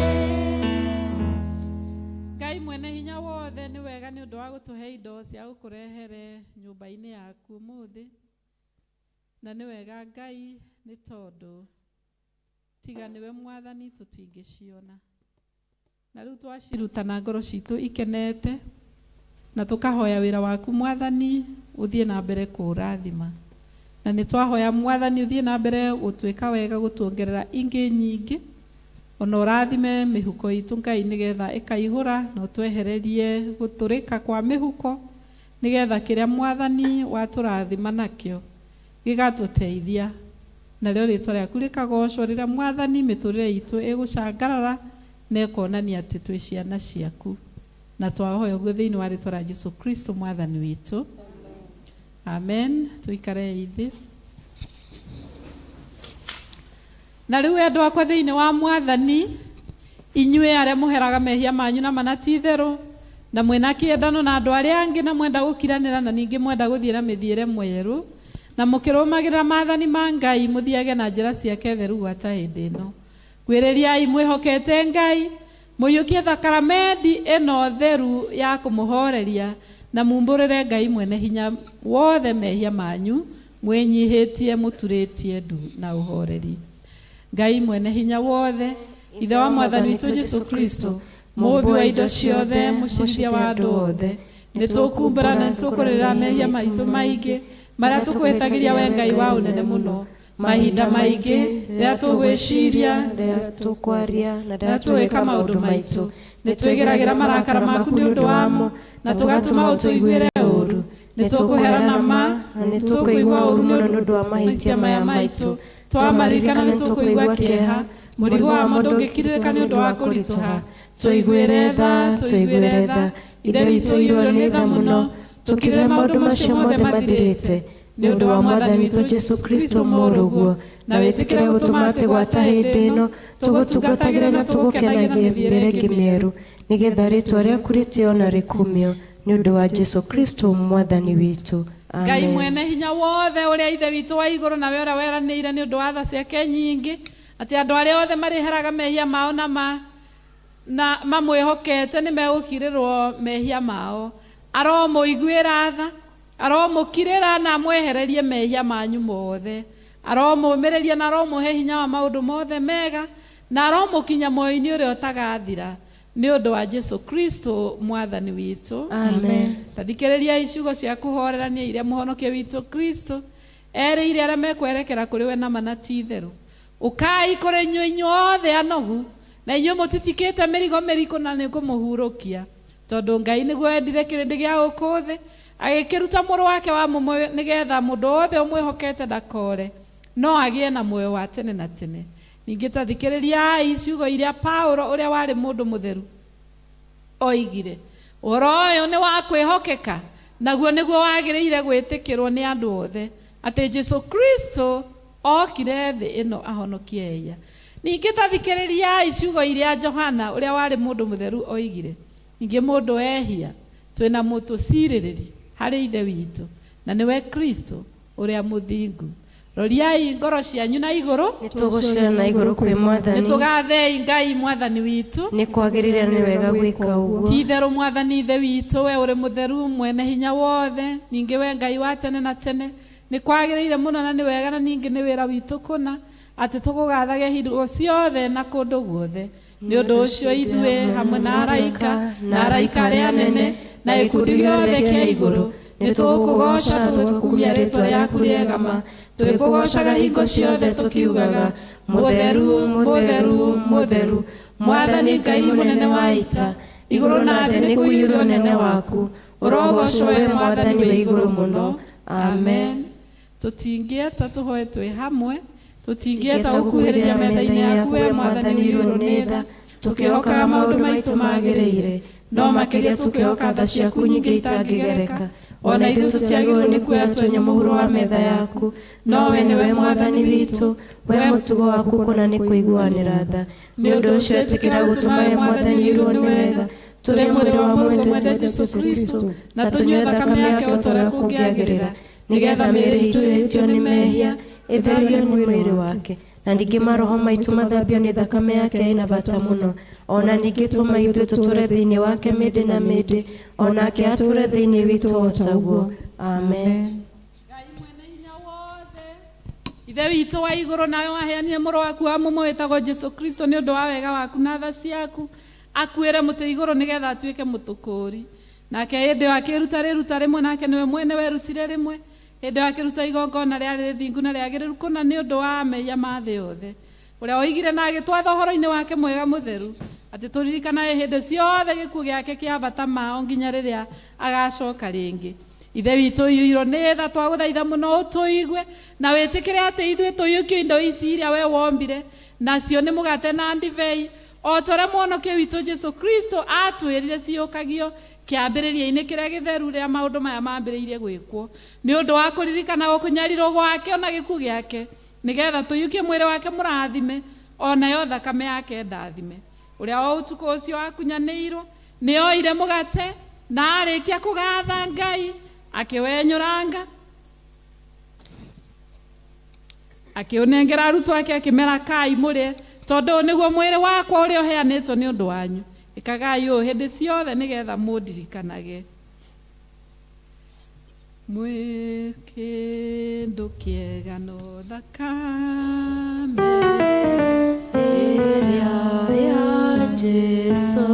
Ngai mwene hinya wothe nĩ wega nĩ ũndũ wa gũtũhe indo cia gũkũrehere nyũmba-inĩ yaku ũmũthĩ na nĩ wega Ngai nĩ tondũ tiga nĩwe mwathani tũtingĩciona na rĩu twaciruta na ngoro citũ ikenete na tũkahoya wĩra waku mwathani ũthiĩ na mbere kũũrathima na nĩ twahoya mwathani ũthiĩ na mbere gũtwĩka wega gũtuongerera ingĩ nyingĩ ona ũrathime mĩhuko itũ Ngai nĩgetha ĩkaihũra na ũtwehererie gũtũrĩka kwa mĩhuko nĩgetha kĩrĩa mwathani watũrathima nakĩo gĩgatũteithia narĩo rĩtwa rĩaku rĩkagocwo rĩrĩa mwathani mĩtũrĩre itũ ĩgũcangarara na ĩkonania atĩ twĩ ciana ciaku na twahoya ũguo thĩinĩ wa rĩtwa rĩa Jesu Kristo mwathani witũ amen tũikare thĩ na rĩu andũ akwa thĩinĩ wa mwathani inyuĩ arĩa mũheraga mehia manyu na mana ti itherũ na mwĩna kĩendano na andũ arĩa angĩ na mwenda gũkiranĩra na ningĩ mwenda gũthiĩ na mĩthiĩre mwerũ na mũkĩrũmagĩrĩra maathani ma Ngai mũthiage na njĩra ciake theru gwata hĩndĩ ĩno ngwĩrĩriai mwĩhokete Ngai mũiyũkie thakaramendi ĩno theru ya kũmũhoreria na mumbũrĩre Ngai mwene hinya wothe mehia manyu mwĩnyihĩtie mũturĩtie ndu na ũhoreri Ngai mwene hinya wothe ithe wa mwathani witũ Jesu Kristo mũũmbi wa indo ciothe mũcirithia wa andũ othe nĩ tũkumbũra na nĩ tũkũrĩrĩra mehia maitũ maingĩ marĩa tũkwĩtagĩria we Ngai wa ũnene mũno mahinda maingĩ rĩrĩa tũgwĩciria rĩrĩa tũkwaria na rĩrĩa rĩrĩa tũgwĩka maũndũ maitũ nĩ twĩgeragĩra marakara maku nĩ ũndũ wamo na tũgatũma ũtũiguĩre ũũru nĩ tũkũhera na ma na nĩ tũkũigua ũũru mũno nĩ ũndũ wa mahĩtia maya maitũ twamaririkana nĩ tũkũigua kĩeha mũrigo wamo ndũngĩkirĩrĩka nĩ ũndũ wa kũritũha tũiguĩre tha tũiguĩre tha ithe witũ ũiyũirwo nĩ tha mũno tũkirĩre maũndũ macio mothe mathirĩte nĩ ũndũ wa mwathani witũ Jesu Kristo mũrũguo na wĩtĩkĩre gũtũma atĩ gwata hĩndĩ ĩno tũgũtungatagĩre na tũgũkenagie mĩthiĩre ĩngĩ mĩerũ nĩgetha rĩtwa rĩaku rĩtĩo na rĩkumio nĩ ũndũ wa Jesu Kristo mwathani witũ Ngai Amen. mwene hinya wothe ũrĩa ithe witũ wa igũrũ nawe ũrĩa weranĩire nĩ ũndũ wa tha ciake nyingĩ atĩ andũ arĩa othe marĩheraga mehia mao na ma na mamwĩhokete nĩ megũkirĩrwo mehia mao aromũiguĩra tha aromũkirĩra na amwehererie mehia manyu mothe aromũmĩrĩria na aromũhe hinya wa maũndũ mothe mega na aromũkinya muoyo-inĩ ũrĩa ũtagathira nĩ ũndũ wa Jesu Kristo mwathani witũ Amen. ta thikĩrĩriai ciugo cia kũhorerania iria mũhonokia witũ Kristo erĩire arĩa mekwerekera kũrĩ we nama na ti itherũ ũkai kũrĩ inyuĩ inyuothe anogu na inyuĩ mũtitikĩte mĩrigo mĩritũ na nĩngũmũhurũkia tondũ Ngai nĩguo endire kĩrĩndĩ gĩa gũkũ thĩ agĩkĩruta mũrũ wake wa mũmwe nĩgetha mũndũ wothe ũmwĩhokete ndakore no agĩe na muoyo wa tene na tene ningĩ ta thikĩrĩriai ciugo iria Paulo ũrĩa warĩ mũndũ mũtheru oigire ũhoro ũyũ nĩ wa kwĩhokeka naguo nĩguo wagĩrĩire gwĩtĩkĩrwo nĩ andũ othe atĩ Jesu Kristo okire thĩ ĩno ahonokie ehia ningĩ ta thikĩrĩriai ciugo iria Johana ũrĩa warĩ mũndũ mũtheru oigire ningĩ mũndũ ehia twĩna mũtũcirĩrĩri harĩ ithe witũ na nĩwe Kristo ũrĩa mũthingu roriai ngoro cianyu na igũrũ Nĩ tũgũcira na igũrũ kwĩ nĩ mwathani tũgathei Ngai mwathani witũ nĩ kwagĩrĩire nĩ wega gwĩka ũguo ti itherũ mwathani ithe witũ we ũrĩ mũtheru mwene hinya wothe ningĩ we Ngai wa tene na tene nĩ kwagĩrĩire mũno na nĩ wega na ningĩ nĩ wĩra witũ kũna atĩ tũkũgathage hingo ciothe na kũndũ guothe nĩ ũndũ ũcio ithuĩ hamwe na araika na araika arĩa anene na gĩkundi gĩothe kĩa igũrũ nĩ tũgũkũgooca tũgĩkumia rĩtwa rĩaku rĩega ma tũgĩkũgoocaga hingo ciothe tũkiugaga mũtheru mũtheru mũtheru Mwathani Ngai mũnene wa ita, igũrũ na thĩ nĩ kũiyũrwo ũnene waku. Ũrogocwo we Mwathani wĩ igũrũ mũno. Amen. Tũtingĩeta tũhoe twĩ hamwe, tũtingĩeta gũkuhĩrĩria metha-inĩ yaku we Mwathani ũiyũirwo nĩ tha, tũkĩhokaga maũndũ maitũ magĩrĩire, no makĩria tũkĩhoka tha ciaku nyingĩ itangĩgereka. Ona ithuĩ tũtiagĩrĩirwo nĩ kuoya twenyũ mũhuro wa metha yaku, no we nĩwe Mwathani witũ, we mũtugo waku kũna nĩ kũiguanĩra tha. Nĩ ũndũ ũcio ĩtĩkĩra gũtũma we Mwathani ũiyũirwo nĩ wega, tũrĩe mwĩrĩ wa Mũrũguo mwende Jesũ Kristo, na tũnyue thakame yake o ta ũrĩa kũngĩagĩrĩra, nĩgetha mĩĩrĩ itũ ĩhĩtio nĩ mehia ĩtherio nĩ mwĩrĩ wake, na ningĩ maroho maitũ mathambio nĩ thakame yake ĩna bata mũno. Ona ningĩ tũma ithuĩ tũtũre thĩinĩ wake mĩndĩ na mĩndĩ, onake atũre thĩinĩ witũ o taguo. Amen. Ithe witũ wa igũrũ, nawe waheanire mũrũ waku wa mũmwe wĩtagwo Jesu Kristo nĩ ũndũ wa wega waku na tha ciaku, akuĩre mũtĩ igũrũ nĩgetha atuĩke mũtũkũũri. Nake hĩndĩ ĩyo akĩruta rĩruta rĩmwe, nake nĩwe mwene werutire rĩmwe, hĩndĩ ĩyo akĩruta igongona rĩarĩ rĩthingu na rĩagĩrĩru kũna nĩ ũndũ wa mehia ma thĩ yothe, ũrĩa woigire na agĩtwatha ũhoro-inĩ wake mwega mũtheru, atĩ tũririkanage hĩndĩ ciothe gĩkuũ gĩake kĩa bata mao nginya rĩrĩa agacoka rĩngĩ. Ithe witũ ũiyũirwo nĩ tha, twagũthaitha mũno ũtũigue na wĩtĩkĩre atĩ ithuĩ tũiyũkio indo ici iria we wombire, nacio nĩ mũgate na ndibei, o ta ũrĩa Mũhonokia witũ Jesu Kristo aatwĩrire ciyũkagio kĩambĩrĩria-inĩ kĩrĩa gĩtheru rĩrĩa maũndũ maya mambĩrĩirie gwĩkwo, nĩ ũndũ wa kũririkana gũkũnyarirwo gwake ona gĩkuũ gĩake, nĩgetha tũiyũkie mwĩrĩ wake mũrathime, o nayo thakame yake ndathime. Ũrĩa o ũtukũ ũcio akunyanĩirwo nĩ oire mũgate, na arĩkia kũgatha Ngai, akĩwenyũranga, akĩũnengera arutwo ake, akĩmera, kai mũrĩe, tondũ ũyũ nĩguo mwĩrĩ wakwa ũrĩa ũheanĩtwo nĩ ũndũ wanyu. Ĩkagai ũũ hĩndĩ ciothe nĩgetha mũndirikanage. Mwĩ kĩndũ kĩega no thakame ĩrĩa ya Jesu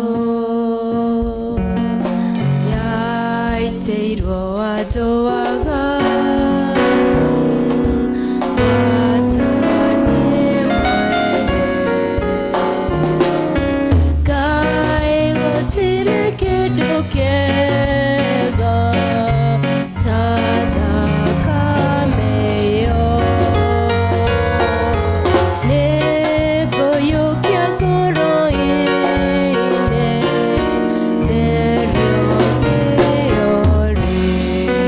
yaitĩirwo andũ aganu, ataniĩ mwene. Ngai gũtirĩ kĩndũ kĩega ta thakame ĩyo, nĩngũiyũkia ngoro-inĩ, therio nĩyo rĩ.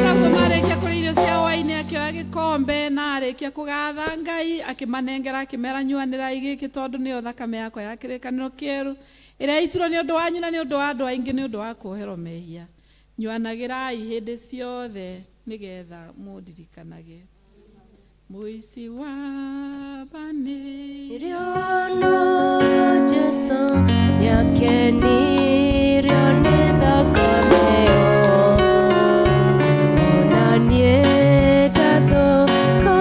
Taguo marĩkia kũrĩa irio cia hwaĩ-inĩ, akĩoya gĩkombe na arĩkia kũgatha Ngai, akĩmanengera, akĩmera, nyuanĩrai gĩkĩ, tondũ nĩyo thakame yakwa ya kĩrĩkanĩro kĩerũ, ĩrĩa yaitirwo nĩ ũndũ wanyu na nĩ ũndũ wa andũ aingĩ nĩ ũndũ wa kuoherwo mehia. Nyuanagĩrai hĩndĩ ciothe nĩgetha mũndirikanage. Mũici wa bani Rĩono Jesu nĩakenirio nĩ thakame ĩyo, ona niĩ ndathũka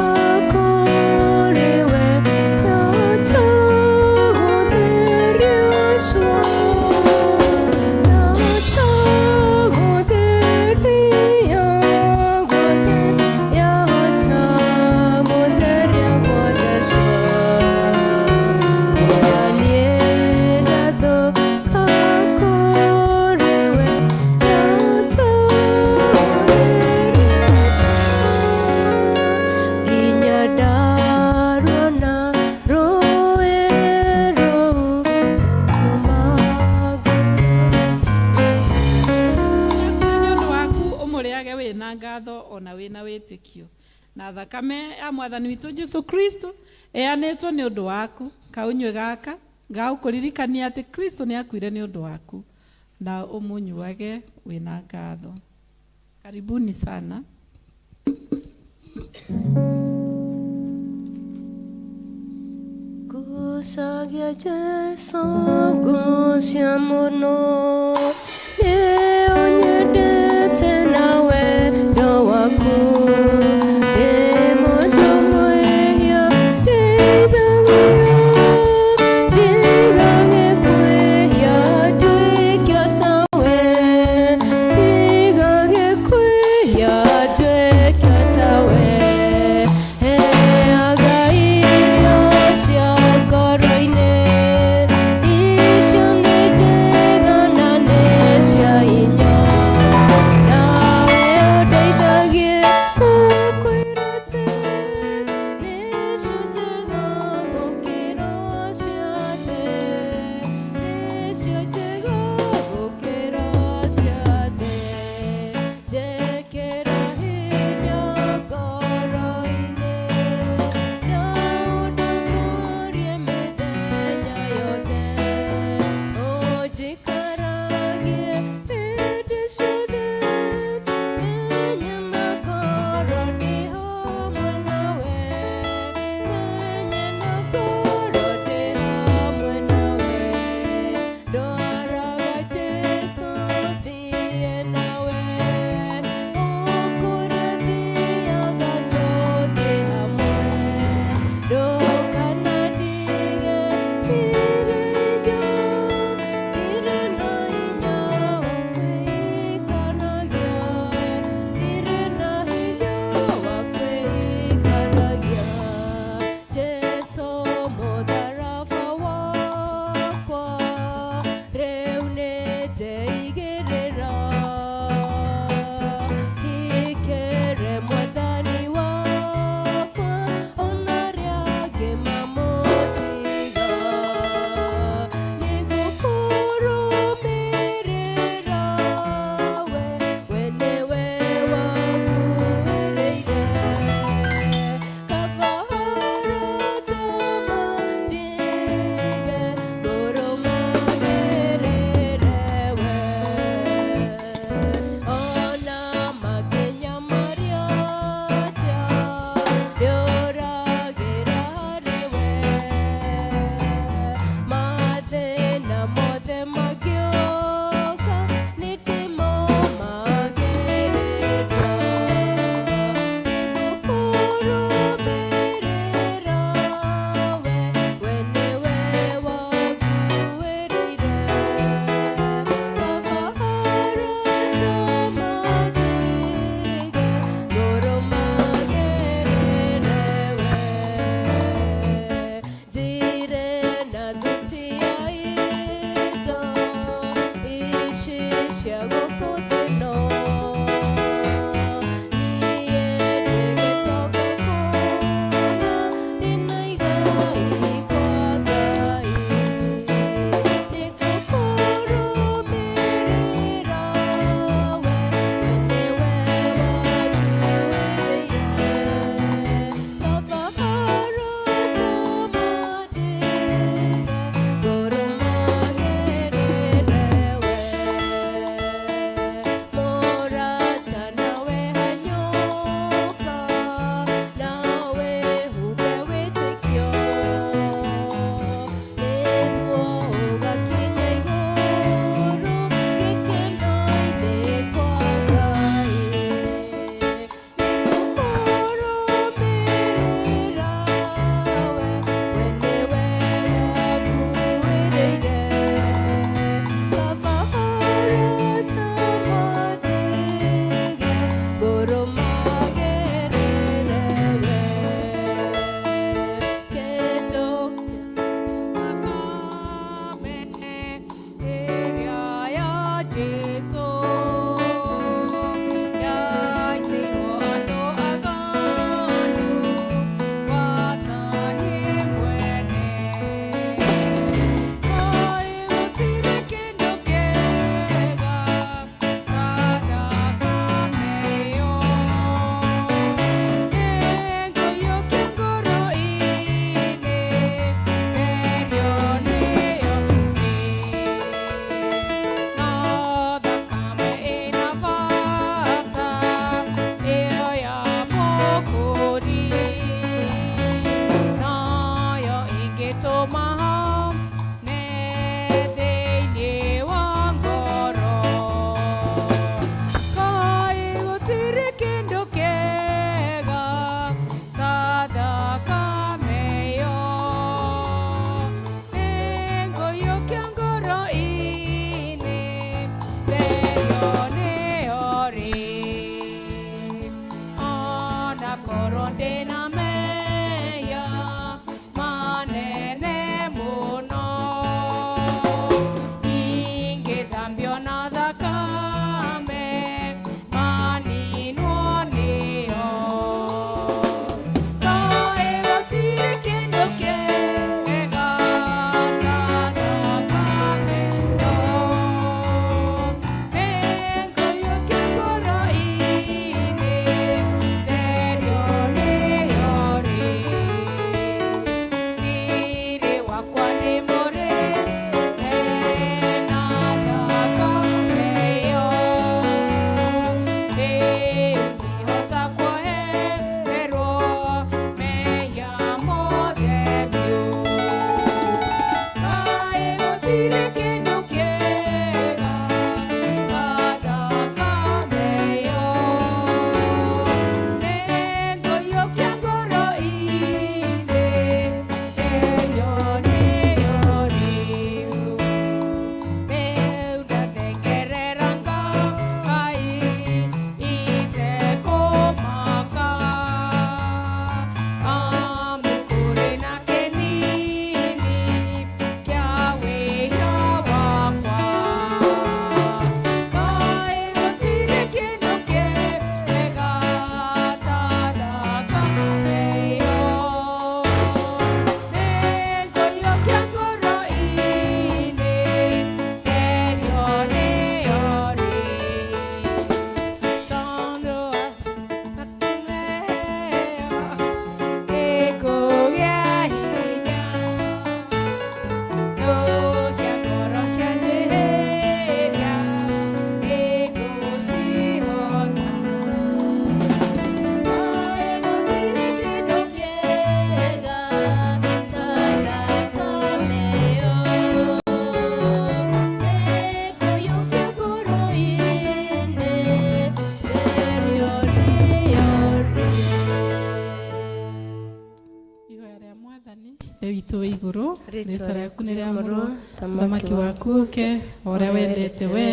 kũrĩ we, ndahota gũtherio cua, ndahota gũtherio guothe, yahota gũtheria guothe cua. Ona niĩ ndathũka kũrĩ we, ndahota gũtherio cua, nginya ndaruona rũĩ rũu kuma. Nĩ ũndũ waku ũmũrĩage wĩna ngatho ona wĩna wĩtĩkio, na thakame ya Mwathani witũ Jesu Kristo ĩanĩtwo nĩ ũndũ waku. Kaunyue gaka gaũkũririkania atĩ Kristo nĩ akuire nĩ ũndũ waku, na ũmũnyuage wĩna ngatho. Karibuni sana. Gucagia Jesu, gucia mũno, nĩ ũnyendete na wendo waku, ndĩ mũndũ mwĩhia, ndeithagia, ndigage kwĩhia, nduĩke o tawe, ndigage kwĩhia, nduĩke o tawe. Heaga irio cia ngoro-inĩ. Igũrũ, rĩtwa rĩaku nĩ rĩamũrwo, ũthamaki waku ũke, o ũrĩa wendete we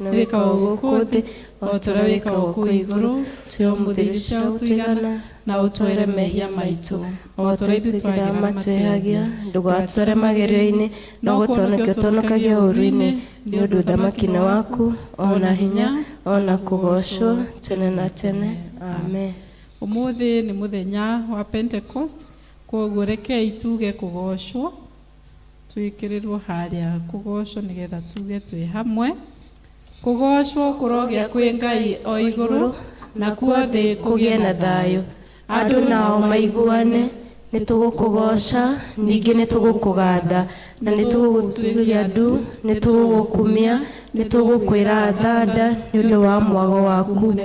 nĩ wĩkagwo gũkũ thĩ o ta ũrĩa wĩkagwo kũu igũrũ. Tũhe ũmũthĩ irio cia gũtũigana, na ũtwohere mehia maitũ o ta ũrĩa ithuĩ twĩkaga twagĩra matwĩhagia, ndũgatware magerio-inĩ, no gũtũhonokia ũtũhonokagie ũũru-inĩ, nĩ ũndũ ũthamaki nĩ waku, o na hinya, o na kũgoocwo tene na tene. Amen. Ũmũthĩ nĩ mũthenya wa Pentecost, kwoguo rekei tuge kũgocwo, twĩkĩrĩrwo harĩa kũgocwo nĩgetha tuge twĩ hamwe. Kũgocwo kũrogĩa kwĩ Ngai o igũrũ, nakuo thĩ kũgĩe na thayũ, andũ nao maiguane. Nĩ tũgũkũgooca, ningĩ nĩ tũgũkũgatha, na nĩ tũgũgũturia ndu, nĩ tũgũgũkumia, nĩ tũgũkwĩra thanda nĩ ũndũ wa mwago waku.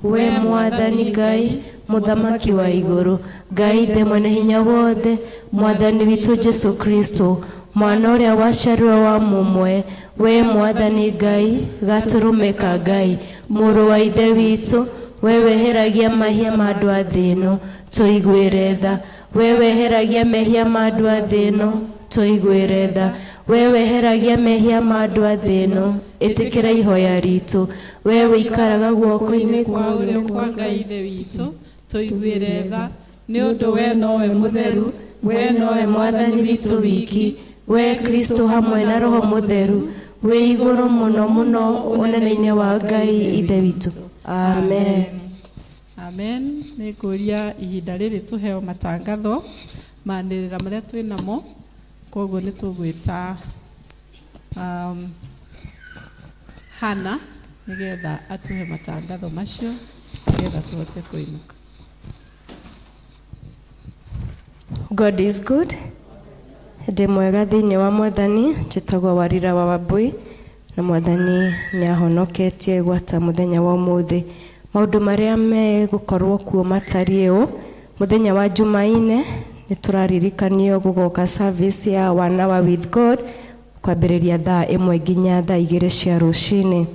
We Mwathani Ngai, Mũthamaki wa igũrũ, Ngai Ithe mwene hinya wothe, Mwathani witũ Jesu Kristo, mwana ũrĩa waciarirwo wa mũmwe, we Mwathani Ngai, gatũrũme ka Ngai, mũrũ wa Ithe witũ, we weheragia mahia ma andũ a thĩ ĩno, tũiguĩre tha. We weheragia mehia ma andũ a thĩ ĩno, tũiguĩre tha. We weheragia mehia ma andũ a thĩ ĩno, ĩtĩkĩra ihoya ritũ. We wĩikaraga guoko-inĩ kwa ũrĩo kwa Ngai Ithe witũ, tũiguĩre tha, nĩ ũndũ we nowe mũtheru, we nowe Mwathani witũ wiki, we Kristo hamwe na Roho Mũtheru, wĩ igũrũ mũno mũno ũnene-inĩ wa Ngai Ithe witũ. Amen. Amen. Nĩ ngũria ihinda rĩrĩ tũheo matangatho manĩrĩra marĩa twĩ namo, koguo nĩ tũgwĩta Hana nĩgetha atũhe matangatho macio nĩgetha tũhote kũinũka. God is good. Ndĩ mwega thĩinĩ wa Mwathani, njĩtagwo Warira wa Wambui, na Mwathani nĩ ahonoketie gwata mũthenya wa ũmũthĩ. Maũndũ marĩa megũkorwo kuo matariĩ ũũ: mũthenya wa Jumaine nĩ tũraririkanio gũgoka service ya One Hour with God kwambĩrĩria thaa 1 nginya thaa 2 cia rũcinĩ.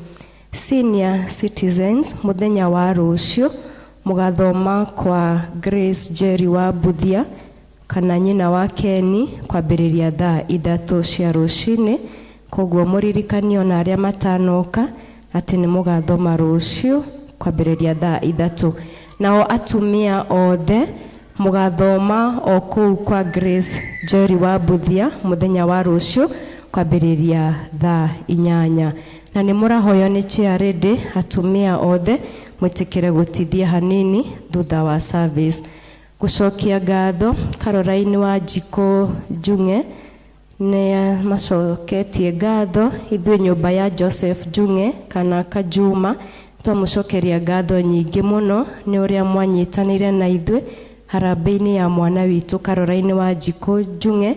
Senior citizens, mũthenya wa rũciũ mũgathoma kwa Grace Jerry wa Buthia kana nyina wa Keni kwambĩrĩria thaa 3 cia rũcinĩ. Koguo mũririkanio na arĩa matanoka atĩ nĩ mũgathoma rũciũ kwambĩrĩria thaa 3. Nao atumia othe mũgathoma o kũu kwa Grace Jerry wa Buthia mũthenya wa rũciũ kwambĩrĩria thaa 8. Na nĩ mũrahoywo nĩ chairlady atumia othe mwĩtĩkĩre gũtithia hanini thutha wa service. Gũcokia ngatho Caroline wa Njikũ Njung'e nĩ macoketie ngatho ithuĩ nyũmba ya Joseph Njung'e kana Kajuma, twamũcokeria ngatho nyingĩ mũno nĩ ũrĩa mwanyitanĩire na ithuĩ harambĩ-inĩ ya mwana witũ Caroline wa Njikũ Njung'e,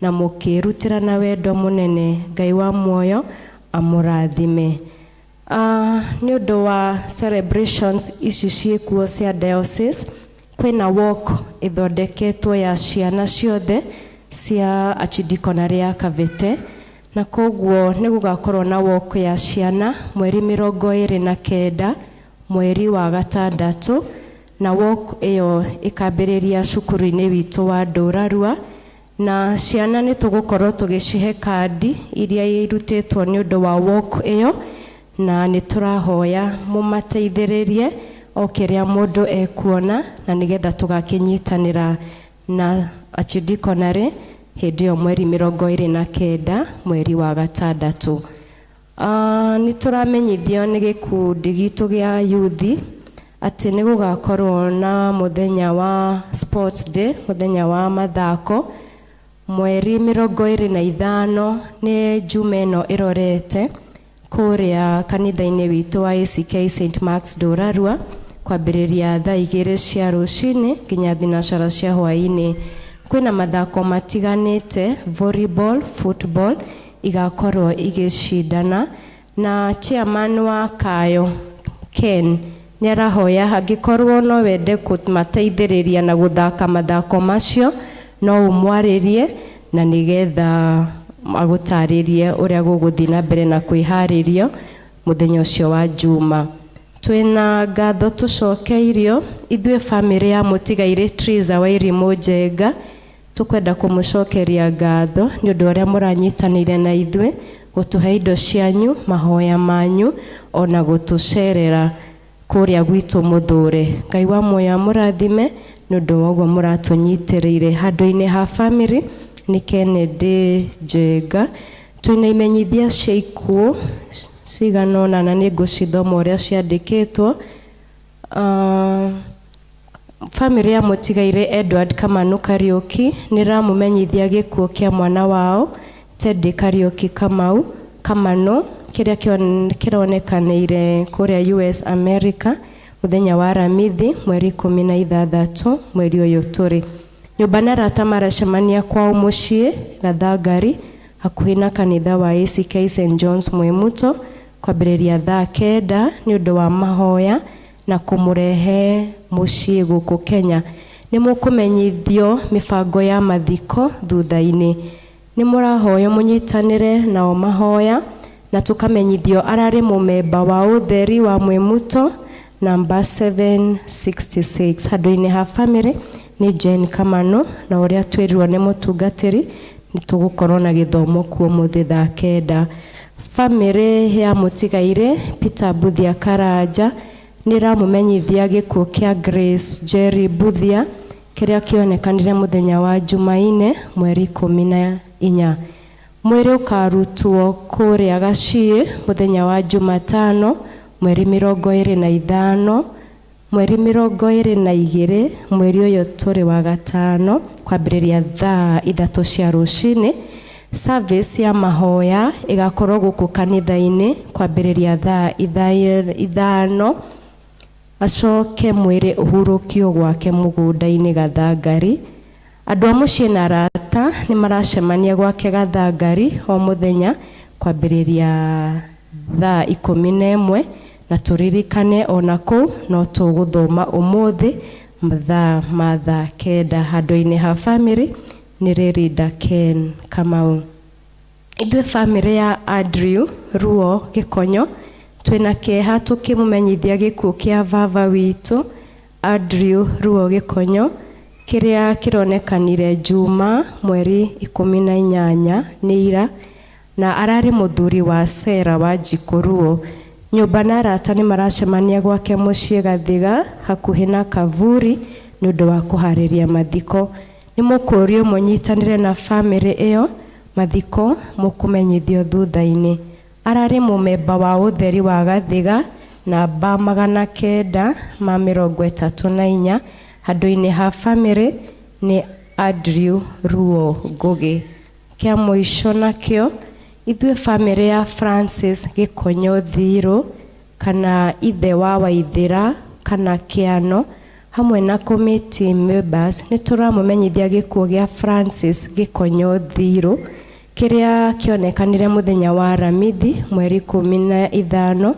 na mũkĩrutĩra na wendo mũnene. Ngai wa muoyo amũrathime. Nĩ ũndũ wa celebrations ici ciĩkuo cia diocese, kwĩna walk ĩthondeketwo ya ciana ciothe cia archidiaconary ya Kabete, na koguo nĩ gũgakorwo na walk ya ciana mweri 29 mweri wa gatandatũ, na walk ĩyo ĩkambĩrĩria cukuru-inĩ witũ wa Ndũrarua, na ciana nĩ tũgũkorwo tũgĩcihe kandi iria irutĩtwo nĩ ũndũ wa walk ĩyo, na nĩ tũrahoya mũmateithĩrĩrie o kĩrĩa mũndũ ekuona, na nĩgetha tũgakĩnyitanĩra na archidiaconary hĩndĩ ĩyo mweri 29 mweri wa gatandatũ. Nĩ tũramenyithio nĩ gĩkundi gitũ gĩa yuthi atĩ nĩ gũgakorwo na mũthenya wa sports day, mũthenya wa mathako mweri 25 nĩ Juma ĩno ĩrorete kũrĩa kanitha-inĩ witũ wa ACK St Mark's Ndũrarua kwambĩrĩria thaa 2 cia rũcinĩ nginya thinacara cia hwaĩ-inĩ. Kwĩna mathako matiganĩte, volleyball, football igakorwo igĩcindana, na chairman wa Kayo Ken nĩ arahoya angĩkorwo no wende kũmateithĩrĩria na gũthaka mathako macio no ũmwarĩrie na nĩgetha agũtarĩrie ũrĩa gũgũthiĩ na mbere na kwĩharĩrio mũthenya ũcio wa Juma. Twĩna ngatho tũcokeirio ithuĩ bamĩrĩ ya mũtigairĩ Triza Wairimu Njenga. Tũkwenda kũmũcokeria ngatho nĩ ũndũ ũrĩa mũranyitanĩire na ithuĩ gũtũhe indo cianyu, mahoya manyu, ona gũtũcerera kũrĩa gwitũ mũthũre. Ngai wa muoyo amũrathime nĩ ũndũ wa ũguo mũratũnyitĩrĩire. Handũ-inĩ ha family nĩ Kennedy Njenga. Twĩna imenyithia cia ikuũ cigana ũna na nĩ ngũcithoma ũrĩa ciandĩkĩtwo. Famĩlĩ ya mũtigairĩ Edward Kamanu Kariũki nĩ ĩramũmenyithia gĩkuũ kĩa mwana wao Teddy Kariũki Kamau Kamanu kĩrĩa kĩronekanĩire kũrĩa US America mũthenya wa Aramithi mweri 16 mweri ũyũ tũrĩ. Nyũmba na arata maracemania kwao mũciĩ Gathangari hakuhĩ na kanitha wa ACK St John's Mwimuto kwambĩrĩria thaa 9 nĩ ũndũ wa mahoya na kũmũrehe mũciĩ gũkũ Kenya. Nĩ mũkũmenyithio mĩbango ya mathiko thutha-inĩ. Nĩ mũrahoywo mũnyitanĩre nao mahoya na tũkamenyithio ararĩ mũmemba wa ũtheri wa Mwimuto namba 766. Handũ-inĩ ha famĩlĩ nĩ Jane Kamano na ũrĩa twĩrirwo nĩ mũtungatĩri nĩ tũgũkorwo na gĩthomo kuo mũthĩ thaa 9. Famĩlĩ ya mũtigairĩ Peter Mbuthia Karanja nĩ ĩramũmenyithia gĩkuũ kĩa Grace Jerry Mbuthia kĩrĩa kĩonekanire mũthenya wa Jumaine mweri 14. Mwĩrĩ ũkarutwo kũrĩa Gaciĩ mũthenya wa Jumatano mweri 25 mweri 22 mweri ũyũ tũrĩ wa gatano kwambĩrĩria thaa 3 cia rũcinĩ. Service ya mahoya ĩgakorwo gũkũ kanitha-inĩ kwambĩrĩria thaa 5 acoke mwĩrĩ ũhurũkio gwake mũgũnda-inĩ Gathangari. Andũ a mũciĩ na arata nĩ maracemania gwake Gathangari o mũthenya kwambĩrĩria thaa 11 na tũririkane ona kũu no tũgũthoma ũmũthĩ mathaa ma thaa 9. Handũ-inĩ ha famĩlĩ nĩ Rĩrinda Ken Kamau. Ithuĩ famĩlĩ ya Andrew Ruo Gĩkonyo twĩna kĩeha tũkĩmũmenyithia gĩkuũ kĩa baba witũ Andrew Ruo Gĩkonyo kĩrĩa kĩronekanire Juma mweri 18 nĩ ira na ararĩ mũthuri wa Sera wa Njikũ Ruo. Nyũmba na arata nĩ maracemania gwake mũciĩ Gathiga hakuhĩ na Kavuri nĩ ũndũ wa kũharĩria mathiko. Nĩ mũkũrio mũnyitanĩre na famĩlĩ ĩyo mathiko mũkũmenyithio thutha-inĩ. Ararĩ mũmemba wa ũtheri wa Gathiga namba 934. Handũ-inĩ ha famĩlĩ nĩ Andrew Ruo Ngũgĩ. Kĩa mũico nakĩo ithuĩ famĩlĩ ya Francis Gĩkonyo Thirũ kana ithe wa Waithĩra kana Kĩano hamwe na committee members nĩ tũramũmenyithia gĩkuũ gĩa Francis Gĩkonyo Thirũ kĩrĩa kĩonekanire mũthenya wa Aramithi mweri 15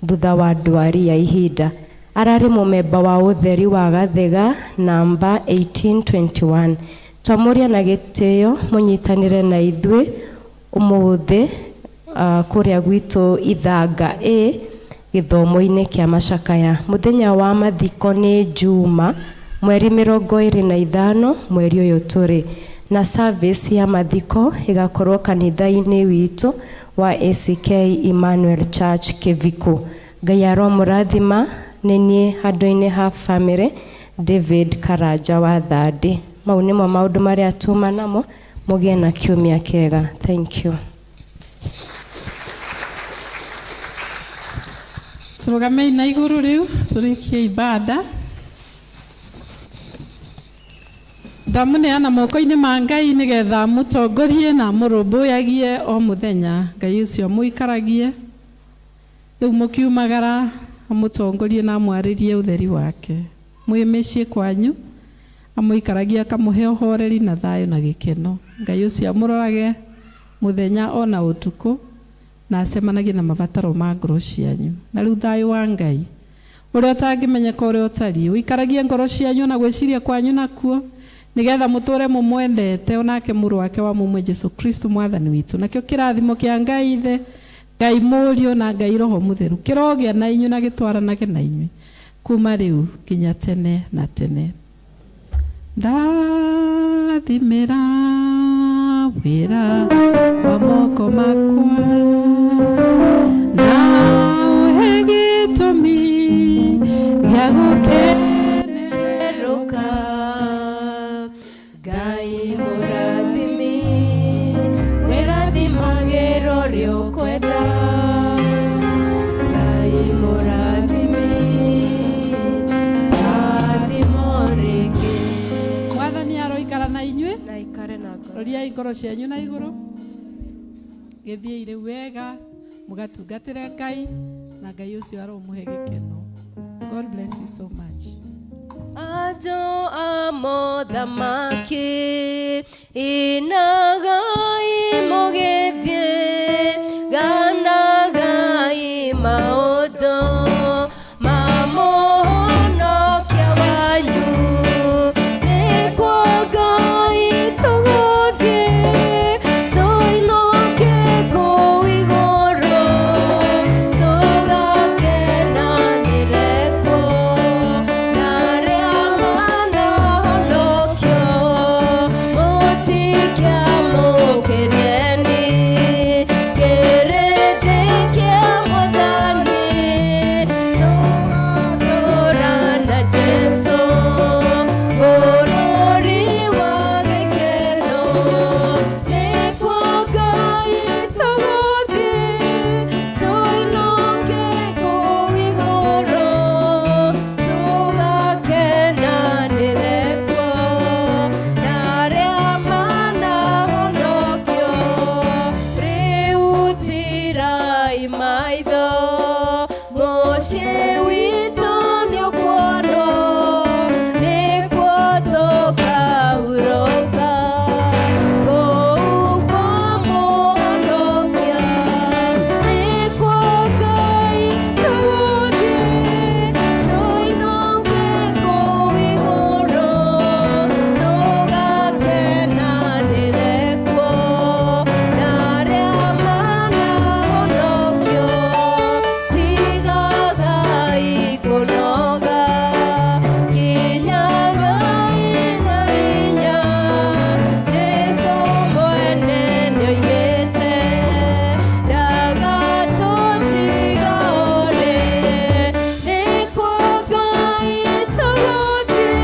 thutha wa ndwari ya ihinda. Ararĩ mũmemba wa ũtheri wa Gathiga namba 1821. Twamũria na gĩtĩo mũnyitanĩre na ithuĩ ũmũthĩ kũrĩa gwitũ Ithanga A gĩthomo-inĩ kĩa macakaya. Mũthenya wa mathiko nĩ Juma mweri 25 mweri ũyũ tũrĩ na service ya mathiko ĩgakorwo kanitha-inĩ witũ wa ACK Emmanuel Church Kĩvikũ. Ngai aromũrathima. Nĩ niĩ handũ-inĩ ha famĩlĩ David Karanja wa Thandĩ. Mau nĩmo maũndũ marĩa tuma namo. Mũgĩe na kiumia kĩega. Thank you. Tũrũgamei na igũrũ rĩu tũrĩkie ibada. Ndamũneana moko-inĩ ma Ngai nĩgetha mũtongorie na mũrũmbũyagie o mũthenya. Ngai ũcio mũikaragie rĩu mũkiumagara amũtongorie na amwarĩrie ũtheri wake. Mwĩ mĩciĩ kwanyu amũikaragie akamũhe ũhoreri na thayũ na gĩkeno. Ngai ũcio amũrorage mũthenya ona ũtukũ na acemanagie na mabataro ma ngoro cianyu. Na rĩu thayũ wa Ngai ũrĩa ũtangĩmenyeka ũrĩa ũtariĩ ũikaragie ngoro cianyu na gwĩciria kwanyu nakuo nĩgetha mũtũre mũmwendete onake mũrũ wake wa mũmwe Jesu Kristo mwathani witũ. Nakĩo kĩrathimo kĩa Ngai Ithe, Ngai Mũriũ na Ngai Roho Mũtheru kĩrogĩa na inyuĩ na gĩtwaranage na inyuĩ kuma rĩu nginya tene na tene. Ũkũndathimĩra wĩra wa moko makwa na ũhe gĩtũmi gĩa gũkenerũka. Ngai mũrathimi, wĩrathimagĩra ũrĩa ũkwenda. Ngai mũrathimi, rathimo rĩngĩ. Mwathani aroikara na inyuĩ. Na ikare na ngoro. Roriai ngoro cianyu na igũrũ, gĩthiĩi rĩu wega mũgatungatĩre Ngai na Ngai ũcio aromũhe gĩkeno. God bless you so much. Andũ a mothamaki, inagai mũgĩthiĩ, ganagai maũndũ ma mũhonokia wanyu. Nĩkuo Ngai tũgũthiĩ, tũinũke kũu igũrũ, tũgakenanĩre kuo na arĩa manahonokio. Mũtikamũkĩrieni kĩrĩndĩ kĩa Mwathani, tũgatũũra na Jesũ bũrũri wa gĩkeno. Nĩkuo Ngai tũgũthiĩ, tũinũke kũu igũrũ, tũgakenanĩre kuo na arĩa manahonokio. Rĩu tirai maitho, mũciĩ witũ nĩũkuonwo, nĩkuo tũkahurũka kũu kwa Mũhonokia. Nĩkuo Ngai tũgũthiĩ, tũinũke kũu igũrũ, tũgakenanĩre kuo na arĩa manahonokio. Tigagai kũnoga, kinyagai na hinya, Jesũ mwene nĩoigĩte ndagatũtiga ũrĩ. Nĩkuo Ngai tũgũthiĩ,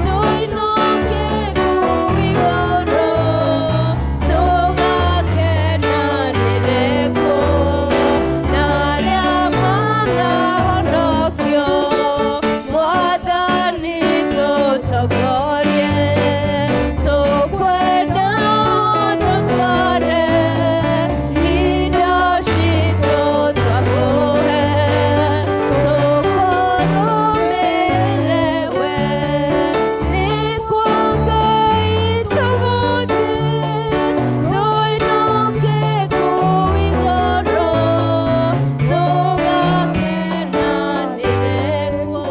tũinũke kũu igũrũ, tũgakenanĩre kuo na arĩa manahonokio. Mwathani tũtongorie, tũkwenda ũtũtware, indo citũ twakũhe, tũkũrũmĩrĩre we. Nĩkuo Ngai tũgũthiĩ, tũinũke kũu igũrũ, tũgakenanĩre kuo.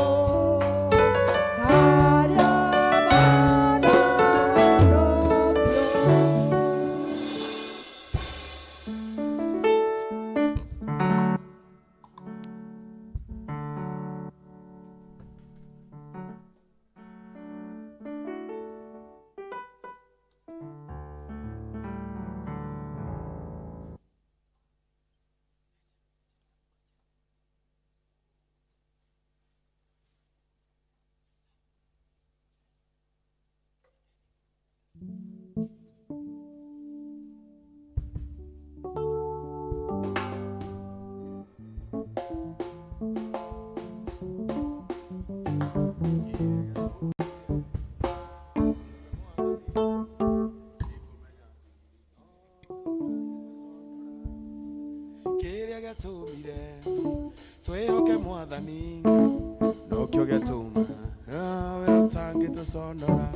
Kĩrĩa gĩatũmire twĩhoke Mwathani nokĩo gĩatũma we ũtangĩtũconora.